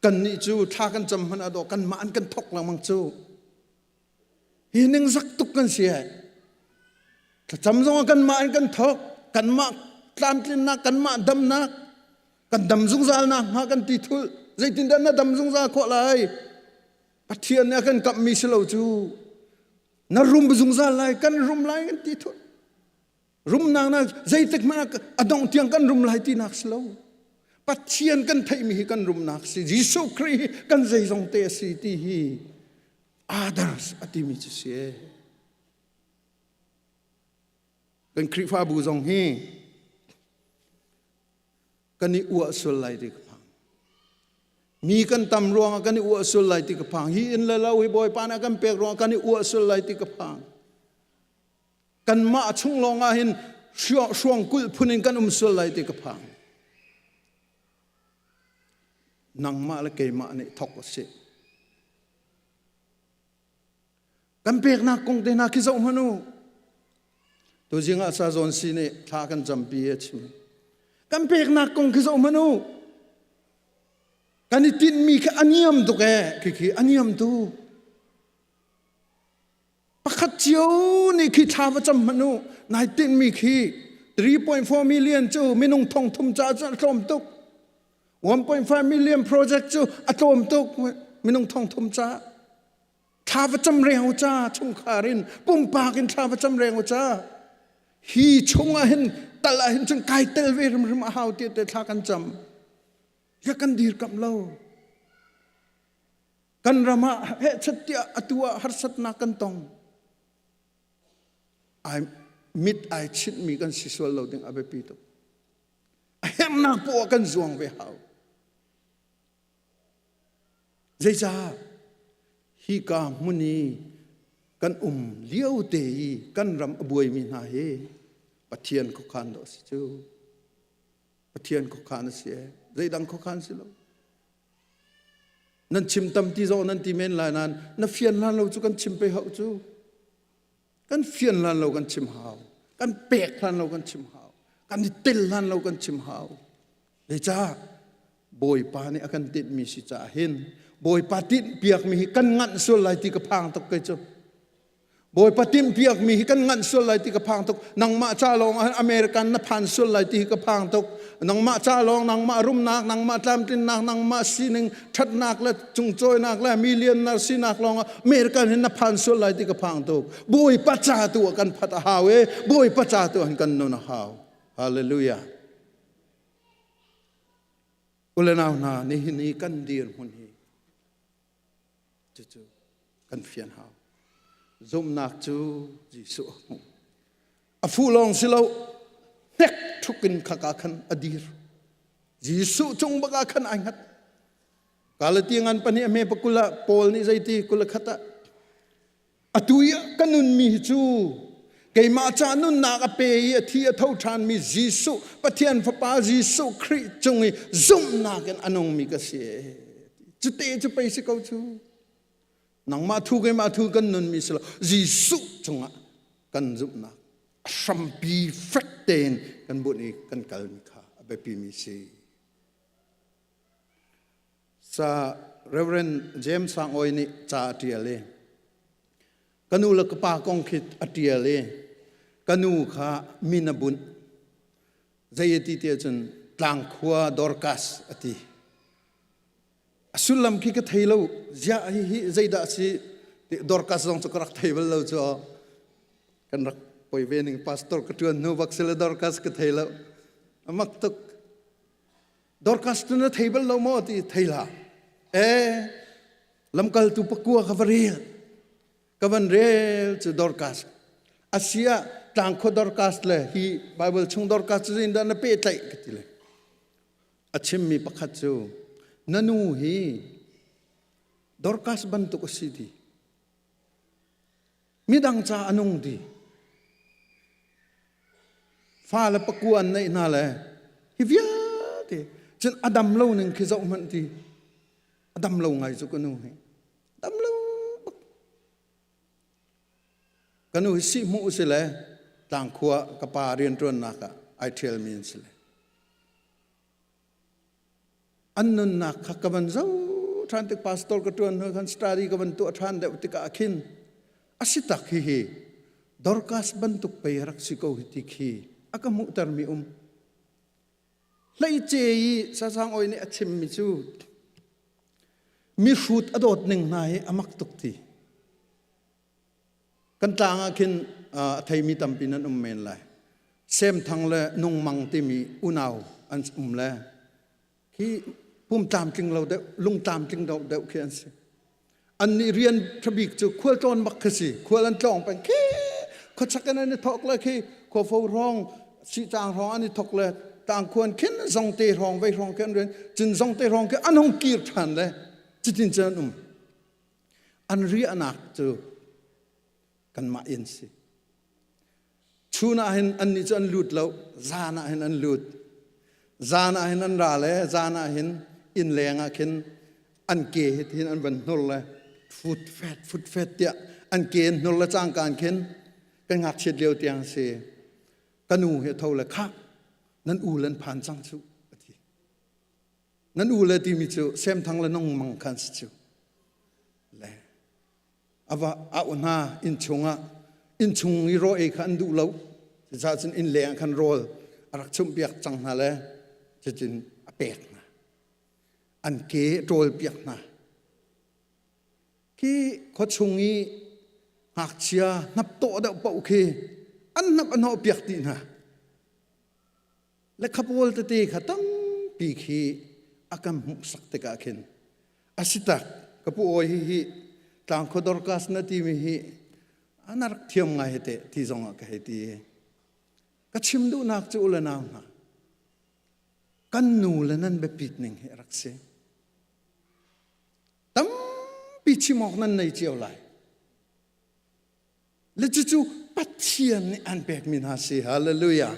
Kannih cu thla kan cam hmanh ah dawh kanmah an kan thok lengmang cu. Hi ningzak tuk kan si he. Thlacam zong ah kanmah an kan thok, kanmah tlamtlinnak, kanmah damnak, kan dam zungzal nak hnga kan ti thul. Zeitindah na dam zungzal khawh lai? Pathian nih a kan kamhmi si lo cu. Na rum zungzal lai, kan rum lai kan ti thul. Rumnak na zeitik hmanh ah a dongh tiang kan rum lai tinak si lo. Pathian kan theihmi hi kan rumnak si. Jesuh Khrih hi kan zeizong te a si ti hi others a timi cu si. Kan Khrihfabu zong hi kan i uah sual lai ti ka phang. Mi kan tam ruangah kan i uah sual lai ti ka phang. Hi inn le lo hi Bawipa nih a kan pek ruangah kan i uah sual lai ti ka phang. Kanmah chung lawng ah hin hruang kulh phun in kan um sual lai ti ka phang. Nangmah le keimah nih thok a si. Kan peknak kong te hna khi zoh hmanh u. Tuzing ah sa zawn si nih thla kan campi a chim. Kan peknak kong khi zoh hmanh u. Kan i tinhmi khi a niam tuk ee. Khi khi a niam tuk. Pakhat cio nih khi thla va cam hmanh u. Nai tinhmi khi 3.4 million cu minung thong thum caah cun a tlawm tuk. 1.5 million project cu a tlawm tuk minung thong thum caah. Thla va cam reng u ca chungkhar in pumpak in thla va cam reng u ca. Hi chung ah hin tal ah hin cun kai tel ve hrimhrim a hau ti te thla kan cam. Ya kan dirkamh lo. Kan ram ah hehchat tiah atu ah harsatnak kan tong. Ai mit ai chinhmi kan si sual lo ding a biapi tuk. A herhnak poah kan zuang ve hau. Zeicah hi ka hmun i kan um lio te i kan ram a buaimi hna hi Pathian khuakhan dawh a si cu. Pathian khuakhan a si ee. Zeidang khuakhan si lo. Nan chim tam ti zong nan ti men lai nain na fian hlan lo cu kan chim pe hau cu. Kan fian hlan lo kan chim hau. Kan pek hlan lo kan chim hau. Kan i tel hlan lo kan chim hau. Zeicah Bawipa nih a kan tinhmi si caah hin Bawipa tinhpiakmi hi kan nganh sual lai ti ka phang tuk kei cu. Bawipa timhpiakmi hi kan nganh sual lai ti ka phang tuk. Nangmah ca lawng ah American na phan sual lai ti hi ka phang tuk. Nangmah ca lawng, nangmah rumnak, nangmah tlamtlinnak, nangmah sining ṭhatnak le cungcawinak le millionaire sinak lawng ah American hin na phan sual lai ti ka phang tuk. Bawipa ca tu ah kan phat a hau e. Bawipa ca tu ah kan nun a hau. Hallelujah. Ulenau hna, nihin i kan dirhmun hi Cucu kan fian hau. Zumhnak cu Jesuh a hmuh. A fuh lawng si lo, hnek ṭhuk in khaka khan a dir. Jesuh cung bak ah khan ai hngat. Galati ngan pahnih a hme pakul ah Paul nih zeiti kul khat ah atu i ka nunmi hi cu keimah ca nunnak a pe i a thi a tho ṭhanmi Jesuh Pathian Fapa Jesuh Khrih cung i zumhnak in a nungmi ka si cute cu pei si ko cu nangmah thu keimah thu kan nunmi si lo Jesuh cungah kan zumhnak a hrampi fek tein kan bunh i kan kalmi kha a biapimi si Sa Reverend James Sang Oi nih ca a ṭial i ka nu le ka pa kong khi a ṭial i ka nu kha min a bunh. Zei a ti ti ahcun tlangkhua Dorcas a ti. A sullam khi ka thei lo. Ziah hihi zeidah a si? Dorcas zong cu ka rak thei bal lo cu. Kan rak poi ve ning pastor ka ṭuan hnu bak si le Dorcas ka thei lo. A mak tuk. Dorcas tu na thei bal lo maw ti thei hlah. Eh, lamkaltu pakua ka va rel. Ka van rel cu Dorcas. Asia tlangkhua Dorcas le hi Bible chung Dorcas cu zeitindah na pehtlaih ka ti le. A chimmi pakhat cu na nu hi Dorcas bantuk a si ti. Midang ca a nung ti. Fa le pakua an neih hna le hi vialte cun a dam lo ning khi zoh hmanh ti a dam lo ngai cu ka nu hi dam lo bak ka nu hi sihhmuh si le tlangkhua ka pa rianṭuannak ah ai ṭhialmi an si le An nunnak kha ka van zoh ṭhan tik pastor ka ṭuan hnu khan study ka van tuah ṭhan deuh tikah khin a si tak hihi Dorcas bantuk pei rak si ko hi ti khi a ka hmuhtermi um. Hleice i Sasang Oi nih a chimmi cu mihrut a dawt ning hna hi a mak tuk ti. Kan tlang ah khin a theimi tampi nan um men lai. Semthang le Nungmang timi unau an um le khi pum tlamtling lo deuh, lung tlamtling lo deuh khi an si. Annih rian ṭhabik cu khualtlawn bak khi si. Khual an tlawng peng khi khuachak in an i thawk le khi khuafo hrawng, sihcang hrawng an i thawk le tlangkhuan khin zongte hrawng vei hrawng khi an rian cun zongte hrawng khi an hung kir ṭhan le cutin cun an um. An riahnak cu kanmah inn si. Chun ah hin annih cu an lut lo, zan ah hin an lut. Zan ah hin an ra le zan ah hin inn leng ah khin an ke hi hin an van hnur le fut fet fut fet tiah an ke an hnur le cangka khin kan ngakchiat lio tiang si. Ka nu he tho le khah nan u le an phan cang cu a ti. Nan u le timi cu Semthang le Nongmang khan si cu. Le ava au hna inn chungah inn chung i raw ei kha an duh lo. Cucaah cun inn leng ah khan rawl a rak chumhpiak cang hna le cucun a pek hna. An ke a ṭawlpiak hna. Khi khuachung i ngakchia hnap tawh deuh paoh khi an hnap a hnawhpiak dih hna. Le khapawl tete kha tampi khi a kan hmuhsak tikah khin a si tak ka pu awi hi hi tlangkhua Dorcas na timi hi an rak thiam ngai he teh ti zong ah ka hei ti. Ka chim duhnak cu u le nau hna kan nu le nan biapit ning hi a rak si. Tampi chim awk nan nei cio lai. Le cucu Pathian nih an pekmi hna si. Hallelujah.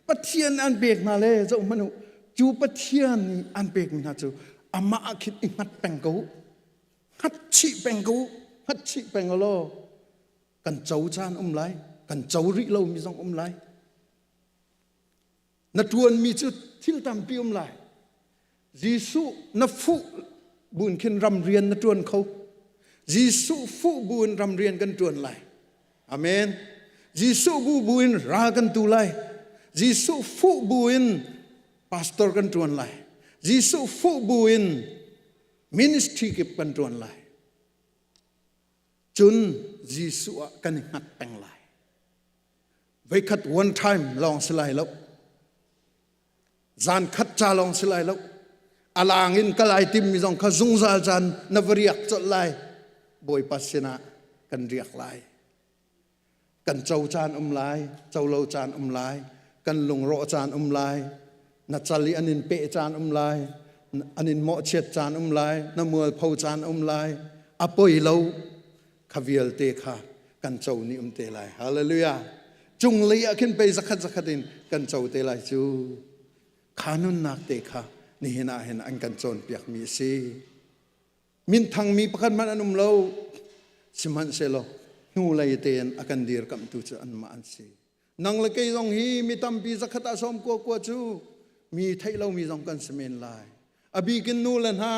Pathian an pek hna le zoh hmanh u. Cu Pathian nih an pekmi hna cu amah ah khin i hngat peng ko. Hngat chih peng ko. Hngat chih peng law kan co caan um lai. Kan co rih lomi zong um lai. Na ṭuanmi cu thil tampi um lai. Jesuh na fuh buin khin ramrian na ṭuan kho. Jesuh fuh buin ramrian kan ṭuan lai. Amen. Jesuh bu buin ral kan tu lai. Jesuh fuh buin pastor kan ṭuan lai. Jesuh fuh buin ministry kip kan ṭuan lai. Cun Jesuh ah kan i hngat peng lai. Voikhat one time lawng si lai lo. Zan khat ca lawng si lai lo. A lang in kal ai timmi zong kha zungzal caan na va riak colh lai. Bawipa sinah kan riak lai. Kan co caan um lai, co lo caan um lai, kan lungrawh caan um lai, na cal i an in peh caan um lai, an in mawhchiat caan um lai, na mualpho caan um lai. A poi lo. Kha vialte kha kan co ni um te lai. Hallelujah. Cunglei ah khin pei zakhat zakhat in kan co te lai cu. Kha nunnak te kha nihin ah hin an kan cawnpiak mi a si. Minthangmi pakhat hmanh an um lo. Sihmanhsehlaw hnulei tein a kan dirkamhtu cu anmah an si. Nang le kei zong hi mi tampi zakhat ah sawm kua kua cu mi theih lomi zong kan si men lai. A bikin nu le hna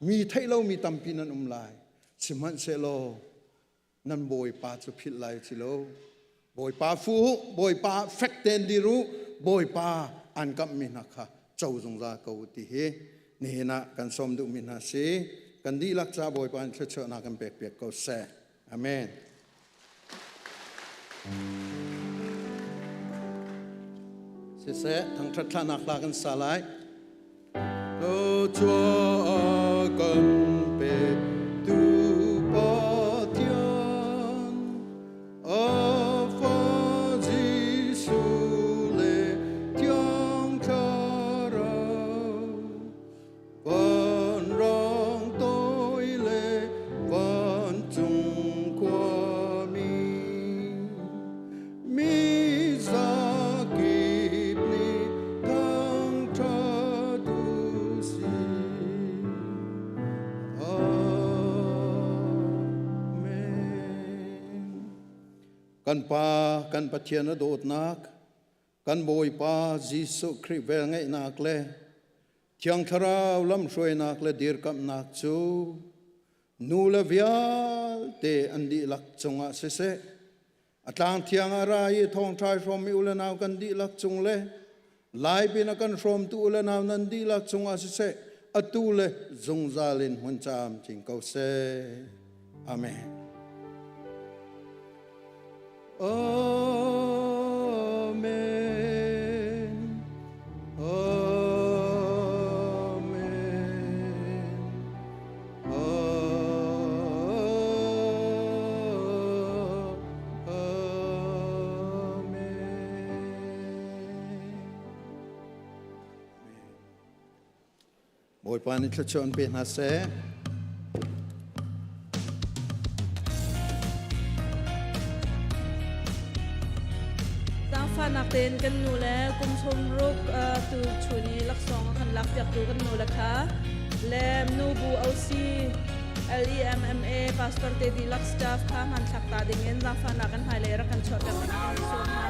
mi theih lomi tampi nan um lai. Sihmanhsehlaw nan Bawipa cu philh lai ci lo. Bawipa fu u, Bawipa fek tein dir u, Bawipa an kamhmi hna kha co zungzal ko u ti hi nihin ah kan sawm duhmi hna si. Kan dihlak ca Bawipa in thluachuahnak kan pekpiak ko seh. Amen. Siseh, thangṭhat thlahnak hla kan sa lai. Thluachuah kan pe tu Pathian, a fa Jesuh le Thiang Thlarau, Vanrang toi le vancung khuami mi zakip nih thangṭhat u sih. Amen. Kan Pa, kan Pathian a dawtnak, kan Bawipa Jesuh Khrih velngeihnak le Thiang Thlarau lamhruainak le dirkamhnak cu nu le vialte an dihlak cungah siseh, a tlang thiang ah ra i thawngṭha i hrawmmi u le nau kan dihlak cung le lai pin a kan hrawmtu u le nau nan dihlak cungah siseh, atu le zungzal in hmun camcin ko seh. Amen. Amen. Amen. Amen. Bawipa nih thluachuah an pe hna seh. Zaangfahnak tein kan nu le kum sawmruk tu chun i laksawng a kan lakpiaktu kan nu le kha le nu bu OC LEMMA pastor te dihlak staff kha hmanthlak ta ding in zaangfahnak kan hmailei rak kan chuahpiak ding in sawm hna.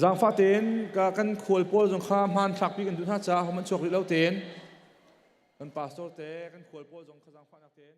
Zaangfah tein kan khual pawl zong kha hmanthlak pi kan duh hna caah hohmanh chuak rih lo tein kan pastor te kan khual pawl zong kha zaangfahnak tein.